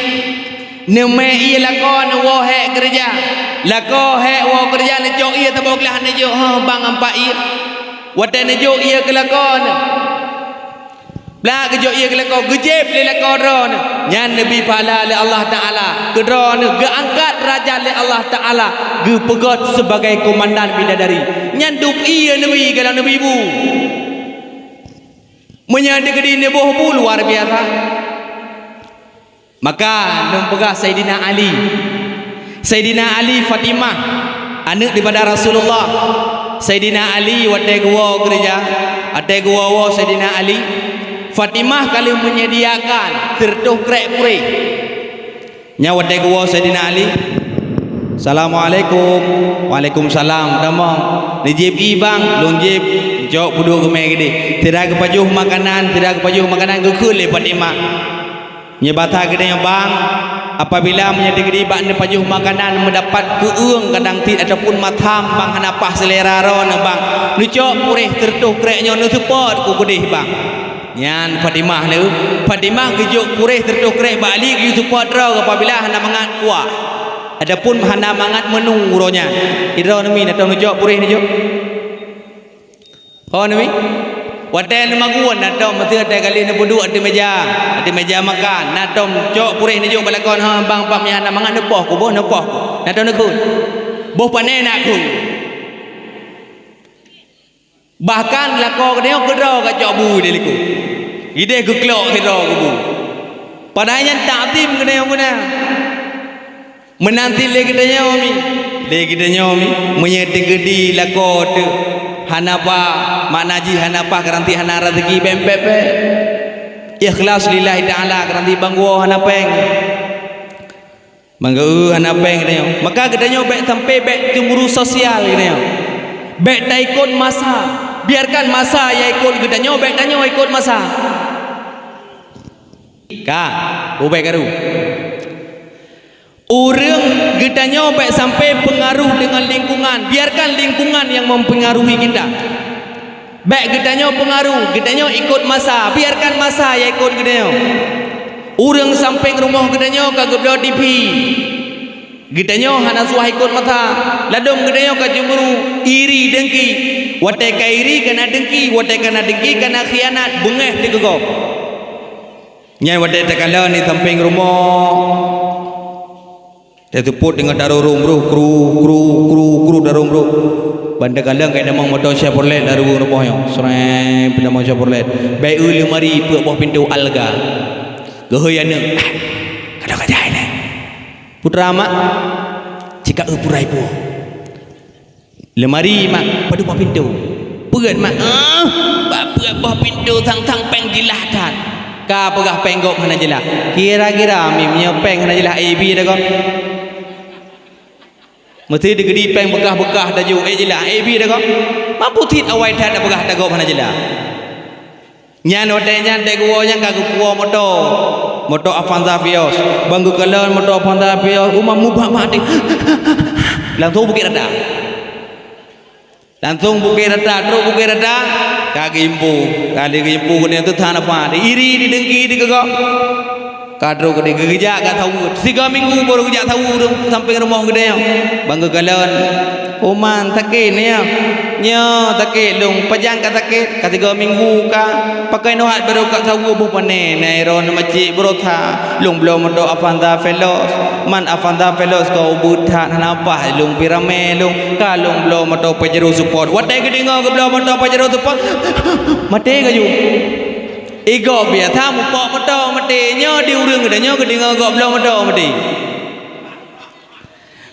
neumè ié lakoe neuwoe hék keureuja. Lakoe hék woe keureuja, neucok ié saboh glah neujok, "Hah, bang, ampat ié." Watèe neujok ié keu lakoe neuh, Blah geujok ié keu lakoe, geujieb lé lakoe droeneuh. Nyan neubi pahala lé Allah Taala keu droeneuh, geuangkat deurajat lé Allah Taala, geupeugöt sibagai komandan bidadari. Nyan dub ié neubi golom neubi bu. Meunyoe teukeudi neuboh bu luar biasa. Maka lôn peugah Saidina Ali. Saidina Ali, Fatimah, aneuk daripada Rasulullah. Saidina Ali watèe geuwoe keureuja, watèe geuwoe-woe Saidina Ali, Fatimah ka lheueh menyediakan sireutôh krèk puréh. Nyan watèe geuwoe Saidina Ali, "Assalamualaikum." "Waalaikumsalam." "Tamong." "Neujieb ié, bang?" "Lôn jieb." Jok peuduek geumè keudéh. Sira geupajoh makanan, sira geupajoh makanan, geukheun lé Fatimah. Nyoe basa geutanyoe, bang, apabila meunyoe teukeudi bak neupajoh makanan meudapat keueung kadang cit ataupun masam, bang, hana paih seulera droeneuh, bang, neucok puréh sireutôh krèk nyoe neuseupôt ku keudéh, bang. Nyan Fatimah lé. Fatimah geujok puréh sireutôh krèk bak Ali geuyue seupôt droe apabila hana mangat kuah ataupun hana mangat meunu uroe nyan. Sidroe neubi, na tom neucok puréh neujok. Ho neubi? Watèe neumagun na tom, meusé watèe ka lheueh neupeuduek ateueh mèja, ateueh mèja makan, na tom cok puréh neujok bak lakoe, "Ha, bang, pap nyan na mangat neupoh ku, boh neupoh ku." Na tom neukheun. Boh pané na kheun. Bahkan lakoe geutanyoe keudroe ka cok bu di likot. Idéh geuklok sidroe keu bu. Padahai nyan takzim geutanyoe keu na. Meunan cit lé geutanyoe mi, lé geutanyoe mi, meunyoe teukeudi lakoe teuh hana paih, makna jih hana paih, keuranti hana raseuki, bèk, bèk, bèk. Ikhlas lillahi ta'ala, keuranti banggoe hana pèng. Banggoe hana pèng geutanyoe. Maka geutanyoe bèk sampai bèk cemburu sosial geutanyoe. Bèk taikot masa. Biarkan masa ya ikot geutanyoe, bèk tanyoe ikot masa. Ka, ubé karu. Ureueng geutanyoe bèk sampai pengaruh dengan lingkungan. Biarkan lingkungan yang mempengaruhi kita. Bèk geutanyoe pengaruh, geutanyoe ikot masa. Biarkan masa ya ikot geutanyoe. Ureueng sampéng rumoh geutanyoe ka geubloe T V. Geutanyoe hana suah ikot masa. Ladôm geutanyoe ka cemburu, iri, dengki. Watèe ka iri, ka na dengki. Watèe ka na dengki, ka na khianat, beungéh teuh keu gob. Nyan watèe takalon di sampéng rumoh. Taseupôt deungon tarô rhueng broh, kru, kru, kru, kru, tarô rhueng broh. Ban takalon ka itamong moto Chevrolet tarô rhueng rumoh nyoe. Sreng, itamong Chevrolet. Bèk eu leumari peuet boh pintoe alga. Geuhôi aneuk. Ah, ka lheueh ka jai nyan. Putra mak, cit ka eu purai po. Leumari, mak, padub boh pintoe. Peuet, mak. Ah, bak peuet boh pintoe sang-sang pèng jeulaih that. Ka peugah pèng gob hana jeulaih. Kira-kira mi meunyoe pèng hana jeulaih, éh bi dak gob? Meusti teukeudi pèng beukah-beukah tajok, éh jeulaih, éh bi dak gob? Mampu cit awai that tapeugah dak gob hana jeulaih. Nyan watèe nyan teuguwoe nyan ka geupuwoe moto. Moto Avanza Vios. Ban geukalon moto Avanza Vios, uma mubak-bak deh. Langsong bukét rata. Langsong bukét rata, trok bukét rata. Ka geuimpu. Ka lheueh geuimpu keuneuk teuh that apa. Diiri, didengki, dikeugok. Ka trok keudeh, geujak gak saweue. Sigoe minggu baru geujak saweue ureueng sampéng rumoh geude nyoe. Ban geukalon, "Uman, sakét nyoe?" "Nyoe sakét lôn." "Pajan ka sakét?" "Ka sigoe minggu ka." "Pakon nyoe hat baru ka saweue boh pane?" "Nai droeneuh macik beurota. Lôn bloe moto Avanza Veloz. Man Avanza Veloz ka ubit that, hana paih lôn pi ramé lôn. Ka lôn bloe moto Pajero Sport." Watèe geudeungoe geubloe moto Pajero Sport, maté laju. Igob biasa mupok moto maté, nyoe di ureueng geutanyoe geudeungoe gob bloe moto maté.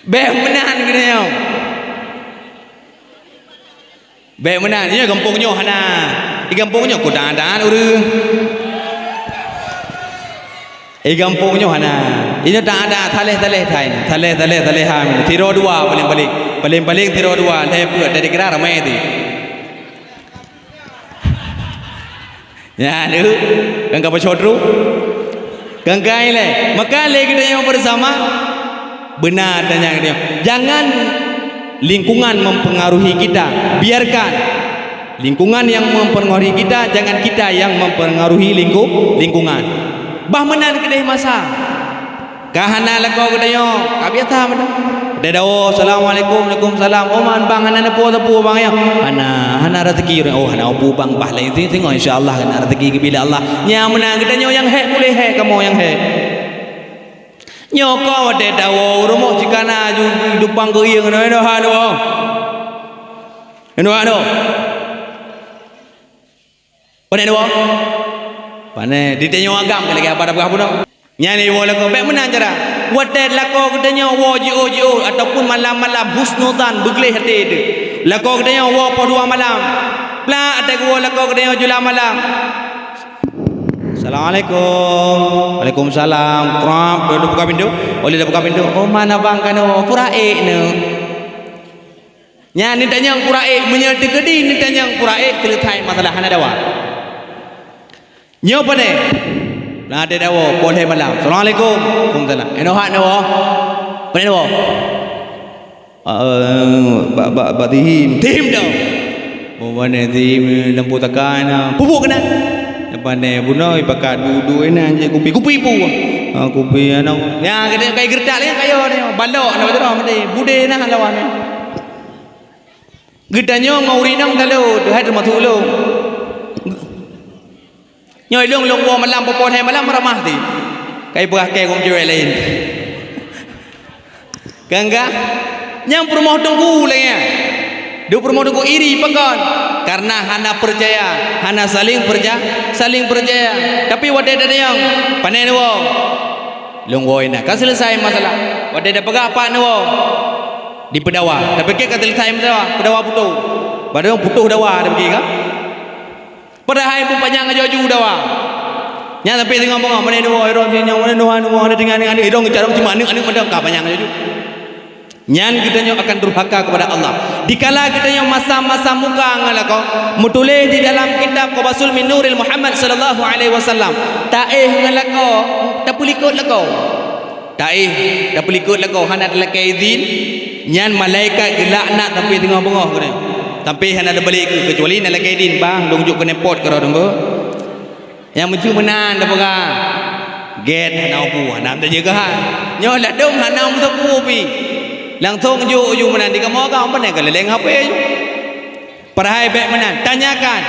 Bèk meunan geutanyoe. Bèk meunan, nyoe gampông nyoe hana. Di gampông nyoe keu dan-dan ureueng. Di gampông nyoe hana. Inoe dan-dan, saleh-saleh that. Saleh-saleh, salehah. Sidroe dua paléng-paléng. Paléng-paléng sidroe dua, lhèe peuet, dari kira ramé teuh. Nyan tu, kan ka peucot tu. Kan ka ilèe. Maka lé geutanyoe bersama, beuna tanyong geutanyoe. Jangan lingkungan mempengaruhi kita. Biarkan lingkungan yang mempengaruhi kita, jangan kita yang mempengaruhi lingku-, lingkungan. Bah meunan keudeh masa. Ka hana lakoe geutanyoe, ka biasa meunan. Geutanyoe dawoe, "Assalamualaikum." "Waalaikumsalam." "Oh, man, bang, hana neupue sapeue, bang, ya?" "Hana, hana raseuki." "Oh, hana peue, bang, bah laén singoh, insya Allah, hana raseuki geubri lé Allah." Nyan meunan geutanyoe nyang hék, puléh hék kamoe nyang hék. Nyoe ka watèe dawoe u rumoh, jikana ju, ju dupang keu ieng, nyoe, nyoe, ha, nyoe. Nyoe, nyoe. Pane dua? Pane, di tanyoe agam ka lagèe haba tapeugah bunoe. Nyan iwoe lakoe, bèk meunan cara. Watèe lakoe geutanyoe woe jiôh-jiôh ataupun malam-malam husnuzan, beugleh até teuh. Lakoe geutanyoe woe poh dua malam. Plak, watèe geuwoe lakoe geutanyoe jula malam. "Assalamualaikum." "Waalaikumsalam." Krap, laju buka pintoe. Oleh dah buka pintoe. "Oh, man abang keunoe, pura ék neuh." Nyan neutanyong pura ék, meunyoe teukeudi neutanyong pura ék, teuleusai masalah, hana dawa. Nyoe pane? Nah, ada dawa, poh lhèe malam. "Assalamualaikum." "Waalaikumsalam." "Inoe hat nyoe?" "Pane nyoe?" "Eh, bak, bak, bak tihim." "Tihim dah." "Oh, pane tihim lampu takai na." "Pupuk keunan." "Pane bunoe pakat duek-duek inan cit kupi." "Kupi peue?" "Ah, kupi aneuk." Nyan, kata kai geureutak lé, kayo nyoe. Balok na beutôi, mati. Budé na lawan nyoe. Geutanyoe ngon ureueng inong talo, hai teumasuk ulôn. Nyoe lôn, lôn woe malam, poh lhèe malam ramah ti. Kai peugah kèe gom cewek laén. Kan ka? Nyang peurumoh teungku lagèe nyan. Di peurumoh teungku iri pakon? Karena hana peucaya, hana saling perca-, saling percaya. Tapi watèe tatanyong, pane neuwoe? Lôn woe na. Ka seuleusai masalah. Watèe tapeugah pat neuwoe, dipeudawa. Tapike ka seuleusai masalah, peudawa putôh. Padahai putôh dawa, tapike ka. Padahai pun panyang laju-laju dawa. Nyan sampai teungoh beungoh, mana dua, irong sini, mana dua, dua, ada dengan, dengan, irong carong cuma aneuk, aneuk madang ka panyang laju. Nyan geutanyoe akan durhaka kepada Allah. Dikala geutanyoe masa-masa muka ngon lakoe, meutuléh di dalam kitab Qabasul Minuril Muhammad sallallahu alaihi wasallam, taéh ngon lakoe, tapeulikot lakoe. Taéh, tapeulikot lakoe, hana talakée idin, nyan malaikat geulaknat sampai teungoh beungoh keunoe. Sampai hana tabalek keu, keucuali na lakée idin, "Bang, lôn jok keuneupot keudroe teumbo." Nyang meucue meunan tapeugah, "Gét hana upu, hana meuteujeugahan." Nyoe ladôm hana meusapeue pi. Langsong jok uju meunan di kamoe ka, pane ka leleng H P ju. Padahai bék meunan, tanyakan.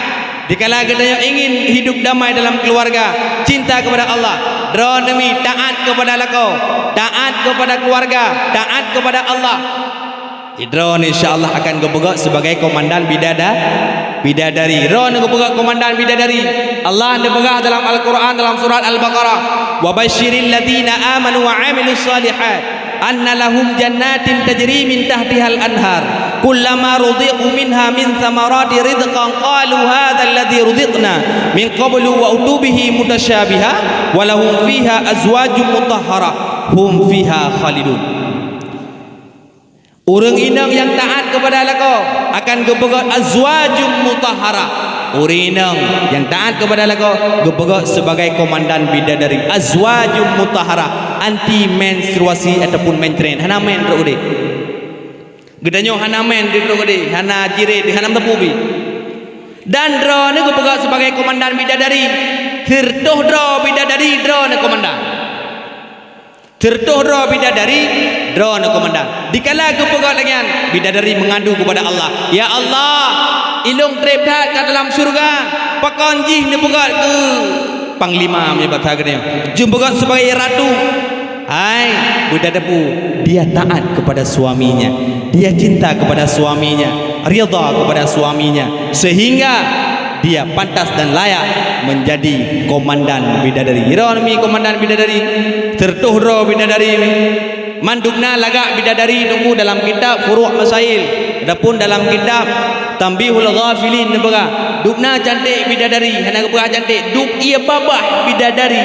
Dikala geutanyoe ingin hidup damai dalam keluarga, cinta kepada Allah, droeneuh mi taat kepada lakoe, taat kepada keluarga, taat kepada Allah. Droeneuh insya Allah akan geupeugét sebagai komandan bidada-, bidadari. Droeneuh geupeugét komandan bidadari. Allah neupeugah dalam Al-Quran dalam surat Al-Baqarah, "Wa basyiril ladzina amanu wa amilus shalihat anna lahum jannatin tajri min tahtihal anhar, kullama ruziqu minha min tsamarati rizqan qalu hadzal ladzi ruziqna min qablu wa utubihi mutasyabiha wa lahum fiha azwajum mutahharah hum fiha khalidun." Ureuëng inong nyang taat keupada lakoe akan geupeugét azwajum mutahharah. Ureuëng inong nyang taat keupada lakoe geupeugét sibagai komandan bidadari, azwajum mutahharah, anti menstruasi ataupun menstruasi. Hana men droe udeb. Geutanyoe hana men droe udeb, hana jiréh, hana meuteupeu bi. Dan droeneuh geupeugét sibagai komandan bidadari, siratoh droe bidadari droeneuh komandan. Siratoh droe bidadari, droeneuh komandan. Dikala geupeugét lagée nyan, bidadari meungadu keupada Allah, "Ya Allah, ilôn treb that ka dalam syeuruga, pakon jih neupeugét keu panglima meunyoe basa geutanyoe, jeuet peugét sibagai ratu." Hai, beutateupeue, dia taat kepada suaminya, dia cinta kepada suaminya, ridha kepada suaminya, sehingga dia pantas dan layak menjadi komandan bidadari. Droeneuh mi komandan bidadari, siratoh droe bidadari mi. Man dubna lagak bidadari teungku dalam kitab Furu' Masail ataupun dalam kitab Tanbihul Ghafilin neupeugah, dubna cantik bidadari, hana geupeugah cantik, dub ié babah bidadari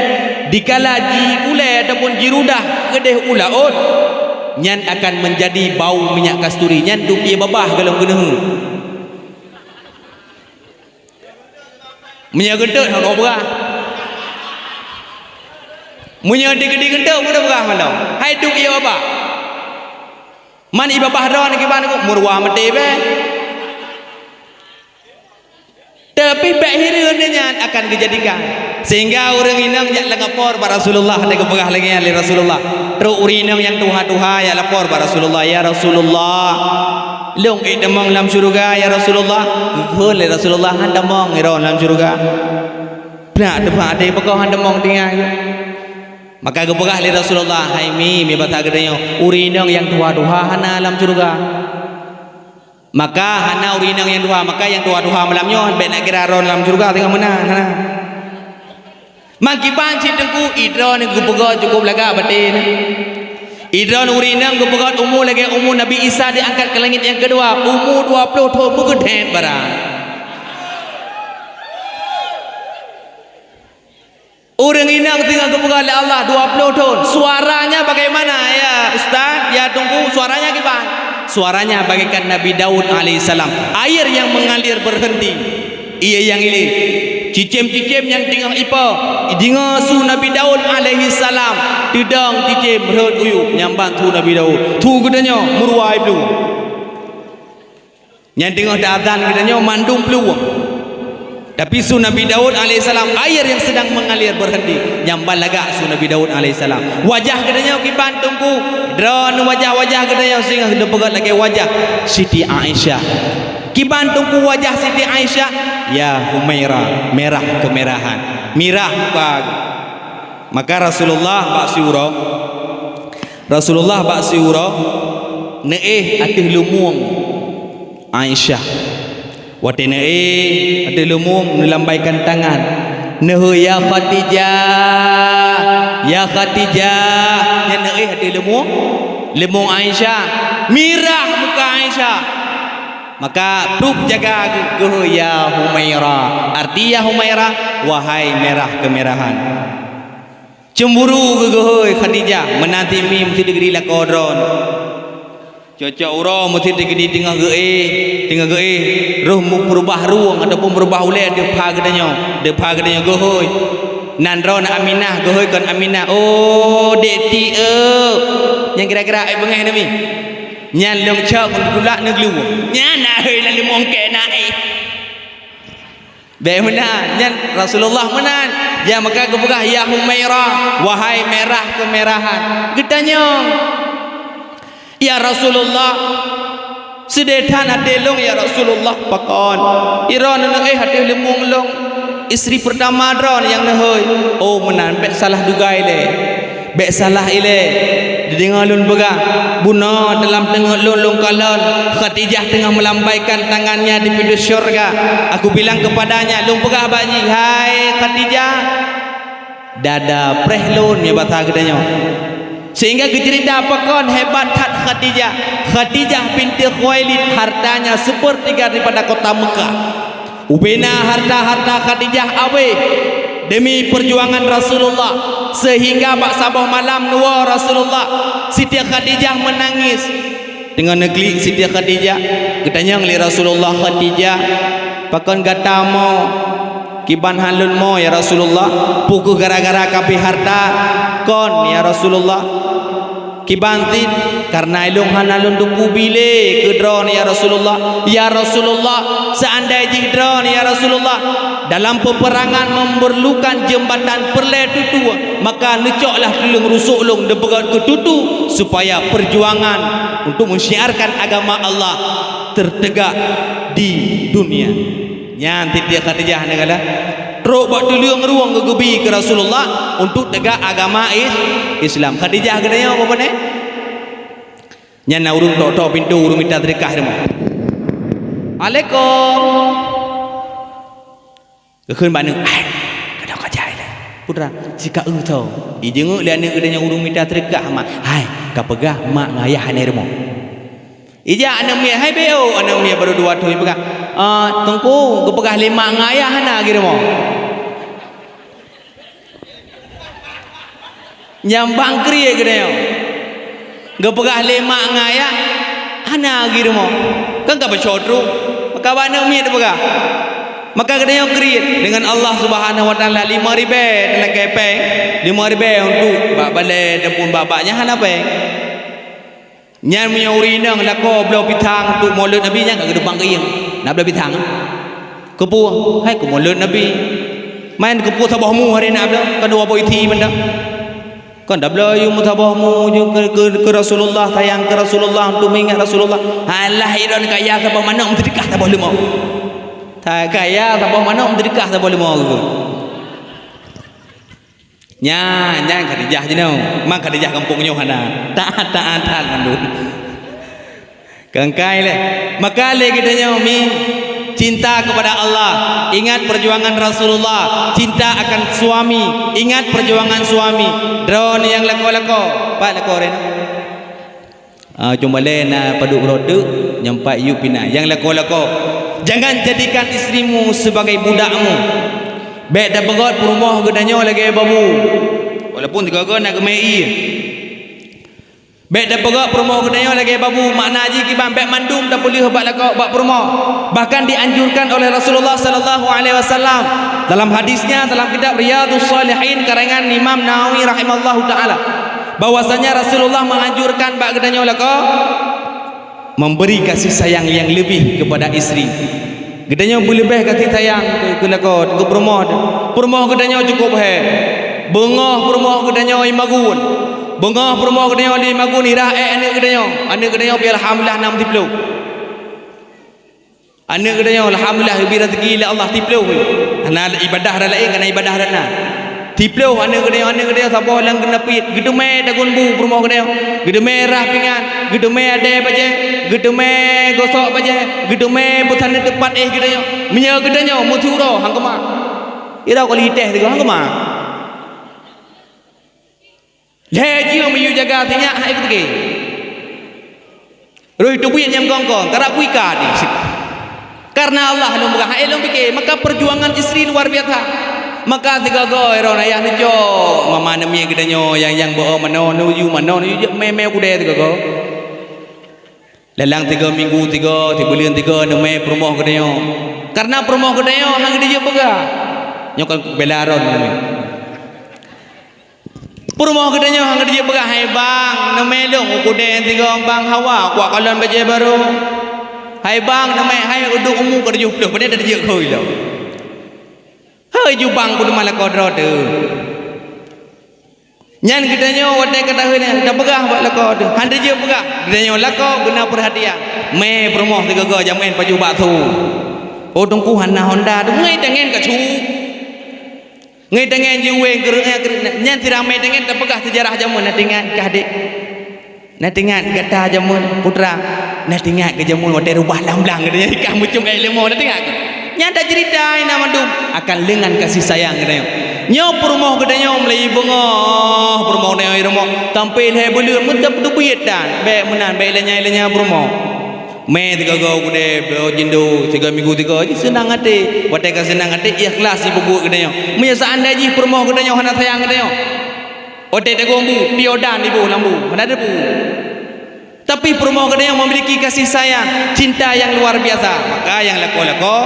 dikala jiulée ataupun jirudah keudeh u laôt, nyan akan menjadi bau minyak kasturi, nyan dub ié babah gohlom keuneuk. Meunyoe geunteuk, hana peugah. Meunyoe dikeudi geunteuk, hana peugah malam. Hai dub ié babah. Man ié babah droeneuh kiban meuruah maté beh. Tapi bék hireuen nyan akan geujadikan. Sehingga ureuëng inong jak lapor bak Rasulullah, dan geupeugah lagée nyan lé Rasulullah. Trok ureuëng inong nyang tuha-tuha jak lapor bak Rasulullah, "Ya Rasulullah, lôn ék tamong lam syeuruga, ya Rasulullah." Geukheun lé Rasulullah, "Han tamong droeneuh lam syeuruga. Peunak teupeu até beugoh han tamong tinggai." Maka geupeugah lé Rasulullah, "Hai mi, mi basa geutanyoe, ureuëng inong nyang tuha-tuha hana lam syeuruga." Maka hana ureuëng inong nyang tuha, maka nyang tuha-tuha malam nyoe bék nak kira droeneuh lam syeuruga teungoh meunan, hana. Meukiban cit teungku, droeneuh geupeugét cukup lagak batée. Droeneuh ureuëng inong geupeugét umu lagée umu Nabi Isa diangkat keu langét nyang keudua, umu dua ploh thon meugeudeh barang. Ureuëng inong teungoh geupeugah lé Allah dua ploh thon. Suaranya bagaimana, ya Ustaz, ya Teungku? Suaranya kiban? Suaranya bagaikan Nabi Daud alaihissalam. Air yang mengalir berhenti. Ié nyang ilée. Cicém-cicém nyang teungoh ipo. Deungoe su Nabi Daud alaihissalam. Teudong cicém rhot u yup. Nyan ban su Nabi Daud. Su geutanyoe meuruai blueng. Nyang teungoh taazan geutanyoe mandum plueng. Tapi su Nabi Daud alaihissalam, air yang sedang mengalir berhenti. Nyan ban lagak su Nabi Daud alaihissalam. Wajah geutanyoe kiban teungku, droeneuh wajah-wajah geutanyoe singoh geupeugét lagée wajah Siti Aisyah. Kiban teungku wajah Siti Aisyah, ya Humaira, merah kemerahan. Mirah muka. Maka Rasulullah bak siuroe, Rasulullah bak siuroe neuéh ateueh leumueng Aisyah. Watée neuéh ateueh leumueng, neulambaikan tangan, neuheu, "Ya Khadijah, "Ya Khadijah," nyan neuéh ateueh leumueng, leumueng Aisyah, mirah muka Aisyah. Maka prup jaga geuh, geuhôi, "Ya Humaira." Arti "Ya Humaira", wahai merah kemerahan. Cemburu geuh, geuhôi Khadijah, meunan cit mi meusideuh geudilakoe droe. Cok-cok uroe meusideuh geudilakoe teungoh geuéh, teungoh geuéh, roh meubeurubah rueng ataupun beurubah ulée deuh pha geutanyoe, deuh pha geutanyoe geuhôi. Nan droeneuh Aminah, geuhôi kon Aminah. "Oh, dek ti eu." Nyang kira-kira ai beungéh nami. Nyan lôn cok ngon tulak neuglue. Nyan na hôi lalu mongke na éh. Bék meunan, nyan Rasulullah meunan. Ya, maka geupeugah, "Ya Humaira, wahai merah kemerahan." Geutanyong, "Ya Rasulullah, seudeh that até lôn, ya Rasulullah, pakon? Droeneuh neuéh ateueh leumueng lôn, istri pertama droeneuh nyang neuhôi." "Oh, meunan, bék salah duga ilée." Bék salah ilée, dideungoe lôn peugah, bunoe dalam teungeut lôn, lôn kalon, Khadijah teungoh meulambaikan tangannya di pintu syurga. Aku bilang kepadanya, lôn peugah bak jih, "Hai Khadijah, dada preh lôn," nyan basa geutanyoe. Sehingga geuceurita pakon hebat that Khadijah. Khadijah binti Khuwailid hartanya sepertiga daripada kota Mekah. Ubena harta-harta Khadijah abéh demi perjuangan Rasulullah, sehingga bak saboh malam neuwoe Rasulullah, Siti Khadijah meunangis. Teungoh neuklik Siti Khadijah, geutanyong lé Rasulullah, "Khadijah, pakon gata mo? Kiban han lôn mo, ya Rasulullah? Peu kheueh gara-gara kabéh harta?" "Kon, ya Rasulullah." "Kiban cit, kareuna ilôn hana lôn teupeu bi lé keu droeneuh, ya Rasulullah." "Ya Rasulullah, seandai jih droeneuh, ya Rasulullah, dalam peperangan memerlukan jeumbatan peureulée tutue, maka neucoklah tuleueng rusok lôn neupeugét keu tutue, supaya perjuangan untuk mensyiarkan agama Allah tertegak di dunia." Nyan tieb-tieb Khadijah neukalon. Trok bak tuleueng rueng geugeubi keu Rasulullah untuk tegak agama Is-, Islam. Khadijah geutanyoe peue punét? Nyan na ureueng tok-tok pintoe, ureueng mita seudeukah rumoh. "Alaikum." Geukheun bak aneuk, "Hai, keunoe ka jai lé. Putra, sika eu tho." Ijeungeuk lé aneuk geutanyoe ureueng mita seudeukah mak. "Hai, ka peugah mak ngon ayah hana rumoh." Ijak aneuk miet, hai beu, aneuk miet barô dua thôn, ipeugah, "Ah, Teungku, geupeugah lé mak ngon ayah hana geurumoh." Nyang bang kriet geutanyoe. Geupeugah lé mak ngon ayah, hana geurumoh. Kan ka peucok trok. Maka bak aneuk miet teupeugah. Maka geutanyoe kriet deungon Allah Subhanahu wa Taala, lima ribée talakée péng, lima ribée untuk bak balée ataupun bak-bak nyan hana péng. Nyan meunyoe ureueng inong lakoe bloe pisang untuk Maulud Nabi nyan ka geuduek bang keuieng. Na bloe pisang? Keupeue? Hai keu Maulud Nabi. Main keupeue saboh mu hari na bloe, kan dua boh isi mantong. Kan da bloe yum saboh mu ju keu, keu, keu Rasulullah, sayang keu Rasulullah, untuk meuingat Rasulullah. Alah, idon kaya saboh manok meuseudeukah saboh leumô. Ta-, kaya saboh manok meuseudeukah saboh leumô. Nyan, nyan Khadijah jinoe. Mang Khadijah gampông nyoe hana. Taat, taat, taat mandum. Keukai lé. Maka lé geutanyoe mi cinta kepada Allah, ingat perjuangan Rasulullah, cinta akan suami, ingat perjuangan suami. Droeneuh nyang lakoe-lakoe, pat lakoe droeneuh? Ah, ujong balée na padub uroe teuk, nyoe pat yub pih na. Nyang lakoe-lakoe, jangan jadikan istrimu sebagai budakmu. Bék tapeugét peurumoh geutanyoe lagée babu. Walaupun sigoe-goe na geumé ié. Bék tapeugét peurumoh geutanyoe lagée babu, makna jih kiban bék mandum tapeuleueh bak lakoe, bak peurumoh. Bahkan dianjurkan oleh Rasulullah sallallahu alaihi wasallam dalam hadisnya dalam kitab Riyadhus Shalihin karangan Imam Nawawi rahimallahu taala. Bahwasanya Rasulullah menganjurkan bak geutanyoe lakoe memberi kasih sayang yang lebih kepada istri. Geutanyoe beuleubeh kasih sayang keu, keu lakoe, keu peurumoh. Peurumoh geutanyoe cukup he. Beungoh peurumoh geutanyoe imagun. Beungoh peurumoh geutanyoe imagun irah ék aneuk geutanyoe. Aneuk geutanyoe pih alhamdulillah na meusiploh. Aneuk geutanyoe, alhamdulillah, geubri raseuki lé Allah, siploh. Hana ibadah dan laén, kana ibadah dan na. Siploh aneuk geutanyoe, aneuk geutanyoe saboh lam geunapiet, geuteumé dagun bu peurumoh geutanyoe, geuteumé rah pingan, geuteumé adé bajée, geuteumé gosok bajée, geuteumé beusaneut teupat éh geutanyoe. Meunyoe geutanyoe meusiuroe, han keumah. Irau kali itéh sigoe, han keumah. Lhèe jeuem yue jaga sinyak hai keuteukée. Roh teubiet nyang gong-gong, karab kuika di. Karena Allah lôn peugah, hai lôn pike, maka perjuangan istri luar biasa. Maka sigoe-goe droe ayah neucok, mama neumiet geutanyoe nyang, nyang beu manoe, neuju manoe, neuju jeuet mé-mé kudée sigoe-goe. Lalang tiga minggu tiga, tibuleuen tiga neumé peurumoh geutanyoe. Karena peurumoh geutanyoe hana geujeuet peugah. Nyoe kan bela droe neumé. Peurumoh geutanyoe hana geujeuet peugah, "Hai bang, neumé lôn u keudè sigoe bang hawa, kuak kalon bajée barô. Hai bang, neumé hai uduk umu ka tujoh ploh, pane tajeuet keu ilong." Hai ju bang ku teuma lakoe droe teuh. Nyan geutanyoe watée ka taheueh nyan tapeugah bak lakoe teuh, hana jeuet peugah. Geutanyoe lakoe beuna peurhatian. Mé peurumoh sigoe-goe jamén pajoh bakso. Oh teungku hana honda tu, ngai tangen ka cu. Ngai tangen jiweng keureuk nyan, keureuk nyan. Nyan siramé tangen tapeugah seujarah jameun na teuingat kah dek. Na teuingat gata jameun, putra, na teuingat keu jameun watée rubah lam blang geutanyoe ikah mucom ék leumo, na teuingat keu? Nyan taceurita inan mandum akan leungan kasih sayang geutanyoe. Nyoe peurumoh geutanyoe mulai beungoh, peurumoh geutanyoe i rumoh, sampoe lhée buleuen meuteupeudubiet dan bék meunan, bék lanya-lanya peurumoh. Mé sigoe-goe gudée bloe jindo, sigoe minggu sigoe jih seunang até. Watée ka seunang até, ikhlas jipeubuet geutanyoe. Meunyoe seandai jih peurumoh geutanyoe hana sayang geutanyoe, watée tagoe bu, piodan iboh lam bu, hana teupeu. Tapi peurumoh geutanyoe memiliki kasih sayang, cinta yang luar biasa. Maka nyang lakoe-lakoe,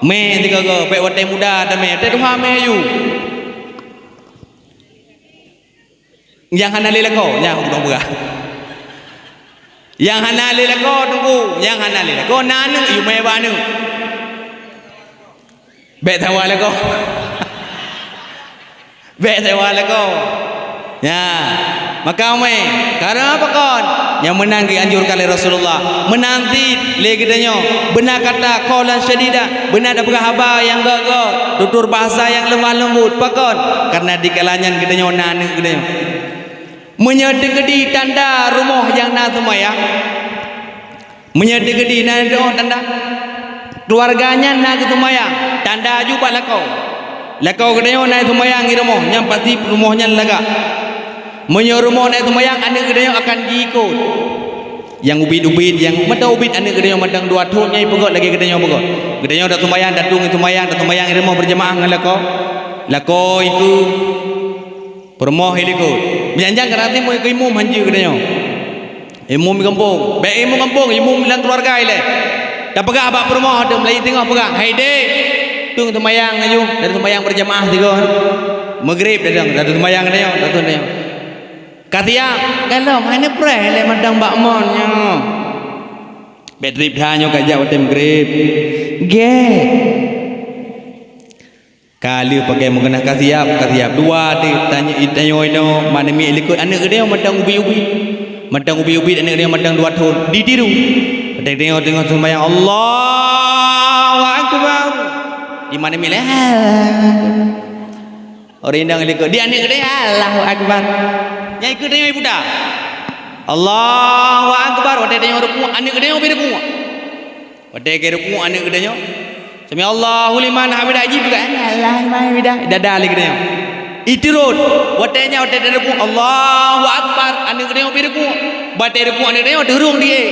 mé sigoe-goe, bék watée muda tamé, watée tuha mé aju. Nyang hana lé lakoe, nyang hana peugah. Nyang hana lé lakoe, teungku, nyang hana lé lakoe, na aneuk, yue mé bak aneuk. Bék sawa lakoe. Bék sawa lakoe. Ya. Maka mé, karena apa kon? Nyang meunan geuanjurkan lé Rasulullah. Meunan cit lé geutanyoe. Beuna kata qaulan syadida. Beuna tapeugah haba nyang gét-gét. Tutur bahasa nyang lemah lembut. Pakon? Karena di kala nyan geutanyoe na aneuk geutanyoe. Meunyoe teukeudi tanda rumoh nyang na seumayang, meunyoe teukeudi na doh tanda, keuluwarga nyan na geuseumayang, tanda aju bak lakoe. Lakoe geutanyoe na seumayang i rumoh, nyan pasti rumoh nyan lagak. Meunyoe rumoh na seumayang, aneuk geutanyoe akan jiikot. Nyang ubit-ubit, nyang mantong ubit aneuk geutanyoe mantong dua thon nyan ipeugét lagée geutanyoe peugét. Geutanyoe taseumayang, tatueng seumayang, taseumayang i rumoh beurjamaah ngon lakoe. Lakoe ikot. Peurumoh i likot. Meujanjang ka rati meu imum hanjeuet geutanyoe. Imum gampông. Bék imum gampông, imum lam keuluwarga ilée. Tapeugah bak peurumoh teuh meulayeue teungoh peugah, "Hai dek, tueng seumayang laju, dan seumayang beurjamaah sigoe." Meugreb datang, datang seumayang geutanyoe, datang geutanyoe. Ka siap, galom, hana preh lé mantong bak mon nyoe. Bék treb that nyoe ka jak watée meugreb. Gét. Ka lheueh pakai meukeunah ka siap, ka siap. Dua teuk tanya, tanyoe inoe, mana miet likot aneuk geutanyoe mantong ubit-ubit. Mantong ubit-ubit aneuk geutanyoe mantong dua thon. Ditiru. Watée tanyoe teungoh seumayang, "Allahu Akbar." Di mana miet lé, "Allahu Akbar." Ureueng inong likot, di aneuk geutanyoe, "Allahu Akbar." Nyang ikot tanyoe iputa. "Allahu Akbar." Watée tanyoe rukuk, aneuk geutanyoe pi rukuk. Watée ka rukuk aneuk geutanyoe, "Sami'allahu liman hamidah," jih buka, "Sami'allahu liman hamidah." Dada lé geutanyoe. Iturot. Watée nyan watée rukuk, "Allahu Akbar," aneuk geutanyoe pi rukuk. Watée rukuk aneuk geutanyoe teurong di ék.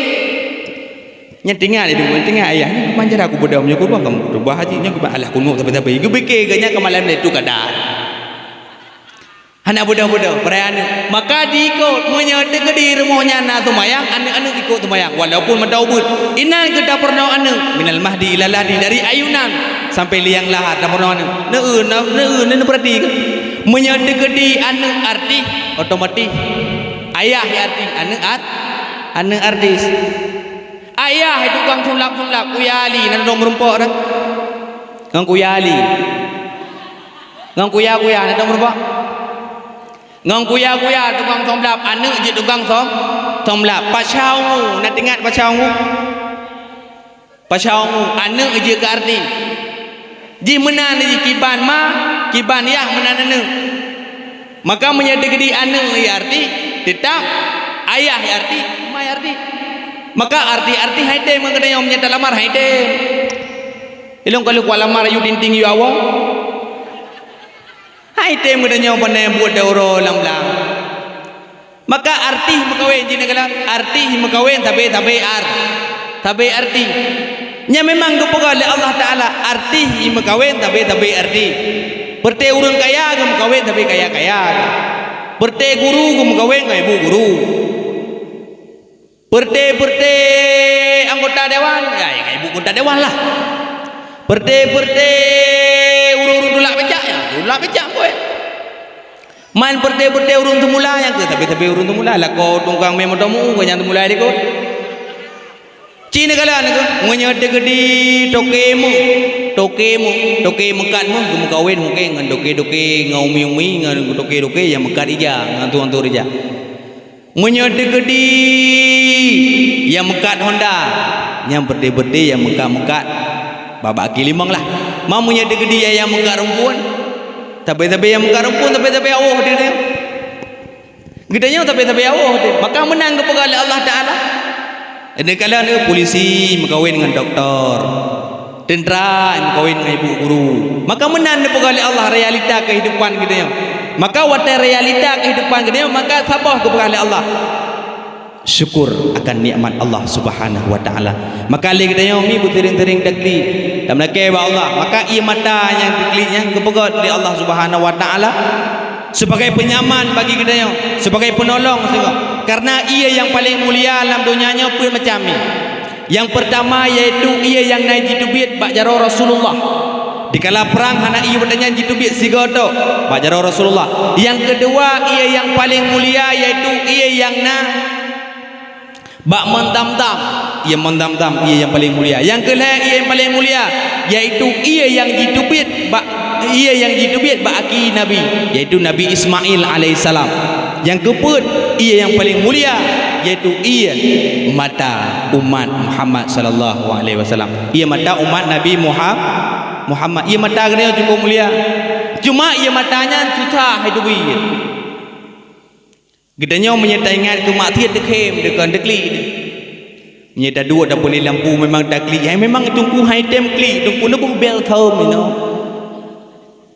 Nyan teuingat itu, teuingat ayah, nyan manjara aku beudôh, nyoe kurban kamu, tu bah haji, nyoe kurban alah kunut tapi-tapi. Geupike geuh nyan keu malam lé tu kada. Hana beudôh-beudôh, peuraya aneuk. Maka diikot, meunyoe teukeudi rumoh nyan na seumayang, aneuk-aneuk ikot seumayang, walaupun mantong ubit. Inan keuh tapeurunoe aneuk, minal mahdi ilal lahdi, dari ayunan sampai liang lahat tapeurunoe aneuk. Neu-eu, neu-eu, neupeurati keu. Meunyoe teukeudi aneuk artis, otomatis ayah artis, aneuk art-, aneuk artis. Ayah tukang sulap-sulap, Kuya Ali, na dong meurumpok dah. Ngon Kuya Ali. Ngon kuya-kuya, na dong meurumpok? Ngon kuya-kuya tukang somlap, aneuk jeuet tukang som-, somlap. Pasha Ungu, na teuingat Pasha Ungu? Pasha Ungu, aneuk jeuet keu artis. Jih meunan jih kiban ma, kiban yah meunan aneuk. Maka meunyoe teukeudi aneuk i artis, teutap ayah i artis, ma i artis. Maka artis-artis hai tem ngon geutanyoe meunyoe talamar hai tem. Ilong kalu kuat lamar yu tinting yu awong. Hai tem geutanyoe pane buet dauro lam blang. Maka artis meukawen jih neukalon, artis meukawen sabe-sabe ar-, sabe artis. Nyan memang geupeugah lé Allah Taala, artis jih meukawen sabe-sabe artis. Peureute ureuëng kaya geumeukawen sabe kaya-kaya. Peureute guru geumeukawen ngon ibu guru. Peureute-peureute anggota dewan, ya, ya, ibu anggota dewan lah. Peureute-peureute ureuëng-ureuëng tulak becak, ya, tulak becak pun. Man peureute-peureute ureuëng teumula nyang keu sabe-sabe ureuëng teumula, lakoe tukang mé moto meu, nyang teumula likot. Ci neukalon keuh, meunyoe teukeudi toke meu, toke meu, toke meukat meu, geumeukawen mungken ngon toke-toke, ngon umi-umi, ngon toke-toke nyang meukat ija, ngon tuan-tuan ija. Meunyoe teukeudi nyang meukat Honda, nyang peureute-peureute nyang meukat-meukat, babah aki limong lah. Ma meunyoe teukeudi nyang meukat rumpun, sabe-sabe nyang meukat rumpun, sabe-sabe awoh di geutanyoe. Geutanyoe sabe-sabe awoh di. Maka meunan geupeugah lé Allah Taala. Neukalon keuh polisi meukawen ngon doktor. Teuntra meukawen ngon ibu guru. Maka meunan neupeugah lé Allah realita kehidupan geutanyoe. Maka watée realita kehidupan geutanyoe, maka saboh geupeugah lé Allah, syukur akan nikmat Allah Subhanahu wa Taala. Maka lé geutanyoe mi beuteuring-teuring taklik, tameulakée bak Allah. Maka ié mata nyang taklik nyan geupeugét lé Allah Subhanahu wa Taala sebagai penyaman bagi geutanyoe, sebagai penolong singoh. Karena ié nyang paleng mulia lam donya nyoe peuet macam ié. Nyang peurtama yaitu ié nyang na jiteubiet bak jaroe Rasulullah. Dikala prang hana ié watée nyan jiteubiet sigoe tok bak jaroe Rasulullah. Nyang keudua ié nyang paleng mulia yaitu ié nyang na bak Meunt Zamzam. Ié Meunt Zamzam ié nyang paleng mulia. Nyang keulhée ié nyang paleng mulia yaitu ié nyang jiteubiet bak, ié nyang jiteubiet bak aki Nabi, yaitu Nabi Ismail alaihissalam. Nyang keupeuet, ié nyang paleng mulia, yaitu ié mata umat Muhammad sallallahu alaihi wasallam. Ié mata umat Nabi Muha-, Muhammad. Ié mata geutanyoe cukup mulia. Cuma ié mata nyan susah hai teubiet. Geutanyoe meunyoe taingat keu maksiet teukhém deuh kon teuklik deuh. Meunyoe taduek tapeulé lampu memang taklik, hai memang teungku hai tem klik, teungku neuboh balsam inoe.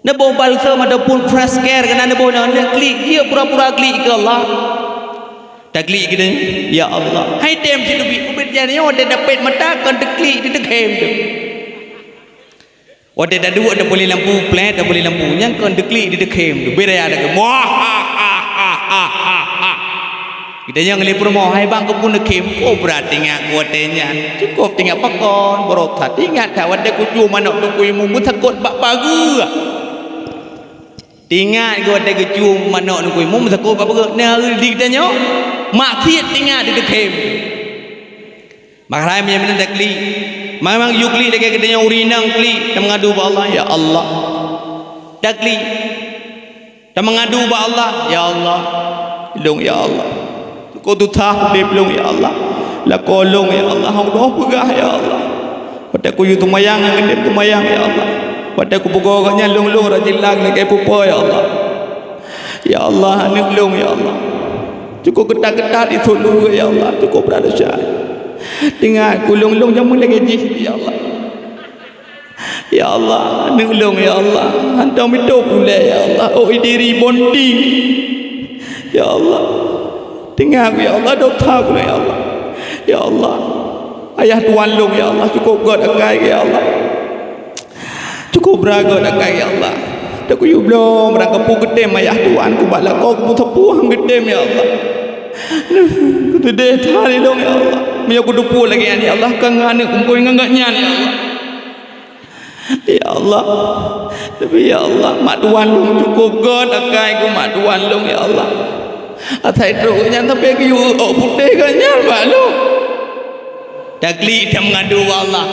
Neuboh balsam ataupun fresh care keunan neuboh inoe, neuklik jeuet pura-pura klik keu Allah. Taklik geutanyoe, ya Allah. Hai tem siteubiet, ubit nyan nyoe watée dapet mata kon teuklik deuh teukhém deuh. Watée taduek tapeulé lampu, plét tapeulé lampu, nyan kon teuklik deuh teukhém, teubiet raya teukhém. Wah, ha, ha, ha, ha, ha. Geutanyoe ngon lé peurumoh, hai bang keupeue neukhém, kobra tingat watée nyan. Cukôp tingat pakon, barô that tingat that watée kucue manok teungku imum meusakot bak pageue. Tingat geuh watée geucue manok teungku imum meusakot bak pageue. Nah, di geutanyoe, maksiet tingat deuh teukhém. Maka hai meunyoe meunan taklik, memang yue klik lagée geutanyoe ureuëng inong klik, tameungadu bak Allah, "Ya Allah." Taklik, tameungadu bak Allah, "Ya Allah, lôn ya Allah. Cukôp susah udeb lôn ya Allah. Lakoe lôn ya Allah, hana peugah ya Allah. Watée kuyue teumayang ngon udeb teumayang ya Allah. Watée kupeugoe gobnyan lôn-lôn rajin lagée peue-peue ya Allah." Ya Allah, aneuk lôn, ya Allah. Cukôp keutat-keutat di thôn luweue, ya Allah. Cukôp brat desya. Tingat keu lôn-lôn jameun lagée jih, ya Allah. Ya Allah, aneuk lôn, ya Allah. Hantom itôb ulée, ya Allah. Oh, idiri bonding. Ya Allah. Tingat, ya Allah, dosa ulôn, ya Allah. Ya Allah. Ayah tuan lôn, ya Allah. Cukôp gét akai, ya Allah. Cukôp brat gét akai, ya Allah. Takuyue bloe, meurangkapeue geutem ayah tuan, kubak lakoe kupeuseupuih geutem, ya Allah. Kuteudeh that lé lôn, ya Allah. Meunyoe kuteupeue lagée nyan, ya Allah, ka ngon aneuk kumpôi ngon gobnyan, ya Allah. Ya Allah. Tapi, ya Allah, mak tuan lôn cukôp gét akai keu mak tuan lôn, ya Allah. Asai trok gobnyan sampai geuyue ôk putéh gobnyan bak lôn. Taklik tameungadu bak Allah.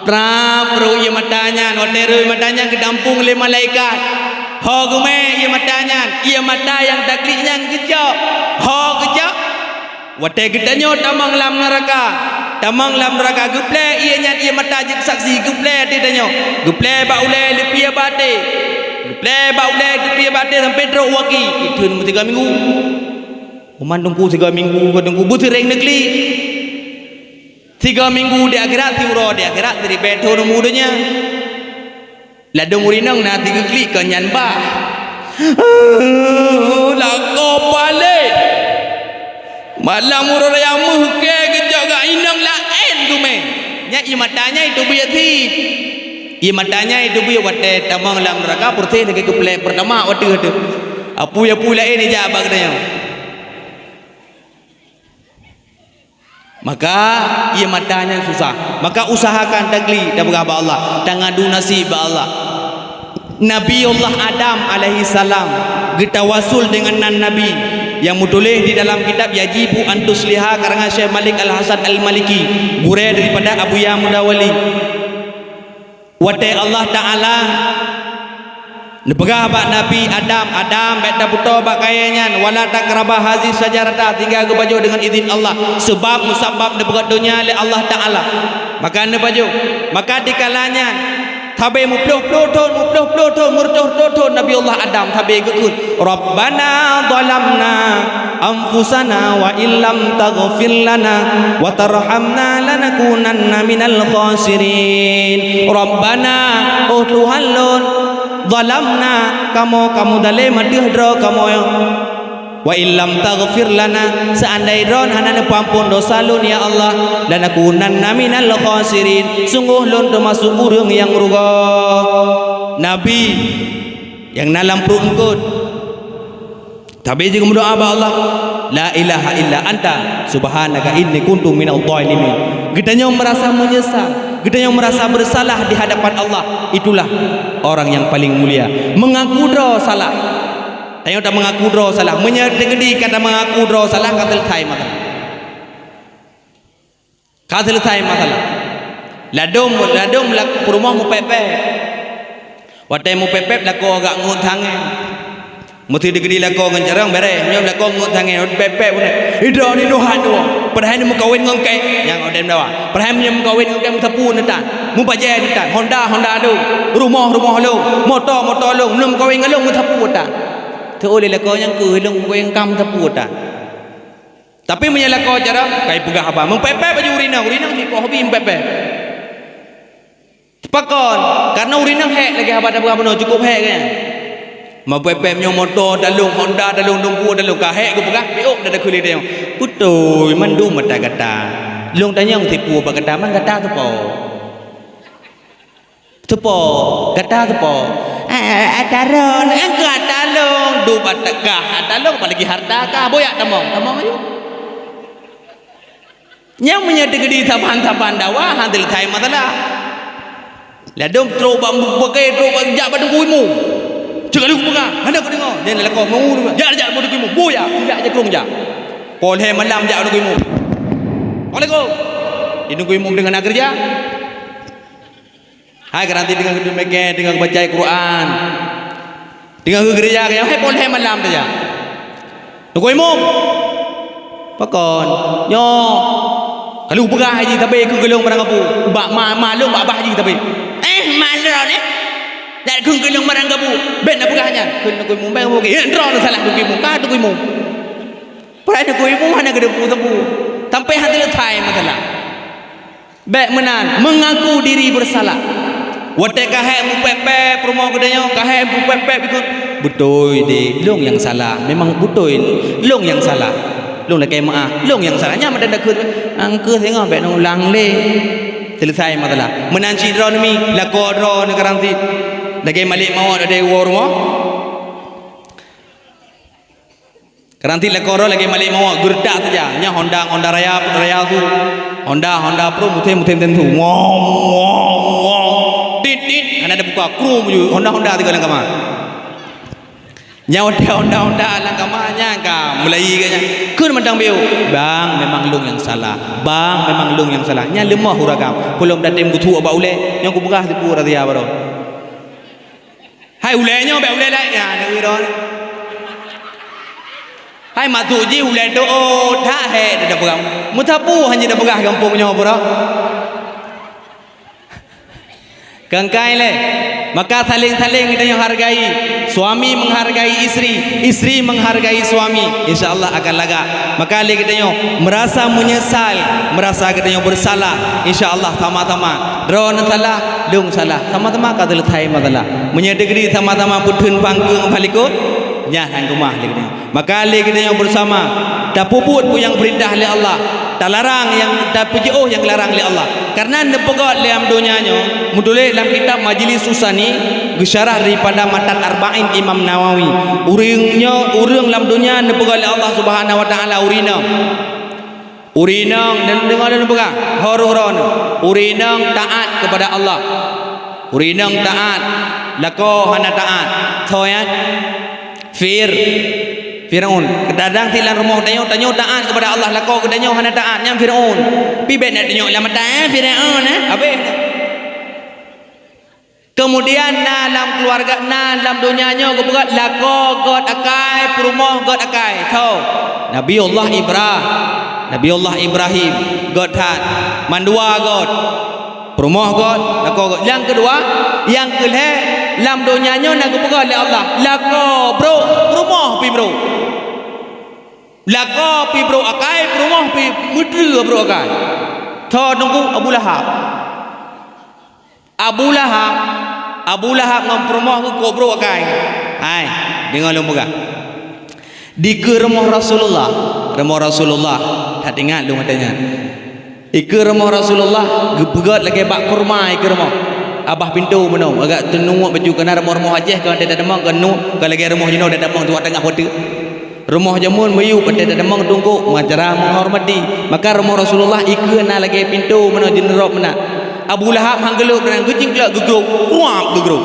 Trap rhot ié mata nyan, watée rhot ié mata nyan geudampông lé malaikat. Ho geumé ié mata nyan, ié mata nyang taklik nyan geucok. Ho geucok. Watée geutanyoe tamong lam neuraka, tamong lam neuraka geuplée ié nyan ié mata jeuet saksi geuplée até tanyoe. Geuplée bak ulée leupie bak até. Geuplée bak ulée leupie bak até sampai trok u aki. Itheun meusigoe minggu. Uman teungku sigoe minggu, ka teungku beuseuréng neuklik. Sigoe minggu di akhirat, siuroe di akhirat, siribée thon umu donya. Ladôm ureuëng inong na sigeuklik kon nyan bah. Lakoe paléh. Padahai uroe raya meuh keu geucok gak inong laén geume. Nyan ie mata nyan itu buet sih. Ie mata nyan itu buet watée tamong lam neuraka peureséh lagée keuplek peurtama watée-watée. Apui-apui laén ijak bak geutanyoe. Maka ie mata nyan susah. Maka usahakan tagli tapeugah bak Allah, tangadu nasib bak Allah. Nabiullah Adam alaihissalam geutawasul deungan nan Nabi nyang meutuléh di dalam kitab Yajibu an Tusliha karangan Syekh Malik Al-Hasan Al-Maliki, gurée daripada Abuya Mudawali. Watée Allah Taala neupeugah bak Nabi Adam, "Adam, bék tapeutoe bak kayée nyan, wala taqraba hazihi syajarata," tinggai geubajoe deungon idhin Allah, seubab musabab neupeugét donya lé Allah Taala. Maka neubajoe, maka dikala nyan, sabe meuploh-ploh thon, meuploh-ploh thon, meureutoh-reutoh thon Nabi Allah Adam sabe geukheun, "Rabbana zalamna anfusana wa illam taghfir lana wa tarhamna lanakunanna minal khasirin." Rabbana, oh Tuhan lôn, zalamna, kamoe ka meuzalem ateueh droe kamoe. Wa illam taghfir lana, seandai droe hana neupeuamphon dosa lôn ya Allah, lanakunanna minal khasirin, sunggoh lôn teumasok ureuëng nyang rugoe. Nabi nyang na lam pruet eungkot. Tapi jeuet geumeudoá bak Allah, "La ilaha illa anta subhanaka inni kuntu minadh dhalimin." Geutanyoe meurasa meunyeusal, geutanyoe meurasa beureusalah di hadapan Allah, itulah orang nyang paleng mulia. Meungaku droe salah. Tanyoe tameungaku droe salah. Meunyoe teukeudi ka tameungaku droe salah, ka seuleusoe masalah. Ka seuleusoe masalah. Ladôm, ladôm lak-, peurumoh meupép-pép. Watée meupép-pép lakoe agak ngeut tangai. Meuseuti geude lakoe ngon carông béreh, nyoe lakoe ngeut tangai, pép-pép uneuk. Idroe ni dua dua. Padahai ni meukawen ngon kèe, nyang odem dawa. Padahai ni meukawen ngon kèe meusapu neutan. Meubajée neutan, honda, honda lôn. Rumoh, rumoh lôn. Moto, moto lôn. Meunyoe meukawen ngon lôn meusapu tan. Teuh lé lakoe nyang keuh lôn meukawen ka meusapu tan. Tapi meunyoe lakoe carông, kai peugah haba. Meupép-pép baju ureueng inong, ureueng inong jih kok hobi meupép-pép. Pakon, karena ureueng inong hék lagée haba tapeugah bunoe, cukup hék kan. Meupép-pép nyoe moto talong, honda talong, dumpeue talong, ka hék geupeugah, piôh dah takheun lé tanyoe. Beutôi, mandum ata gata. Lôn tanyong tipu bak gata, man gata teupo. Teupo, gata teupo. Eh, eh, eh, talon, eh, ka talon, dup ata kah, talon, apalagi harta kah, boyak tamong, tamong aju. Nyang meunyoe teukeudi saban-saban dawa, han teuleusai masalah. Ladôm trok bak bukée, trok bak jak bak Teungku Imum. Cit ka lheueh kupeugah, hana kudeungoe. Nyan lakoe meu, jak, jak bak Teungku Imum. Boyak, jak, jak krong jak. Poh lhée malam jak bak Teungku Imum. Assalamualaikum. Di Teungku Imum deungon na keureuja. Hai, keuranti teungoh geuteumèe, teungoh geubaca Quran. Teungoh geugeureuja, hai, poh lhèe malam tajak. Teungku Imum. Pakon? Nyoe. Ka lheueh peugah jih, tabé keu geulong barang gabu. Bak ma, ma lôn bak bah jih tabé. Eh, ma lôn, eh? Jak keu geulong barang gabu. Bèk na peugah nyan. Kheun Teungku Imum, bèk peugah. Ya, droeneuh salah Teungku Imum. Ka Teungku Imum. Padahai Teungku Imum hana geuteupeue sapeue. Sampai hana teuleusai masalah. Bèk meunan, meungaku diri beureusalah. Watèe ka hék meupép-pép rumoh geutanyoe, ka hék meupép-pép dikeue, beutôi deh, lôn nyang salah. Memang beutôi, lôn nyang salah. Lôn lakèe meu'ah, lôn nyang salah. Nyan meudan takheun, angkeuh singoh bèk neulang lé. Teuleusai masalah. Meunan cit droeneuh mi, lakoe droeneuh karanti. Lagèe malék mawöt watèe woe rumoh. Karanti lakoe droe lagèe malék mawöt, geureutak saja. Nyan Honda, Honda raya, raya su. Honda, Honda Pro, mutem, mutem, mutem su. Ngong, ngong, ngong. Tit, tit. Hana tabuka, krum ju. Honda, Honda tinggai lam kama. Nyan watèe Honda, Honda lam kama, nyan ka meulayi ka nyan. Kheun mantong biôh. Bang, memang lôn nyang salah. Bang, memang lôn nyang salah. Nyan leumoh ureueng agam. Peulom tatem geusuek bak ulèe. Nyoe kupeugah teupeu razia baroe. Hai ulèe nyoe, bèk ulèe laén, ya, nyoe droe. Hai maksud jih ulèe teuôt, that hék dah peugah. Meusapeue hana dah peugah gampông nyoe, bro. Kangkai lé. Maka saléng-saléng geutanyoe hargai. Suami menghargai istri, istri menghargai suami. Insya Allah akan lagak. Maka lé geutanyoe meurasa meunyeusal, meurasa geutanyoe beureusalah. Insya Allah sama-sama. Droeneuh salah, lôn salah. Sama-sama ka teuleusai masalah. Meunyoe teukeudi sama-sama peutheun pangkeueng bak likot, Nyan han keumah lé geutanyoe. Maka lé geutanyoe beusama tapeubuet peue nyang peurintah lé Allah, talarang nyang, tapeujiôh nyang larang lé Allah. Kareuna neupeugét lé lam donya nyoe, meutuléh lam kitab Majlis Usani, geusyarah daripada Matan Arba'in Imam Nawawi. Ureuëng nyoe, ureuëng lam donya neupeugét lé Allah Subhanahu wa Taala ureuëng inong. Ureuëng inong, dan deungoe lôn peugah, ho roh-roh nyoe. Ureuëng inong taát keupada Allah. Ureuëng inong taát, lakoe hana taát. Soe nyan? Fir-, Firaun. Kadang-kadang silan rumoh tanyoe, tanyoe taát keupada Allah, lakoe geutanyoe hana taát, nyan Firaun. Pi bèk na tanyoe lam mata, eh, Firaun, eh, habéh. Keumudian na lam keuluwarga, na lam donya nyoe geupeugét lakoe gét akai, peurumoh gét akai. Soe? Nabi Allah Ibra-, Nabi Allah Ibrahim gét that. Mandua gét. Peurumoh gét, lakoe gét. Nyang keudua, nyang keulhèe, lam donya nyoe na geupeugét lé Allah, lakoe brôk, peurumoh pi brôk. Lakoe pi brôk akai, peurumoh pi meutreue brôk akai. Tho teungku Abu Lahab. Abu Lahab, Abu Lahab ngon peurumoh geuh kok brôk akai. Hai, deungoe lôn peugah. Dikeue rumoh Rasulullah, rumoh Rasulullah, that ingat lôn watèe nyan. Dikeue rumoh Rasulullah, geupeugét lagèe bak kurma dikeue rumoh. Abah pintoe meunoe, agak teunuek baju keunan rumoh-rumoh Aceh, kon teutamong, kon nu, kon lagèe rumoh jinoe teutamong tuha teungoh watèe. Rumoh jameun miyueb, watèe teutamong teungku, meucara meuhormati. Maka rumoh Rasulullah dikeue na lagèe pintoe meunoe, jeuneurôb meunan. Abu Lahab han geulôb meunan, geucingklak geugrôb, kuab geugrôb.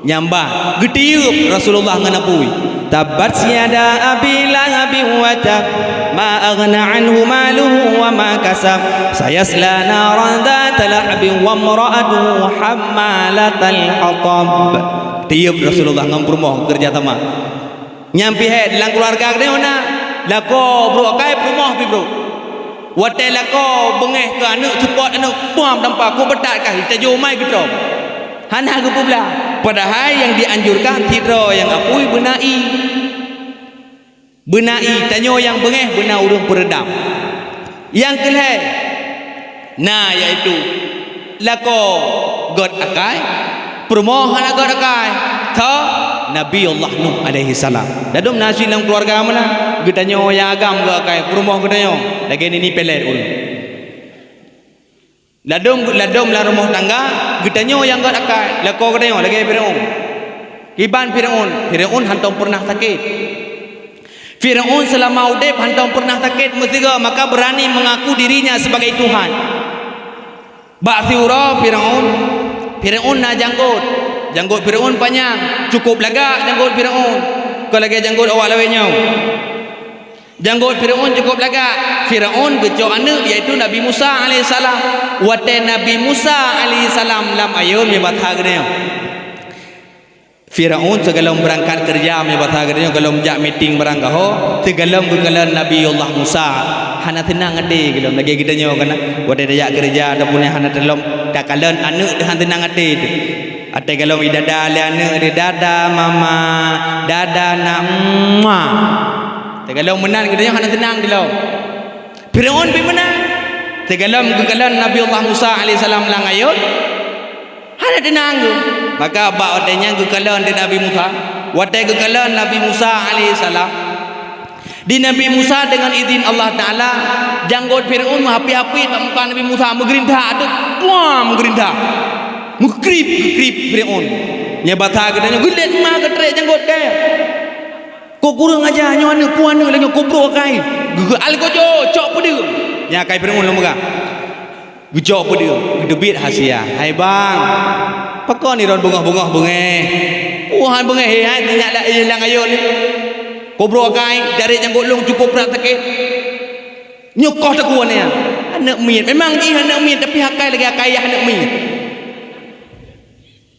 Nyang bah, geutiyeub Rasulullah ngon apui. Tabbat yada Abi Lahabin wa tab, ma aghna anhu maluhu wa ma kasab, sayasla naran dzata lahabin wa imra'atuhu hammalatal hatab. Tiyeub Rasulullah ngon peurumoh keureuja sama. Nyang pih hèk lam keuluwarga geutanyoe na, lakoe brôk akai, peurumoh pi brôk. Watèe lakoe beungèh keu aneuk, seupôt aneuk, puam tampa, kok beutat kah, itajo mai geutrôk. Hana geupeublah. Padahai nyang dianjurkan sidroe nyang apui beuna ié. Beuna ié, tanyoe nyang beungèh beuna ureueng peureudam. Nyang keulhèe na, yaitu lakoe gét akai, peurumoh hana gét akai, tho Nabi Allah Nuh alaihissalam. Ladôm na cit lam keuluwarga meunan, geutanyoe nyang agam gét akai, peurumoh geutanyoe lagèe nini pelet ureueng. Ladôm, ladôm lam rumoh tangga, geutanyoe nyang gét akai, lakoe geutanyoe lagèe Firaun. Kiban Firaun, Firaun hantom peureunah sakét. Firaun seulama udép hantom peureunah sakét meusigoe, maka beurani meungaku dirinya sebagai Tuhan. Bak siuroe Firaun, Firaun na janggôt. Janggôt Firaun panyang, cukôp lagak janggôt Firaun. Kon lagèe janggôt awak lawét nyoe. Janggôt Firaun cukôp lagak. Firaun geucok aneuk, yaitu Nabi Musa alaihissalam. Watèe Nabi Musa alaihissalam lam ayeuen, meubasa geutanyoe. Firaun sigohlom beurangkat keureuja, meubasa geutanyoe, gohlom jak miting barangkaho, sigohlom geukalon Nabi Allah Musa. Hana seunang até gohlom, lagèe geutanyoe kan, watèe tajak keureuja ataupun nyang hana teukalon, takalon aneuk teuh hana seunang até teuh. Watèe gohlom idada lé aneuk teuh, "Dada mama, dada nak, mua." Sigohlom meunan geutanyoe hana seunang teuh lom. Firaun pih meunan. Sigohlom geukalon Nabi Allah Musa alaihissalam lam ayeuen, hana teunang geuh. Maka bak watèe nyan geukalon di Nabi Musa. Watèe geukalon Nabi Musa alaihissalam, di Nabi Musa deungon izin Allah Taala, janggôt Firaun meuhapit-hapit bak muka Nabi Musa, meugeurintah ateueh, puam, meugeurintah. Meukrip, meukrip Firaun. Nyan basa geutanyoe, "Geulet ma geutrek janggôt kèe?" Kok kureueng aja nyoe aneuk, peue aneuk lagèe nyoe, kok brôk akai. Geualgojo, cok peudeueng. Nyan akai Firaun lôn peugah. Geucok peudeueng, geuteubiet hasiah. "Hai bang, pakon droen beungoh-beungoh beungèh? Peue han beungèh, hai, hai, nyak la-, eh, lam ayeuen nyoe. Kok brôk akai, dari janggôt lôn cukôp brat sakét. Nyoe koh takue nyan. Aneuk miet. Memang jih aneuk miet, tapi akai lagèe akai ayah aneuk miet."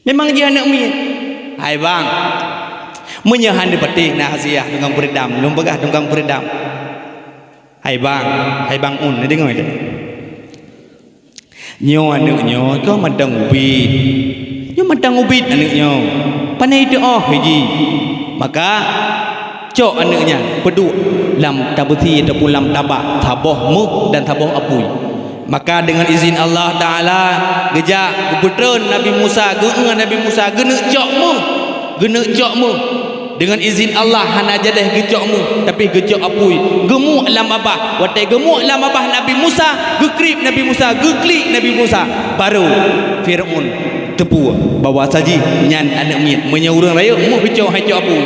Memang jih aneuk miet. "Hai bang, meunyoe han neupatéh na hasiah tukang peureudam, lôn peugah tukang peureudam. Hai bang, hai bang un, neudeungoe lé. Nyoe aneuk nyoe ka mantong ubit. Nyoe mantong ubit aneuk nyoe. Pane iteu'oh jih. Maka, cok aneuk nyan, peuduek lam tabeusi ataupun lam tabak, saboh méuh dan saboh apui." Maka deungon izin Allah Taala, geujak geupeutreun Nabi Musa, geueu Nabi Musa, geuneuk cok méuh, geuneuk cok méuh. Deungon izin Allah hana jadeh geucok muh, tapi geucok apui. Geumuek lam babah. Watée geumuek lam babah Nabi Musa, geukrieb Nabi Musa, geuklik Nabi Musa. Barô Fir'aun teupeu bahwa sajih nyan aneuëk miet. Meunyoe ureuëng rayeuk muh geucok hai cok apui.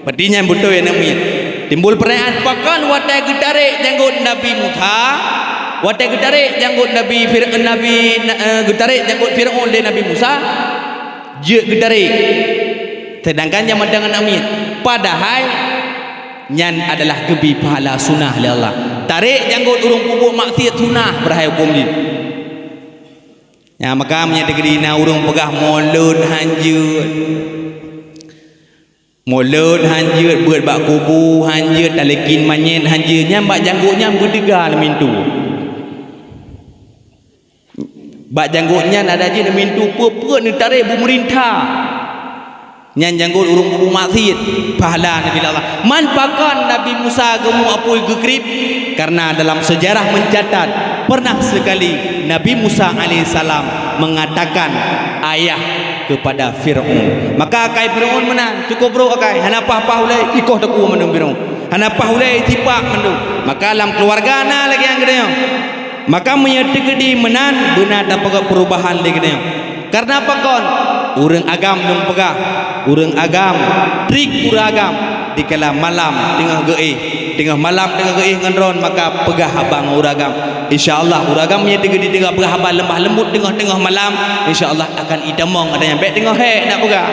Berarti nyan beutôi aneuëk miet. Timbul peurtanyaan, pakon watée geutarek janggot Nabi Musa, watée geutarek janggot Nabi Fir-, Nabi, na-, eh, geutarek janggot Fir'aun lé Nabi Musa, jeuet geutarek. Sedangkan nyang mantong aneuëk miet. Padahai nyan adalah geubri pahala sunah lé Allah. Tarek janggot ureuëng peubuet maksiat sunah, padahai huköm jih. Nyan maka meunyoe teukeudi na ureuëng peugah mulod hanjeuet. Mulod hanjeuet, beuet bak kubu hanjeuet, taleukin manyét hanjeuet, nyan bak janggot nyan beudeuga lé mintu. Bak janggot nyan ada jih lé mintu peue-peue neutarek beumeurintah. Nyan janggot ureuëng peubuet maksiat, pahala Nabi Allah. Man pakon Nabi Musa geumuek apui geukrieb? Karena dalam sejarah mencatat, pernah sekali Nabi Musa alaihissalam mengatakan ayah kepada Firaun. Maka akai Firaun meunan, cukup brok akai, hana paih-paih ulée, ikoh takue mandum Firaun. Hana paih ulée, jipak mandum. Maka lam keluarga na lagée nyang geutanyoe. Maka meunyoe teukeudi meunan, beuna tapeugah perubahan lé geutanyoe. Karena pakon? Ureuëng agam lôn peugah, ureuëng agam, trik ureuëng agam dikala malam teungoh geuéh, teungoh malam teungoh geuéh ngon droen, maka peugah haba ngon ureuëng agam. Insya Allah, ureuëng agam meunyoe teukeudi teuka peugah haba leumbah leumbut teungoh-teungoh malam, insya Allah akan itamong gata nyan. Bék teungoh hék nak peugah.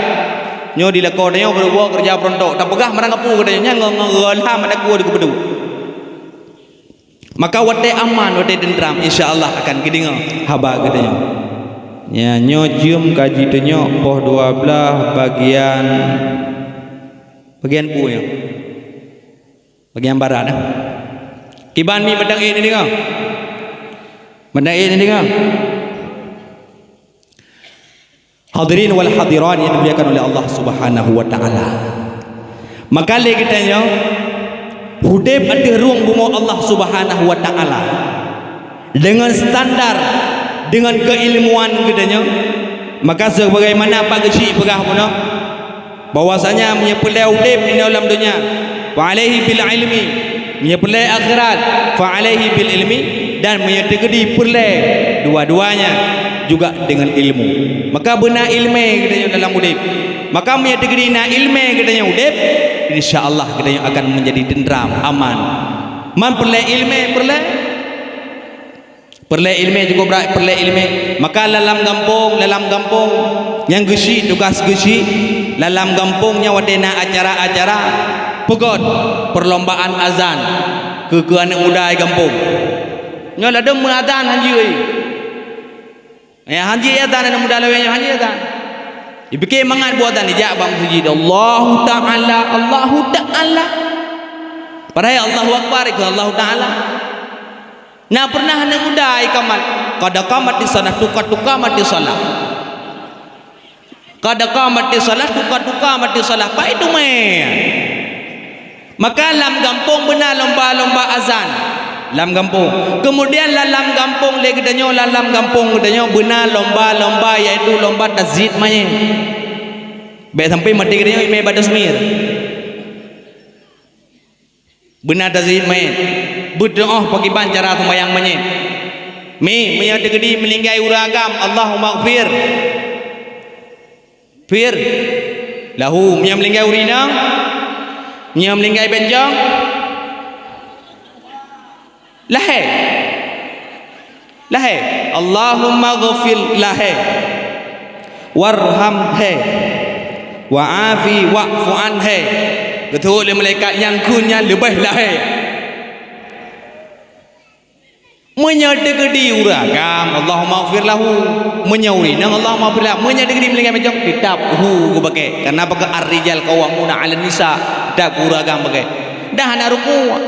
Nyoe di lakoe tanyoe beuruboh keureuja peuruntôk, tapeugah meurang kapeue gata nyan ngon, ngon, ngon lham ada kuah di keupeudu. Maka watée aman, watée teuntram, insya Allah akan geudeungoe haba geutanyoe. Nya, nyoe jeuem ka jitunyok poh dua blaih bagian, bagian peue nyoe? Bagian barat, eh? Kiban mi mantong ék neudeungoe? Mantong ék neudeungoe? Hadirin wal hadirat yang dimuliakan oleh Allah Subhanahu wa Ta'ala. Maka lé geutanyoe udeb ateueh rueng bumoe Allah Subhanahu wa Ta'ala deungon standar, deungon keilmuan geutanyoe, maka sebagaimana Pak Geuchik peugah bunoe, bahwasanya meunyoe peureulée udeb inoe lam donya, fa alaihi bil ilmi, meunyoe peureulée akhirat, fa alaihi bil ilmi, dan meunyoe teukeudi peureulée dua-duanya juga deungon ilmu. Maka beuna ilmé geutanyoe dalam udeb. Maka meunyoe teukeudi na ilmé geutanyoe udeb, insya Allah geutanyoe akan menjadi tentram, aman. Man peureulée ilmé, peureulée Peureulée ilmé cukup brat, peureulée ilmé. Maka lalam gampông, lalam gampông nyang geuchik, tugas geuchik, lalam gampông nyan watée na acara-acara, peugöt perlombaan azan keu, keu aneuëk muda di gampông. Nyoe ladôm meuazan hanjeuet. Ya, hanjeuet azan aneuëk muda lawét nyoe, hanjeuet azan. Dipike mangat buet azan, dijak bak meuseujid, "Allahu Ta'ala, Allahu Ta'ala." Padahai Allahu Akbar, ikheun Allahu Ta'ala. Na pernah aneuk muda ikamat, "Qad qamatis shalah, tuka-tuka mati shalah. Qad qamatis shalah, tuka-tuka mati shalah." Pai teumé. Maka lam gampông beuna lomba-lomba azan. Lam gampông. Kemudian lam gampông lé geutanyoe, lam gampông geutanyoe beuna lomba-lomba, yaitu lomba tazyid mayét. Bék sampai maté geutanyoe imé bados mir. Beuna tazyid mayét. Beuteuôh pakriban cara seumayang manyét. Mi, meunyoe teukeudi meuninggai ureuëng agam, Allahummaghfir. Fir. Lahu, meunyoe meuninggai ureuëng inong, meunyoe meuninggai bencong, lahé. Lahé. Allahummaghfir lahé. Warhamhé. Wa'afi wa'fu anhé. Geuteuôt lé malaikat nyang kheun nyan leubeh lahé. Meunyoe teukeudi ureuëng agam, Allahummaghfir lahu. Meunyoe ureuëng inong, Allahummaghfir lahu. Meunyoe teukeudi meuninggai bencong, teutab hu geubakée. Karena bak ar-rijal qawwamuna 'alan nisa, teutab ureuëng agam bakée. Dah hana rukuk.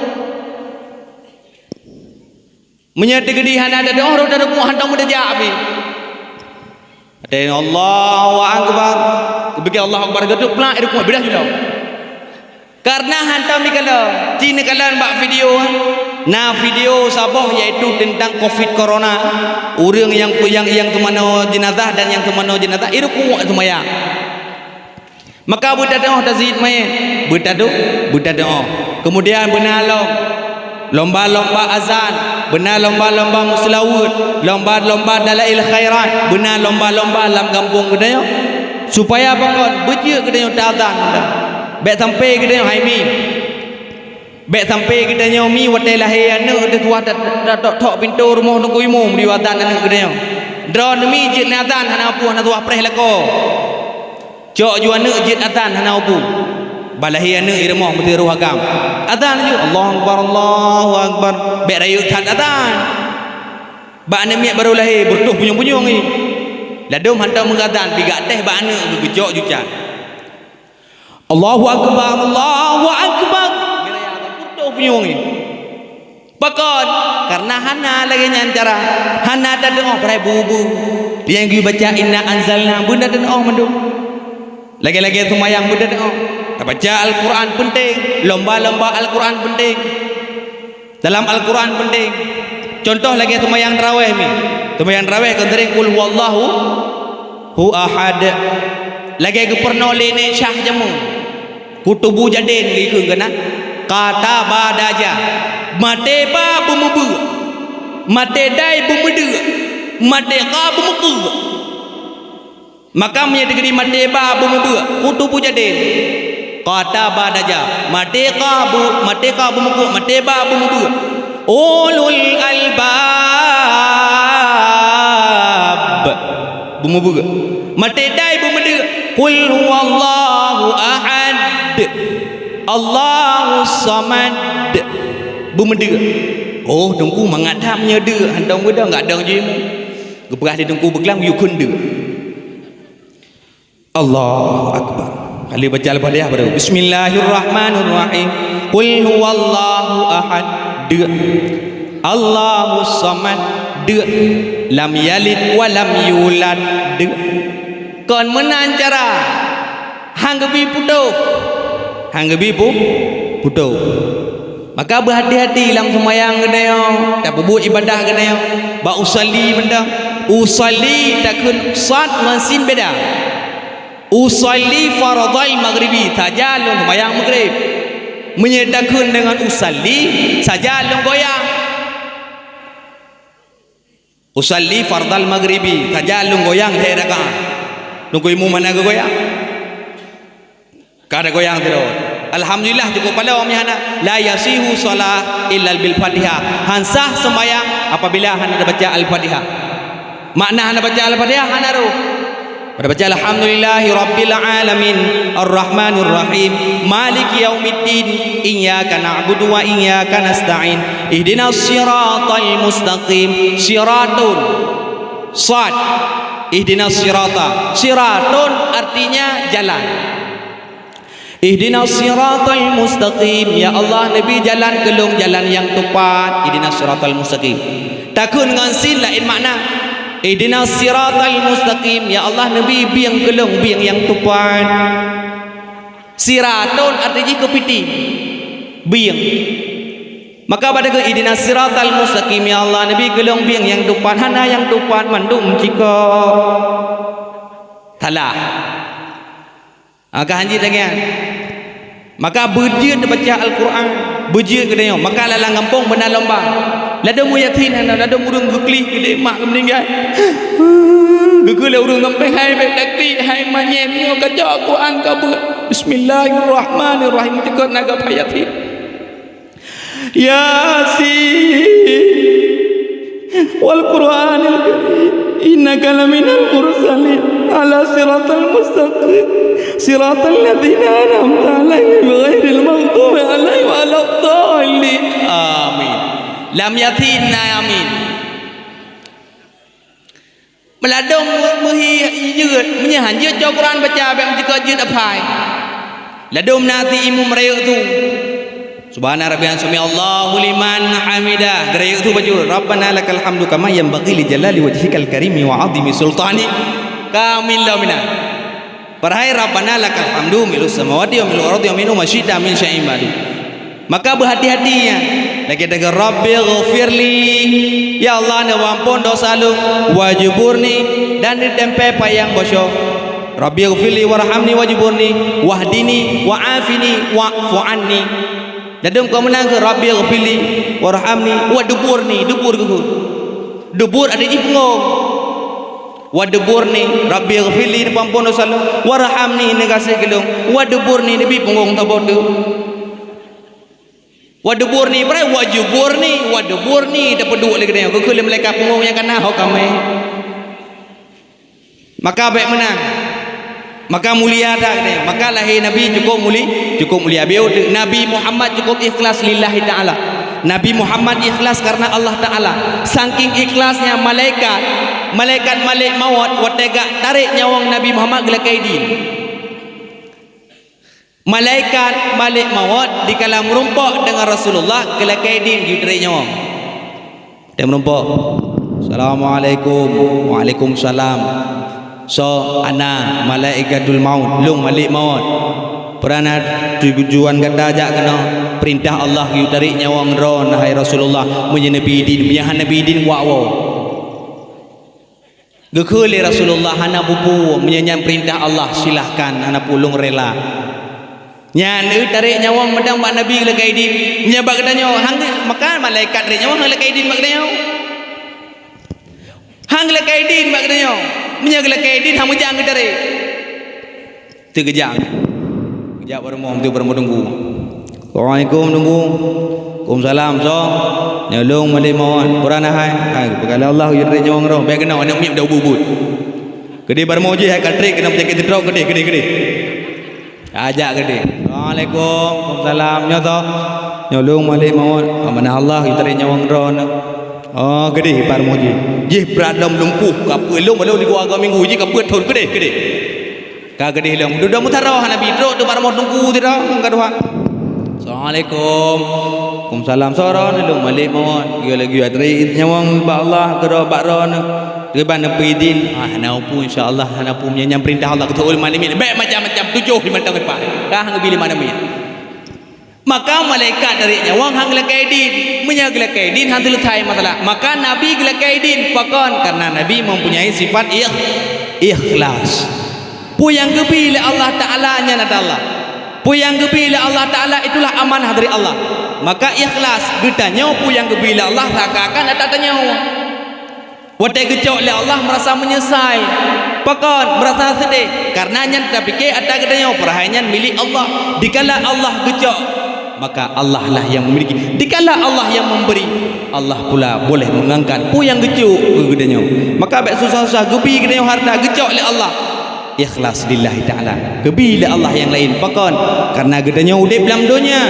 Meunyoe teukeudi hana teudoh, rot teudoh hantom meuteujak pih. Watée Allahu Akbar, geupike Allahu Akbar, geuteuplak rukuk, beudah jula. Karena hantom dikalon, ci neukalon bak video, na video saboh yaitu tentang covid corona, ureuëng nyang, nyang, nyang teumanoe jenazah dan nyang teumanoe jenazah, irukuk seumayang. Maka beutadeuoh taziet manyét, beutadeu-, beutadeuoh. Keumudian beuna lom lomba-lomba azan, beuna lomba-lomba meuseulaweuet, lomba-lomba dalail khairat, beuna lomba-lomba lam gampông geutanyoe. Supaya pakon, beujeuet geutanyoe taazan. Bék sampai geutanyoe hai mi. Bék sampai geutanyoe mi watée lahé aneuëk teuh tuha ta-, ta-, tok-tok pintoe rumoh Teungku Imum diazan aneuëk geutanyoe. Droeneuh mi jeuet neuazan hana peue, hana tuha preh lakoe. Cok ju aneuëk jeuet azan hana peue. Bah lahé aneuëk i rumoh meuteurôh agam. Azan ju, Allahu Akbar, Allahu Akbar. Bék rayeuk that azan. Bak aneuëk miet barô lahé beureutoh punyueng-punyueng i. Ladôm hantom meuazan, pih gak teh bak aneuëk geugeucok ju can. Allahu Akbar, Allahu Akbar. Putôh punyueng nyan. Pakon? Karena hana lagée nyan cara. Hana tadeuoh padahai bu-bu. Nyang geubaca inna anzalna beuna tadeuoh mandum. Lagée-lagée seumayang beuna tadeuoh. Tabaca Al-Quran penting, lomba-lomba Al-Quran penting. Dalam Al-Quran penting. Contoh lagée seumayang tarawéh mi. Seumayang tarawéh kon sering qul huwallahu hu ahad. Lagée geupeureunoe lé Nek Syah jameun. Kutubu Jadin geukheun keunan. Kata badaja. Maté ba beumeubeue. Maté dai beumeudeue. Maté ka beumeukeue. Maka meunyoe teukeudi maté ba beumeubeue, kutubu Jadin. Kata badaja, maté ka bu-, maté ka beumeubeue, maté ba beumeubeue. Ulul albab. Beumeubeue. Maté dai beumeudeue. Qul huwallahu ahad. Allahus samad. Beumeudeue. Oh, Teungku mangat that meunyoe deue, hantom geuda, enggak dong jimu. Geupeugah lé Teungku beuklam, yue kheun deue. Allahu Akbar. Kali baca Al-Fatihah baru. Bismillahirrahmanirrahim. Qul huwallahu ahad. Deuk. Allahus samad. Deuk. Lam yalid wa lam yulad. Deuk. Kon meunan cara. Han geubi putôh. Han geubi pu-, putôh. Maka beuhati-hati lam seumayang geutanyoe, tapeubuet ibadah geutanyoe. Bak usalli mantong. Usalli takheun sad ngon sin beda. Usalli fardhal maghribi, saja lôn seumayang maghrib. Meunyoe takheun deungon usalli, saja lôn goyang. Usalli fardhal maghribi, saja lôn goyang lhèe rakaat. Lôn keu imum hana geugoyang. Ka ada goyang sidroe. Alhamdulillah, cukup palau meuhana. La yasihu shalah illa bil Fatihah. Han sah seumayang apabila hana tabaca Al-Fatihah. Makna hana baca Al-Fatihah, hana roh. Pada baca, "Alhamdulillahi rabbil alamin, arrahmanir rahim, maliki yaumiddin, iyyaka na'budu wa iyyaka nasta'in, ihdinas siratal mustaqim." Siratun. Sad. Ihdinas sirata. Siratun artinya jalan. Ihdinas siratal mustaqim. Ya Allah, neubi jalan keu lôn jalan nyang teupat. Ihdinas siratal mustaqim. Takheun ngon sin laén makna. Ihdinas siratal mustaqim. Ya Allah, neubi bieng keu lôn bieng nyang teupat. Siratun arti jih keupiti. Bieng. Maka bak takheun ihdinas siratal mustaqim, ya Allah, neubi keu lôn bieng nyang teupat, hana nyang teupat mandum cit ka salah. Ah, ka hanjeuet lagée nyan. Maka beujeuet baca Al-Quran, beujeuet geutanyoe. Maka lam gampông beuna lomba. Ladôm u Yasin hana, ladôm ureuëng geuklih geude mak geumeuninggai. Geukheun lé ureuëng gampông, "Hai bék taklik, hai manyét nyoe ka jok Al-Quran ka beuet. Bismillahirrahmanirrahim." Teuka na geubaca Yasin. Yasin. Wal Qur'anil Karim. Innaka laminal mursalin. Ala siratal mustaqim. Siratal ladzina an'amta 'alaihim ghairil maghdubi 'alaihim waladdallin. Amin. Lam Yasin na amin. Meuladôm meuhi jeuet, meunyoe han jeuet cok Quran baca, bék meucukot jeuet aphai. Ladôm na ti imum rayeuk tu. Subhana rabbiyas sami'allahu liman hamidah. Geurayeuk tu bacut. Rabbana lakal hamdu kama yanbaghi li jalali wajhikal karimi wa 'azimi sultani. Kamil lom inan. Padahai Rabbana lakal hamdu mil'us samawati wa mil'ul ardi wa mil'u ma syi'ta min syai'in ba'du. Maka beuhati-hati nyan. Lagée taga, "Rabbighfirli." Ya Allah, neumeuampôn desya lôn. "Wajburni," dan neuteumpée payang bosong. Rabbighfirli warhamni wajburni wahdini wa'afini wa'fu anni. Ladôm ka meunan keu Rabbighfirli warhamni wa duburni, dubur keu. Dubur ada jih punggong. Wa duburni, Rabbighfirli, neupeuampôn dosa lôn, warhamni, neugaséh keu lôn, wa duburni, neubi punggong saboh teuk. Wa duburni, padahai wa juburni, wa duburni, tapeuduek lé geutanyoe, geukheun lé malaikat punggong nyang ka na ho kamé. Maka bék meunan. Maka mulia that geutanyoe. Maka lahé Nabi cukup muli-, cukup mulia. Biôh teuk, Nabi Muhammad cukup ikhlas lillahi ta'ala. Nabi Muhammad ikhlas karena Allah Ta'ala. Saking ikhlasnya malaikat, malaikat Malik Maut watée geutarék nyawöng Nabi Muhammad geulakée idin. Malaikat Malik Maut dikala meurumpok deungon Rasulullah geulakée idin geutarék nyawöng. Watée meurumpok, "Assalamualaikum." "Waalaikumsalam." "Soe?" "Ana Malaikatul Maut, lôn Malik Maut." "Peue na tujuan gata jak keunoe?" "Peurintah Allah geutarék nyawöng droeneuh, hai Rasulullah. Meunyoe neubi idin, meunyoe hana neubi idin, kuwak woe." Geukheun lé Rasulullah, "Hana peue-peue, meunyoe nyan peurintah Allah, silahkan, hana peue, lôn rela." Nyan, eu, tarék nyawöng meudang bak Nabi geulakée idin. Nyan bak geutanyoe, han geu-, maka malaikat tarék nyawöng han geulakée idin bak geutanyoe. Han geulakée idin bak geutanyoe. Meunyoe geulakée idin, han meujang geutarék. Teugeujak. Geujak bak rumoh, teuh bak rumoh teungku. "Assalamualaikum, teungku." "Waalaikumsalam, soe?" "Nyoe lôn Malik Maut." "Peue na hai?" "Hai, peugah lé Allah geutarék nyawöng droe." Bék keunoe, aneuk miet dah ubit-ubit. Keudeh bak rumoh jih, hai ka trép keunoe peunyakét stroke, keudeh, keudeh, keudeh. Ajak keudeh. "Assalamualaikum." "Waalaikumsalam. Nyoe soe?" "Nyoe lôn Malik Maut." "Amanah Allah geutarék nyawöng droeneuh." Oh, keudeh bak rumoh jih. Jih brat lom lumpuh, ka peuet lom, lom di gua minggu jih ka peuet thon, keudeh, keudeh. Ka keudeh lom. Dudoe meusaroe hana bi trok teuh bak rumoh teungku sidroe, ka tuha. "Assalamualaikum." "Waalaikumsalam." "Soe droeneuh?" "Lôn Malik Maut." "Geulakée geutarék nyawöng bak Allah, keu droe bak droeneuh." "Kiban neupeu idin?" "Ah, hana peue-peue, insya Allah, hana peue-peue, nyan peurintah Allah." Geuteupeue lé Malik Maut. Bék macam-macam, tujoh di mantong pat. Ka han geubi lé Malik Maut. Maka malaikat tarék nyawöng han geulakée idin. Meunyoe geulakée idin, han seuleusai masalah. Maka Nabi geulakée idin. Pakon? Karena Nabi mempunyai sifat ikh-, ikhlas. Peue nyang geubi lé Allah Ta'ala nyan ata Allah. Peue nyang geubi lé Allah Ta'ala itulah amanah dari Allah. Maka ikhlas, geutanyoe peue nyang geubi lé Allah seakan-akan ata tanyoe. Watée geucok lé Allah meurasa meunyeusai. Pakon? Meurasa seudeh. Karena nyan tapike ata geutanyoe, padahai nyan milék Allah. Dikala Allah geucok, maka Allah lah yang memiliki. Dikala Allah yang memberi, Allah pula boleh mengangkat peue nyang geucok keu geutanyoe. Maka bék susah-susah geubi geutanyoe hareuta geucok lé Allah. Ikhlas lillahi ta'ala. Geubi lé Allah nyang laén. Pakon? Karena geutanyoe udeb lam donya,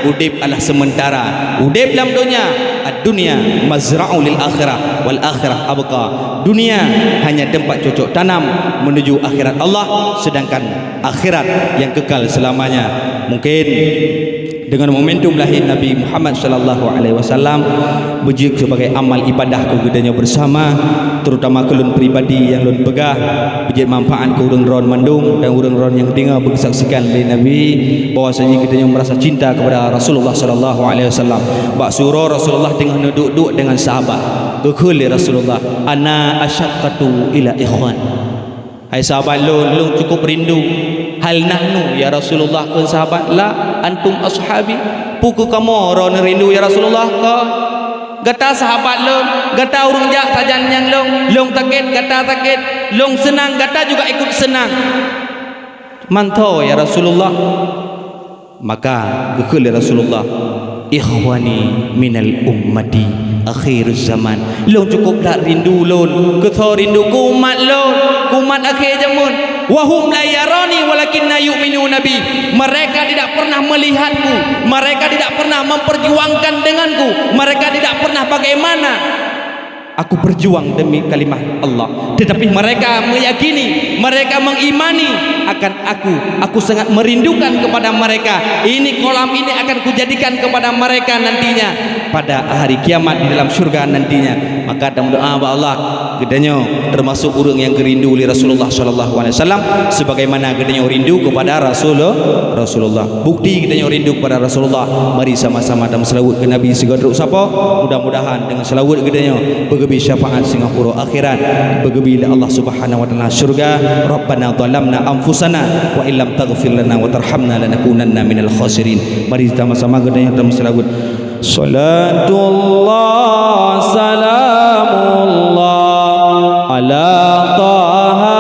udeb adalah sementara. Udeb lam donya, ad-dunya mazra'u lil akhirah, wal akhirah abqa. Dunia hanya tempat cocok tanam menuju akhirat Allah, sedangkan akhirat yang kekal selamanya. Mungkin dengan momentum lahir Nabi Muhammad sallallahu alaihi wasallam, beujeuet sebagai amal ibadah keu geutanyoe bersama, terutama keu lôn pribadi nyang lôn peugah, beujeuet manfaat keu ureuëng droen mandum dan ureuëng droen nyang deungoe beukeusaksikan lé Nabi bahwasanya geutanyoe merasa cinta kepada Rasulullah sallallahu alaihi wasallam. Bak siuroe Rasulullah teungoh neuduek-duek dengan sahabat. Geukheun lé Rasulullah, "Ana asyaqqatu ila ikhwan." Hai sahabat lôn, lôn cukup rindu. "Hal nahnu ya Rasulullah?" kheun sahabat. "La, antum ashabi." "Peu kheueh kamoe droeneuh rindu ya Rasulullah?" kheun. "Gata sahabat lôn, gata ureuëng jak sajan nyan lôn, lôn sakét, gata sakét, lôn seunang, gata juga ikut seunang." "Man tho ya Rasulullah?" Maka geukheun lé Rasulullah, "Ikhwani minal ummati akhiruz zaman." Lôn cukup that rindu lôn, keu soe rindu, keu umat lôn, keu umat akhé jameun. "Wa hum la yarani walakinna yu'minuna bi." Mereka tidak pernah melihatku, mereka tidak pernah memperjuangkan denganku, mereka tidak pernah bagaimana aku berjuang demi kalimah Allah. Tetapi mereka meyakini, mereka mengimani akan aku. Aku sangat merindukan kepada mereka. Ini kolam ini akan kujadikan kepada mereka nantinya pada hari kiamat di dalam syurga nantinya. Maka tameudoa bak Allah, geutanyoe termasuk ureuëng nyang geurindu lé Rasulullah sallallahu alaihi wasallam, sebagaimana geutanyoe rindu kepada Rasul-, Rasulullah. Bukti geutanyoe rindu kepada Rasulullah, mari sama-sama tameuseulaweuet keu Nabi sigoe trok sapo. Mudah-mudahan deungon seulaweuet geutanyoe beugeubri syafaat singoh uroe akhirat, beugeubri lé Allah Subhanahu wa Taala syurga. Rabbana zalamna anfusana wa illam taghfir lana wa tarhamna lanakunanna minal khasirin. Mari sama-sama geutanyoe tameuseulaweuet. Salatullah, salamullah, ala Taha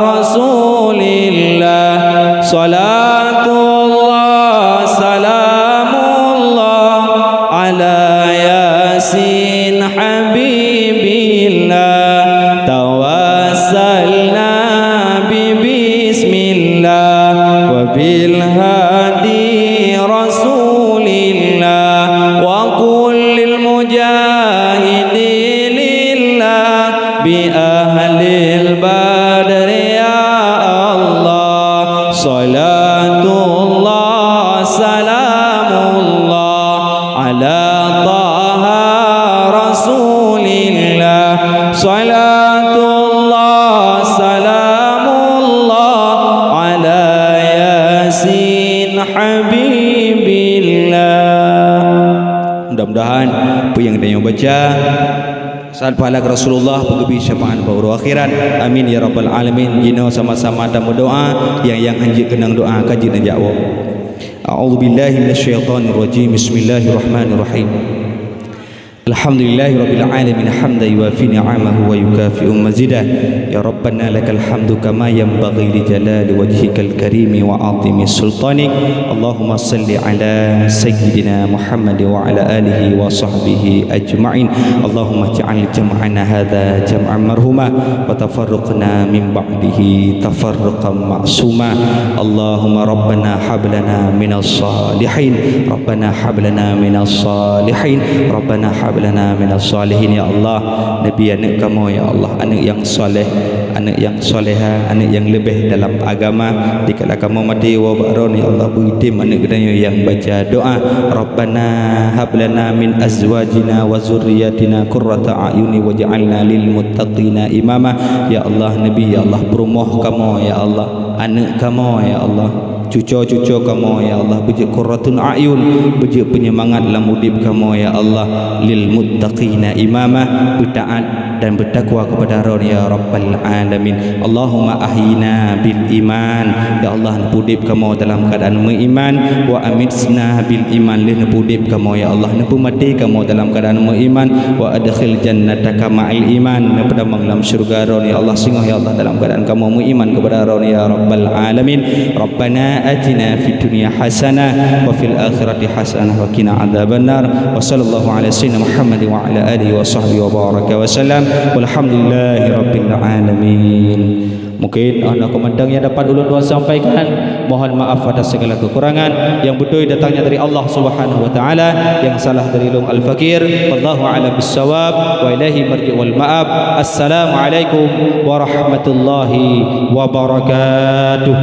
Rasulillah. Salatullah, salamullah, ala Yasin Habibillah. Tawassalna bi bismillah wa bil hadi Rasulillah wa kullil mujahidin lillah bi ahlil badri ya Allah. Salatullah, salamullah, ala Taha Rasulillah. Salatullah, salamullah, ala Yasin Habibillah. Mudah-mudahan peue nyang tanyoe baca sahat pahala keu Rasulullah, beugeubri syafaat bak uroe akhirat. Amin ya rabbal alamin. Jinoe sama-sama tameudoa, nyang, nyang hanjeuet keunong doa ka jeuet neujak woe. A'udzubillahi minasyaitonirrajim. Bismillahirrahmanirrahim. Alhamdulillahirabbil alamin, hamdan yuwafi ni'amahu wa yukafi'u mazidah. Ya Rabbana lakal hamdu kama yanbaghi li jalali wajhikal karimi wa 'azimi sultanik. Allahumma salli ala sayyidina Muhammad wa ala alihi wa sahbihi ajma'in. Allahumma ij'al jam'ana hadza jam'an marhuma wa tafarruqna min ba'dihi tafarruqan ma'suma. Allahumma rabbana hab lana minas salihin. Rabbana hab lana minas salihin. Rabbana hab lana minas salihin. Ya Allah, neubri aneuëk kamoe, ya Allah, aneuëk nyang saleh, aneuëk nyang saleha, aneuëk nyang leubeh dalam agama. Dikala kamoe maté woe bak droeneuh, ya Allah, beuitem aneuëk geutanyoe nyang baca doa, Rabbana hab lana min azwajina wa dzurriyyatina qurrata a'yuni waj'alna lil muttaqina imama. Ya Allah, neubri, ya Allah, peurumoh kamoe, ya Allah, aneuëk kamoe, ya Allah, cuco-cuco kamoe, ya Allah, beujeuet qurratun a'yun, beujeuet peunyemangat lam udeb kamoe, ya Allah, lil muttaqina imama, beutaat dan beutakwa kepada Droeneuh, ya Rabbal Alamin. Allahumma ahyina bil iman, ya Allah, neupeuudeb kamoe dalam keuadaan meuiman, wa amitna bil iman, lheueh neupeuudeb kamoe, ya Allah, neupeumaté kamoe dalam keuadaan meuiman, wa adkhil jannataka ma'al iman, neupeutamong lam syeuruga Droeneuh, ya Allah, singoh, ya Allah, dalam keuadaan kamoe meuiman kepada Droeneuh, ya Rabbal Alamin. Rabbana atina fid dunya hasanah wa fil akhirati hasanah wa qina adzabannar. Wa sallallahu ala sayyidina Muhammad wa ala alihi wa sahbihi wa baraka wa sallam. Walhamdulillahi rabbil alamin. Mungkin hana keumandang nyang dapat ulôn dua sampaikan. Mohon maaf atas segala kekurangan. Yang beutôi datangnya dari Allah Subhanahu wa Taala, yang salah dari lôn Al-Fakir. Wallahu a'lam bissawab. Wa ilaihi marji' wal ma'ab. Assalamualaikum warahmatullahi wabarakatuh.